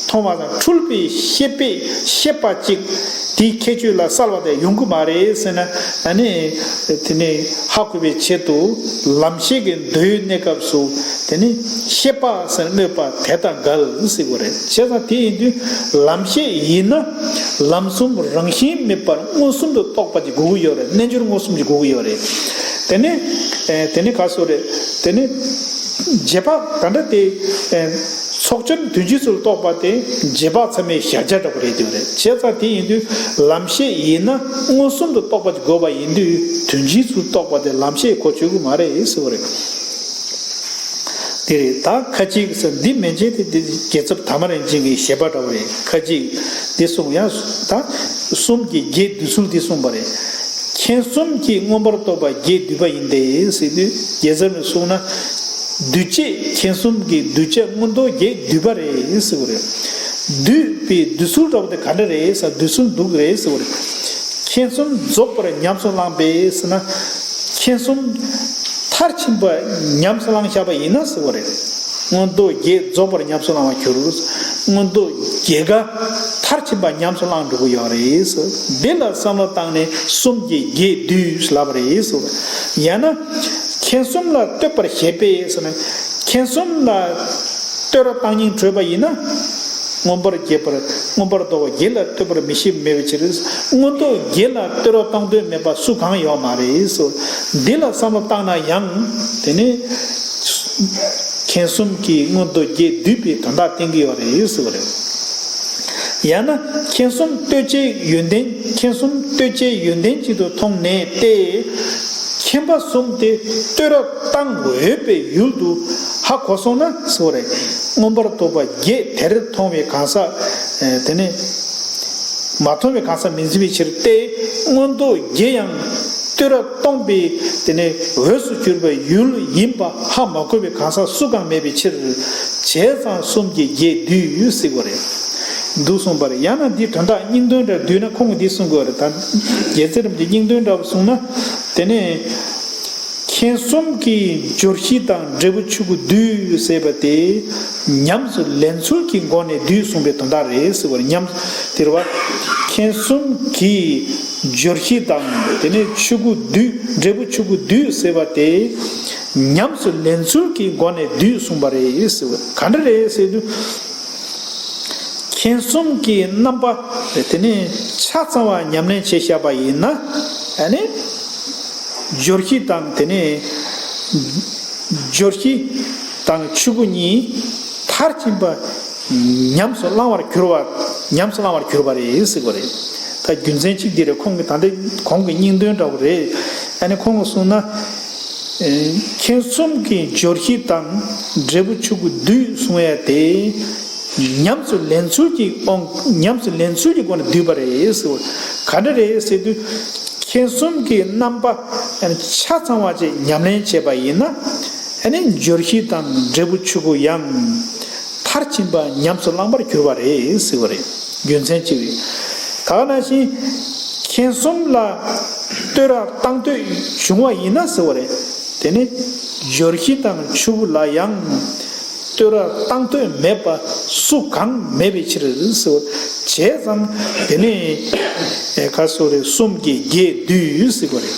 མཐོང་བ་དང་འཁྲུལ་པའི་ཤེས་པས་ཤེས་པ་གཅིག་དེའི་ཁྱད་ཆོས་ལ་གསལ་བ་དེ་ཡོང་གི་མ་རེད་ཟེར་ན། ཨ་ནི། དེ་ནི་ཧ་གོ་བའི་ཆེད་དུ་ལམ་ཤེས་ཀྱི་འདོད་ཡུལ་གནས་སྐབས་སུ་དེ་ནི་ཤེས་པ་ཟེར་སྨོས་པ་དེ་དང་འགལ་ཟེར་བ་རེད། བྱས་ཙང་དེ་ཡིན་དུས་ལམ་ཤེས་ཡིན་ན་ལམ་གསུམ་རང་བཞིན་མེད་པར་མངོན་སུམ་དུ་རྟོགས་པ་ཅིག་དགོས་ཀྱི་ཡོད་རེད། རྣལ་འབྱོར་མངོན་སུམ་ཅིག་དགོས་ཀྱི་ཡོད་རེད། དེ་ནི། ཨེ། དེ་ནི་ག་སོ་རེད། དེ་ནི། རྗེས་དཔག་ད་ལྟ་དེ། ཨེ། ཚོགས་སྦྱོར་དོན་སྤྱིའི་ཚུལ་རྟོགས་པ་དེ་རྗེས་དཔག་ཚད་མའི་གཞལ་བྱ་འདྲ་པོ་རེད་དེ་རེད། བྱས་ཙང་དེ་ཡིན་དུས་ལམ་ཤེས་ཡིན་ན་མངོན་སུམ་དུ་རྟོགས་པ་ཅིག་དགོས་པ་ཡིན་དུས་དོན་སྤྱིའི་ཚུལ་རྟོགས་པ་དེ་ལམ་ཤེས་གོ་ཆོད་ཀྱི་མ་རེད་ཟེར་བ་རེད། དེ་རེད། ད་ཁ་ཅིག་ཟེར་འདི་མན་ཆད་དེ་དེ་རྒྱལ་ཚབ་དར་མ་རིན་ཆེན་གྱི་བཞེད་པ་འདྲ་བོ་རེད། ཁ་ཅིག་འདི་གསུངས། ཡང་ད་གསུམ་གྱི་རྒྱས་བསྡུས་ཚུལ་འདི་གསུངས་པ་རེད། མཁྱེན་གསུམ་གྱིས་མངོན་པར་རྟོགས་པ་རྒྱས་བསྡུས་པ་ཡིན་ཏེ་ཟེར་དུས། རྒྱལ་ཚབ་ནས་གསུངས་ན། འདུས་བྱས་མཁྱེན་གསུམ་གྱི་གདུལ་བྱ་མངོན་རྟོགས་རྒྱས་བསྡུས་པ་རེད་ཟེར་བ་རེད། བསྡུས་པའི་བསྡུས་ཚུལ་འདྲ་བོ་དེ་ག་འདྲ་རེད་ཟེར། བསྡུས་ཚུལ་འདུག་རེད་ཟེར་བ་རེད། མཁྱེན་གསུམ་རྫོགས་པར་ཉམས་སུ་བླངས་པས་ཟེར་ན། མཁྱེན་གསུམ་མཐར་ཕྱིན་པ་ཉམས་སུ་བླངས་བཞག་པ་ཡིན་ན་ཟེར་བ་རེད། མངོན་རྟོགས་རྒྱས་རྫོགས་པར་ཉམས་སུ་བླང་བར་འགྱུར། མངོན་རྟོགས་རྒྱས་ཀ་མཐར་ཕྱིན་པ་ཉམས་སུ་བླངས་འགྲོ་གི་ཡོད་རེད་ཟེར། འདི་ལ་བསམ་བློ་བཏང་ནས་གསུམ་གྱི་རྒྱས་བསྡུས་ལབ་པ་རེད་ཟེར། ཡང་ན་མཁྱེན་གསུམ་ལ་ལྟོས་པར་བྱེད་པས་ཟེར་ན། མཁྱེན་གསུམ་ལ་ལྟོས་ར་བཏང་སྙིང་བྲོས་པ་ཡིན་ན། མངོན་པར་རྒྱས་པར་མངོན་པར་རྟོགས་པ་རྒྱས་ལ་ལྟོས་པར་མི་བྱེད་མེད་པའི་ཕྱིར། མངོན་རྟོགས་རྒྱས་ལ་ལྟོས་ར་བཏང་འདོད་མེད་པ་སུ་གང་ཡོད་མ་རེད་ཟེར། འདི་ལ་བསམ་བློ་བཏང་ན་ཡང་དེ་ནི་མཁྱེན་གསུམ་གྱིས་མངོན་རྟོགས་རྒྱས་བསྡུས་པའི་དོན་དག་བསྟན་གྱི་ཡོད་རེད་ཟེར་བ་རེད། ཡང་ན་མཁྱེན་གསུམ་ལྟོས་བཅས་ཡོན་ཏན། མཁྱེན་གསུམ་ལྟོས་བཅས་ཡོན་ཏན་གཅིག་ཏུ་མཐོང་ནས་ཏེ། མཁྱེན་པ་གསུམ་དེ་ལྟོས་ར་བཏང་འོས་པའི་ཡུལ་དུ་ཧ་གོ་སོང་ན་ཟེར་བ་རེད། མངོན་པར་རྟོགས་པ་རྒྱས་དེར་མཐོང་བའི་གང་ཟག་དེ་ནི་མ་མཐོང་བའི་གང་ཟག་མི་འཛིན་པའི་ཕྱིར་ཏེ། མངོན་རྟོགས་རྒྱས་ཡང་ལྟོས་ར་གཏོང་པའི་དེ་ནི་འོས་སུ་གྱུར་པའི་ཡུལ་ཡིན་པ་ཧ་མ་གོ་བའི་གང་ཟག་སུ་གང་མེད་པའི་ཕྱིར། བྱས་ཙང་གསུམ་གྱི་རྒྱས་བསྡུས་ཟེར་བ་རེད། འདུག་གསུངས་པ་རེད། ཡང་ན་འདི་དོན་དག་སྙིང་དོན་འདྲ་བསྡུས་ན་ཁོང་གིས་འདི་གསུང་དགོས་རེད། ད་རྒྱལ་ཚབ་རིན་པོ་ཆེ་སྙིང་དོན་འདྲ་བོ་གསུངས་ན། དེ་ནས་མཁྱེན་གསུམ་གྱི་སྦྱོར་གཞི་དང་འབྲས་བུ་ཆོས་སྐུ་བསྡུས་ཟེར་བ་དེ་ཉམས་སུ་ལེན་ཚུལ་གྱི་སྒོ་ནས་བསྡུས་གསུངས་པའི་དོན་དག་རེད་ཟེར་བ་རེད། ཉམས་དེར་བ། མཁྱེན་གསུམ་གྱི་སྦྱོར་གཞི་དང་དེ་ནས་ཆོས་སྐུ་བསྡུས། འབྲས་བུ་ཆོས་སྐུ་བསྡུས་ཟེར་བ་དེ་ཉམས་སུ་ལེན་ཚུལ་གྱི་སྒོ་ནས་བསྡུས་གསུངས་པ་རེད་ཟེར་བ། ག་འདྲ་རེད་ཟེར་དུས། མཁྱེན་གསུམ་གྱི་རྣམ་པ་དེ་ནི་ཆ་ཚང་བ་ཉམས་ལེན་བྱས་བཞག་པ་ཡིན་ན། ཨ་ནི་སྦྱོར་གཞི་དང་དེ་ནི་སྦྱོར་གཞི་དང་ཆོས་སྐུ་གཉིས་མཐར་ཕྱིན་པ་ཉམས་སུ་བླང་བར་གྱུར་པ། ཉམས་སུ་བླང་བར་གྱུར་པ་རེད་ཟེར་བ་རེད། ད་རྒྱུ་མཚན་གཅིག་འདི་རེད། ཁོང་གི་ད་ལྟ་གོང་གི་སྙིང་དོན་འདྲ་བོ་རེད། ཨ་ནི་ཁོང་གིས་གསུངས་ན། མཁྱེན་གསུམ་གྱི་སྦྱོར་གཞི་དང་འབྲས་བུ་ཆོས་སྐུ་བསྡུས་གསུང་ཡ་དེ། ཉམས་སུ་ལེན་ཚུལ་གྱི་དབང་། ཉམས་སུ་ལེན་ཚུལ་གྱི་སྒོ་ནས་བསྡུས་པ་རེད་ཟེར་བ། ག་འདྲ་རེད་ཟེར་དུས། མཁྱེན་གསུམ་གྱི་རྣམ་པ་ཆ་ཚང་བ་ཅིག་ཉམས་ལེན་བྱས་པ་ཡིན་ན། ཨ་ནི་སྦྱོར་གཞི་དང་འབྲས་བུ་ཆོས་སྐུ་ཡང་མཐར་ཕྱིན་པ་ཉམས་སུ་བླང་བར་གྱུར་པ་རེད་ཟེར་བ་རེད། རྒྱུ་མཚན་གཅིག་རེད། ད་ག་ནང་བཞིན་མཁྱེན་གསུམ་ལ་ལྟོས་ར་བཏང་འདོད་བྱུང་བ་ཡིན་ན་ཟེར་བ་རེད། དེ་ནི་སྦྱོར་གཞི་དང་ཆོས་སྐུ་ལ་ཡང་ལྟོས་ར་བཏང་འདོད་མེད་པ་སུ་གང་མེད་པའི་ཕྱིར་ཟེར་བ། བྱས་ཙང་དེ་ནི་ཨེ་ག་སོ་རེ་གསུམ་གྱི་རྒྱས་བསྡུས་ཟེར་བ་རེད།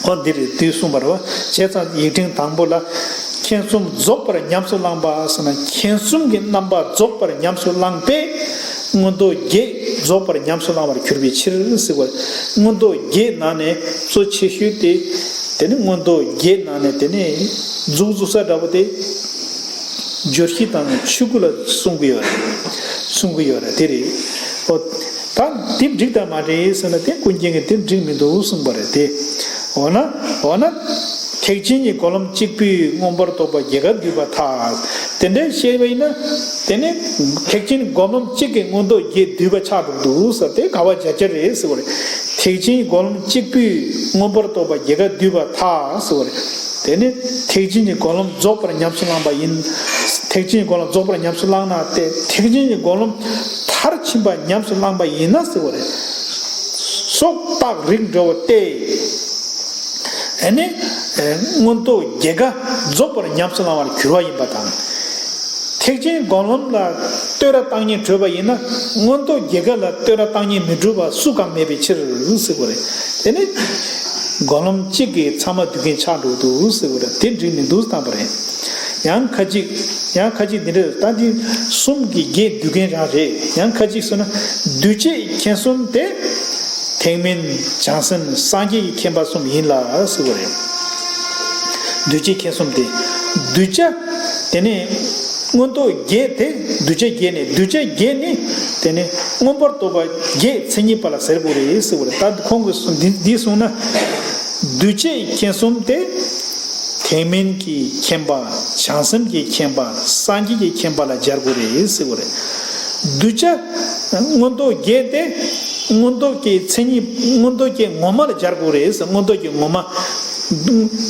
འོ་འདི་རེད། བསྡུས་གསུངས་པ་རེད་བ། བྱས་ཙང་ཡིག་ཕྲེང་དང་པོ་ལ་མཁྱེན་གསུམ་རྫོགས་པར་ཉམས་སུ་བླངས་པ་ཟེར་ན། མཁྱེན་གསུམ་གྱི་རྣམ་པ་རྫོགས་པར་ཉམས་སུ་བླངས་པས་མངོན་རྟོགས་རྒྱས་རྫོགས་པར་ཉམས་སུ་བླང་བར་གྱུར་པའི་ཕྱིར་ཟེར་བ། མངོན་རྟོགས་རྒྱས་ནང་ནས་གཙོ་ཆེ་ཤོས་དེ། དེ་ནི་མངོན་རྟོགས་རྒྱས་ནང་ནས་དེ་ནི་མཛུབ་བཙུགས་ས་འདྲ་པོ་དེ། སྦྱོར་གཞི་དང་ཆོས་སྐུ་ལ་གསུང་གི་ཡོད་རེད། གསུང་གི་ཡོད་རེད། དེ་རེད། ཨོ། ད་འདི་འགྲིག་དང་མ་འགྲིག་ཟེར་ན། དེ་ཀུན་མཁྱེན་གྱིས་དེ་འགྲིག་མི་འདུག་གསུངས་པ་རེད་དེ། འོ་ན། འོ་ན། ཐེག་ཆེན་གྱི་སྒོམ་ལམ་གཅིག་པུས་མངོན་པར་རྟོགས་པ་རྒྱས་ཀ་བསྡུས་པར་ཐལ། དེ་འདྲའི་བཤད་པ་ཡིན་ན། དེ་ནི་ཐེག་ཆེན་སྒོམ་ལམ་གཅིག་གིས་མངོན་རྟོགས་རྒྱས་བསྡུས་པ་ཆགས་འགྲོ་གི་འདུག་ཟེར། དེ་ག་བ་བྱ་བྱ་རེད་ཟེར་བ་རེད། ཐེག་ཆེན་གྱི་སྒོམ་ལམ་གཅིག་པུས་མངོན་པར་རྟོགས་པ་རྒྱས་ཀ་བསྡུས་པར་ཐལ་ཟེར་བ་རེད། དེ་ནི་ཐེག་ཆེན་གྱི་སྒོམ་ལམ་རྫོགས་པར་ཉམས་སུ་བླངས་པ་ཡིན། ཐེག་ཆེན་གྱི་སྒོམ་ལམ་རྫོགས་པར་ཉམས་སུ་བླངས་ན་སྟེ། ཐེག་ཆེན་གྱི་སྒོམ་ལམ་མཐར་ཕྱིན་པ་ཉམས་སུ་བླངས་པ་ཡིན་ན་ཟེར་བ་རེད། སོགས་རྟགས་རིགས་འགྲེ་བ་སྟེ། ཨ་ནི་མངོན་རྟོགས་རྒྱས་ཀ་རྫོགས་པར་ཉམས་སུ་བླང་བར་གྱུར་པ་ཡིན་པ་དང་། ཐེག་ཆེན་སྒོམ་ལམ་ལ་ལྟོས་ར་བཏང་སྙིང་བྲོས་པ་ཡིན་ན། མངོན་རྟོགས་རྒྱས་ཀ་ལ་ལྟོས་ར་བཏང་སྙིང་མི་བྲོ་བ་སུ་གང་མེད་པའི་ཕྱིར་ཟེར་བ་རེད། དེ་ནི་སྒོམ་ལམ་གཅིག་གིས་ཚང་མ་བསྡུ་མཁན་ཆགས་འགྲོ་འདུག་ཟེར་བ་རེད། དེ་འགྲིག་མི་འདུག་བཏང་པ་རེད། ཡང་ཁ་ཅིག་ཡང་ཁ་ཅིག་འདི་འདྲ། ད་འདི་གསུམ་གྱི་རྒྱས་བསྡུ་མཁན་རང་རེད། ཡང་ཁ་ཅིག་ཟེར་ན། འདུས་བྱས་མཁྱེན་གསུམ་དེ་ཐེག་དམན་བྱང་སེམས་སངས་རྒྱས་ཀྱི་མཁྱེན་པ་གསུམ་ཡིན་ལ་ཟེར་བ་རེད། འདུས་བྱས་མཁྱེན་གསུམ་དེ། གདུལ་བྱ། དེ་ནས་མངོན་རྟོགས་རྒྱས་དེ། གདུལ་བྱ་རྒྱས་ནས། གདུལ་བྱ་རྒྱས་ནས། དེ་ནས་མངོན་པར་རྟོགས་པ་རྒྱས་མཚན་ཉིད་པ་ལ་ཟེར་དགོས་རེད་ཟེར་བ་རེད། ད་ཁོང་གིས་འདི་འདི་གསུངས་ན། འདུས་བྱས་མཁྱེན་གསུམ་དེ། དེ་མིན་གྱི་མཁྱེན་པ། བྱང་སེམས་ཀྱི་མཁྱེན་པ། སངས་རྒྱས་ཀྱི་མཁྱེན་པ་ལ་སྦྱར་དགོས་རེད་ཟེར་བ་རེད། གདུལ་བྱ་མངོན་རྟོགས་བརྒྱད་དེ། མངོན་རྟོགས་ཀྱི་མཚན་ཉིད། མངོན་རྟོགས་ཀྱི་ངོ་མ་ལ་སྦྱར་དགོས་རེད་ཟེར། མངོན་རྟོགས་ཀྱི་ངོ་མ།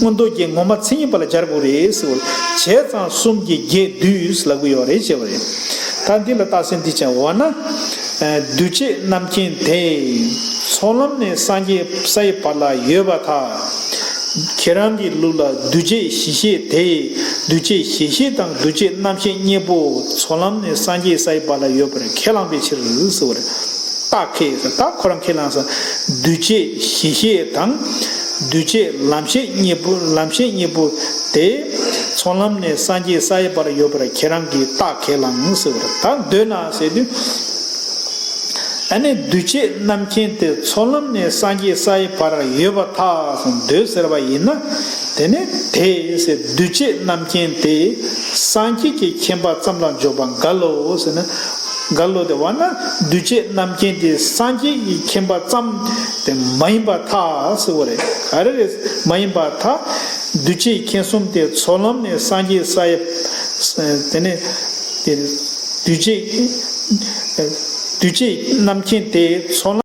མངོན་རྟོགས་ཀྱི་ངོ་མ་མཚན་ཉིད་པ་ལ་སྦྱར་དགོས་རེད་ཟེར་བ་རེད། བྱས་ཙང་གསུམ་གྱིས་བརྒྱད་བསྡུས་ལབ་ཀྱི་ཡོད་རེད་ཅེས་པ་རེད། ད་འདི་ལ་རྟགས་གསལ་འདི་བྱས། འོ་ན། གདུལ་བྱའི་རྣམ་མཁྱེན་དེ། ཚོགས་ལམ་ནས་སངས་རྒྱས་ས་ཡི་བར་ལ་ཡོད་པར་ཐལ། ཁྱེད་རང་གི་ལུགས་ལ་གདུལ་བྱའི་གཞི་ཤེས་དེ། གདུལ་བྱའི་གཞི་ཤེས་དང་གདུལ་བྱའི་རྣམ་ཤེས་གཉིས་པོ་ཚོགས་ལམ་ནས་སངས་རྒྱས་ས་ཡི་བར་ལ་ཡོད་པར་ཁས་བླངས་པའི་ཕྱིར་ཟེར་བ་རེད། རྟགས་ཁས་ཟེར། ད་ཁོ་རང་ཁས་བླངས་ཟེར། གདུལ་བྱའི་གཞི་ཤེས་དང་། གདུལ་བྱའི་ལམ་ཤེས་གཉིས་པོ། ལམ་ཤེས་གཉིས་པོ་དེ། ཚོགས་ལམ་ནས་སངས་རྒྱས་ས་ཡི་བར་ཡོད་པར་ཁྱེད་རང་གིས་རྟགས་ཁས་བླངས་ཟེར་བ་རེད། ད་འདོད་ན་ཟེར་དུས། ཨ་ནི་གདུལ་བྱའི་རྣམ་མཁྱེན་དེ་ཚོགས་ལམ་ནས་སངས་རྒྱས་ས་ཡི་བར་ཡོད་པར་ཐལ་ཟེར་འདོད་ཟེར་བ་ཡིན་ན། དེ་ནི་དེ་ཟེར། གདུལ་བྱའི་རྣམ་མཁྱེན་དེ་སངས་རྒྱས་ཀྱི་མཁྱེན་པ་ཙམ་ལ་འཇོག་པ་འགལ་ལོ་ཟེར་ན། འགལ་ལོ། དེ་བ་ན་གདུལ་བྱའི་རྣམ་མཁྱེན་དེ་སངས་རྒྱས་ཀྱི་མཁྱེན་པ་ཙམ་དེ་མ་ཡིན་པར་ཐལ་ཟེར་བ་རེད། ག་རེ་རེད། མ་ཡིན་པར་ཐལ། གདུལ་བྱའི་མཁྱེན་གསུམ་དེ་ཚོགས་ལམ་ནས་སངས་རྒྱས་ས་ཡི། དེ་ནི་དེ་གདུལ་བྱའི་གདུལ་བྱའི་རྣམ་མཁྱེན་དེ་ཚོགས་ལམ།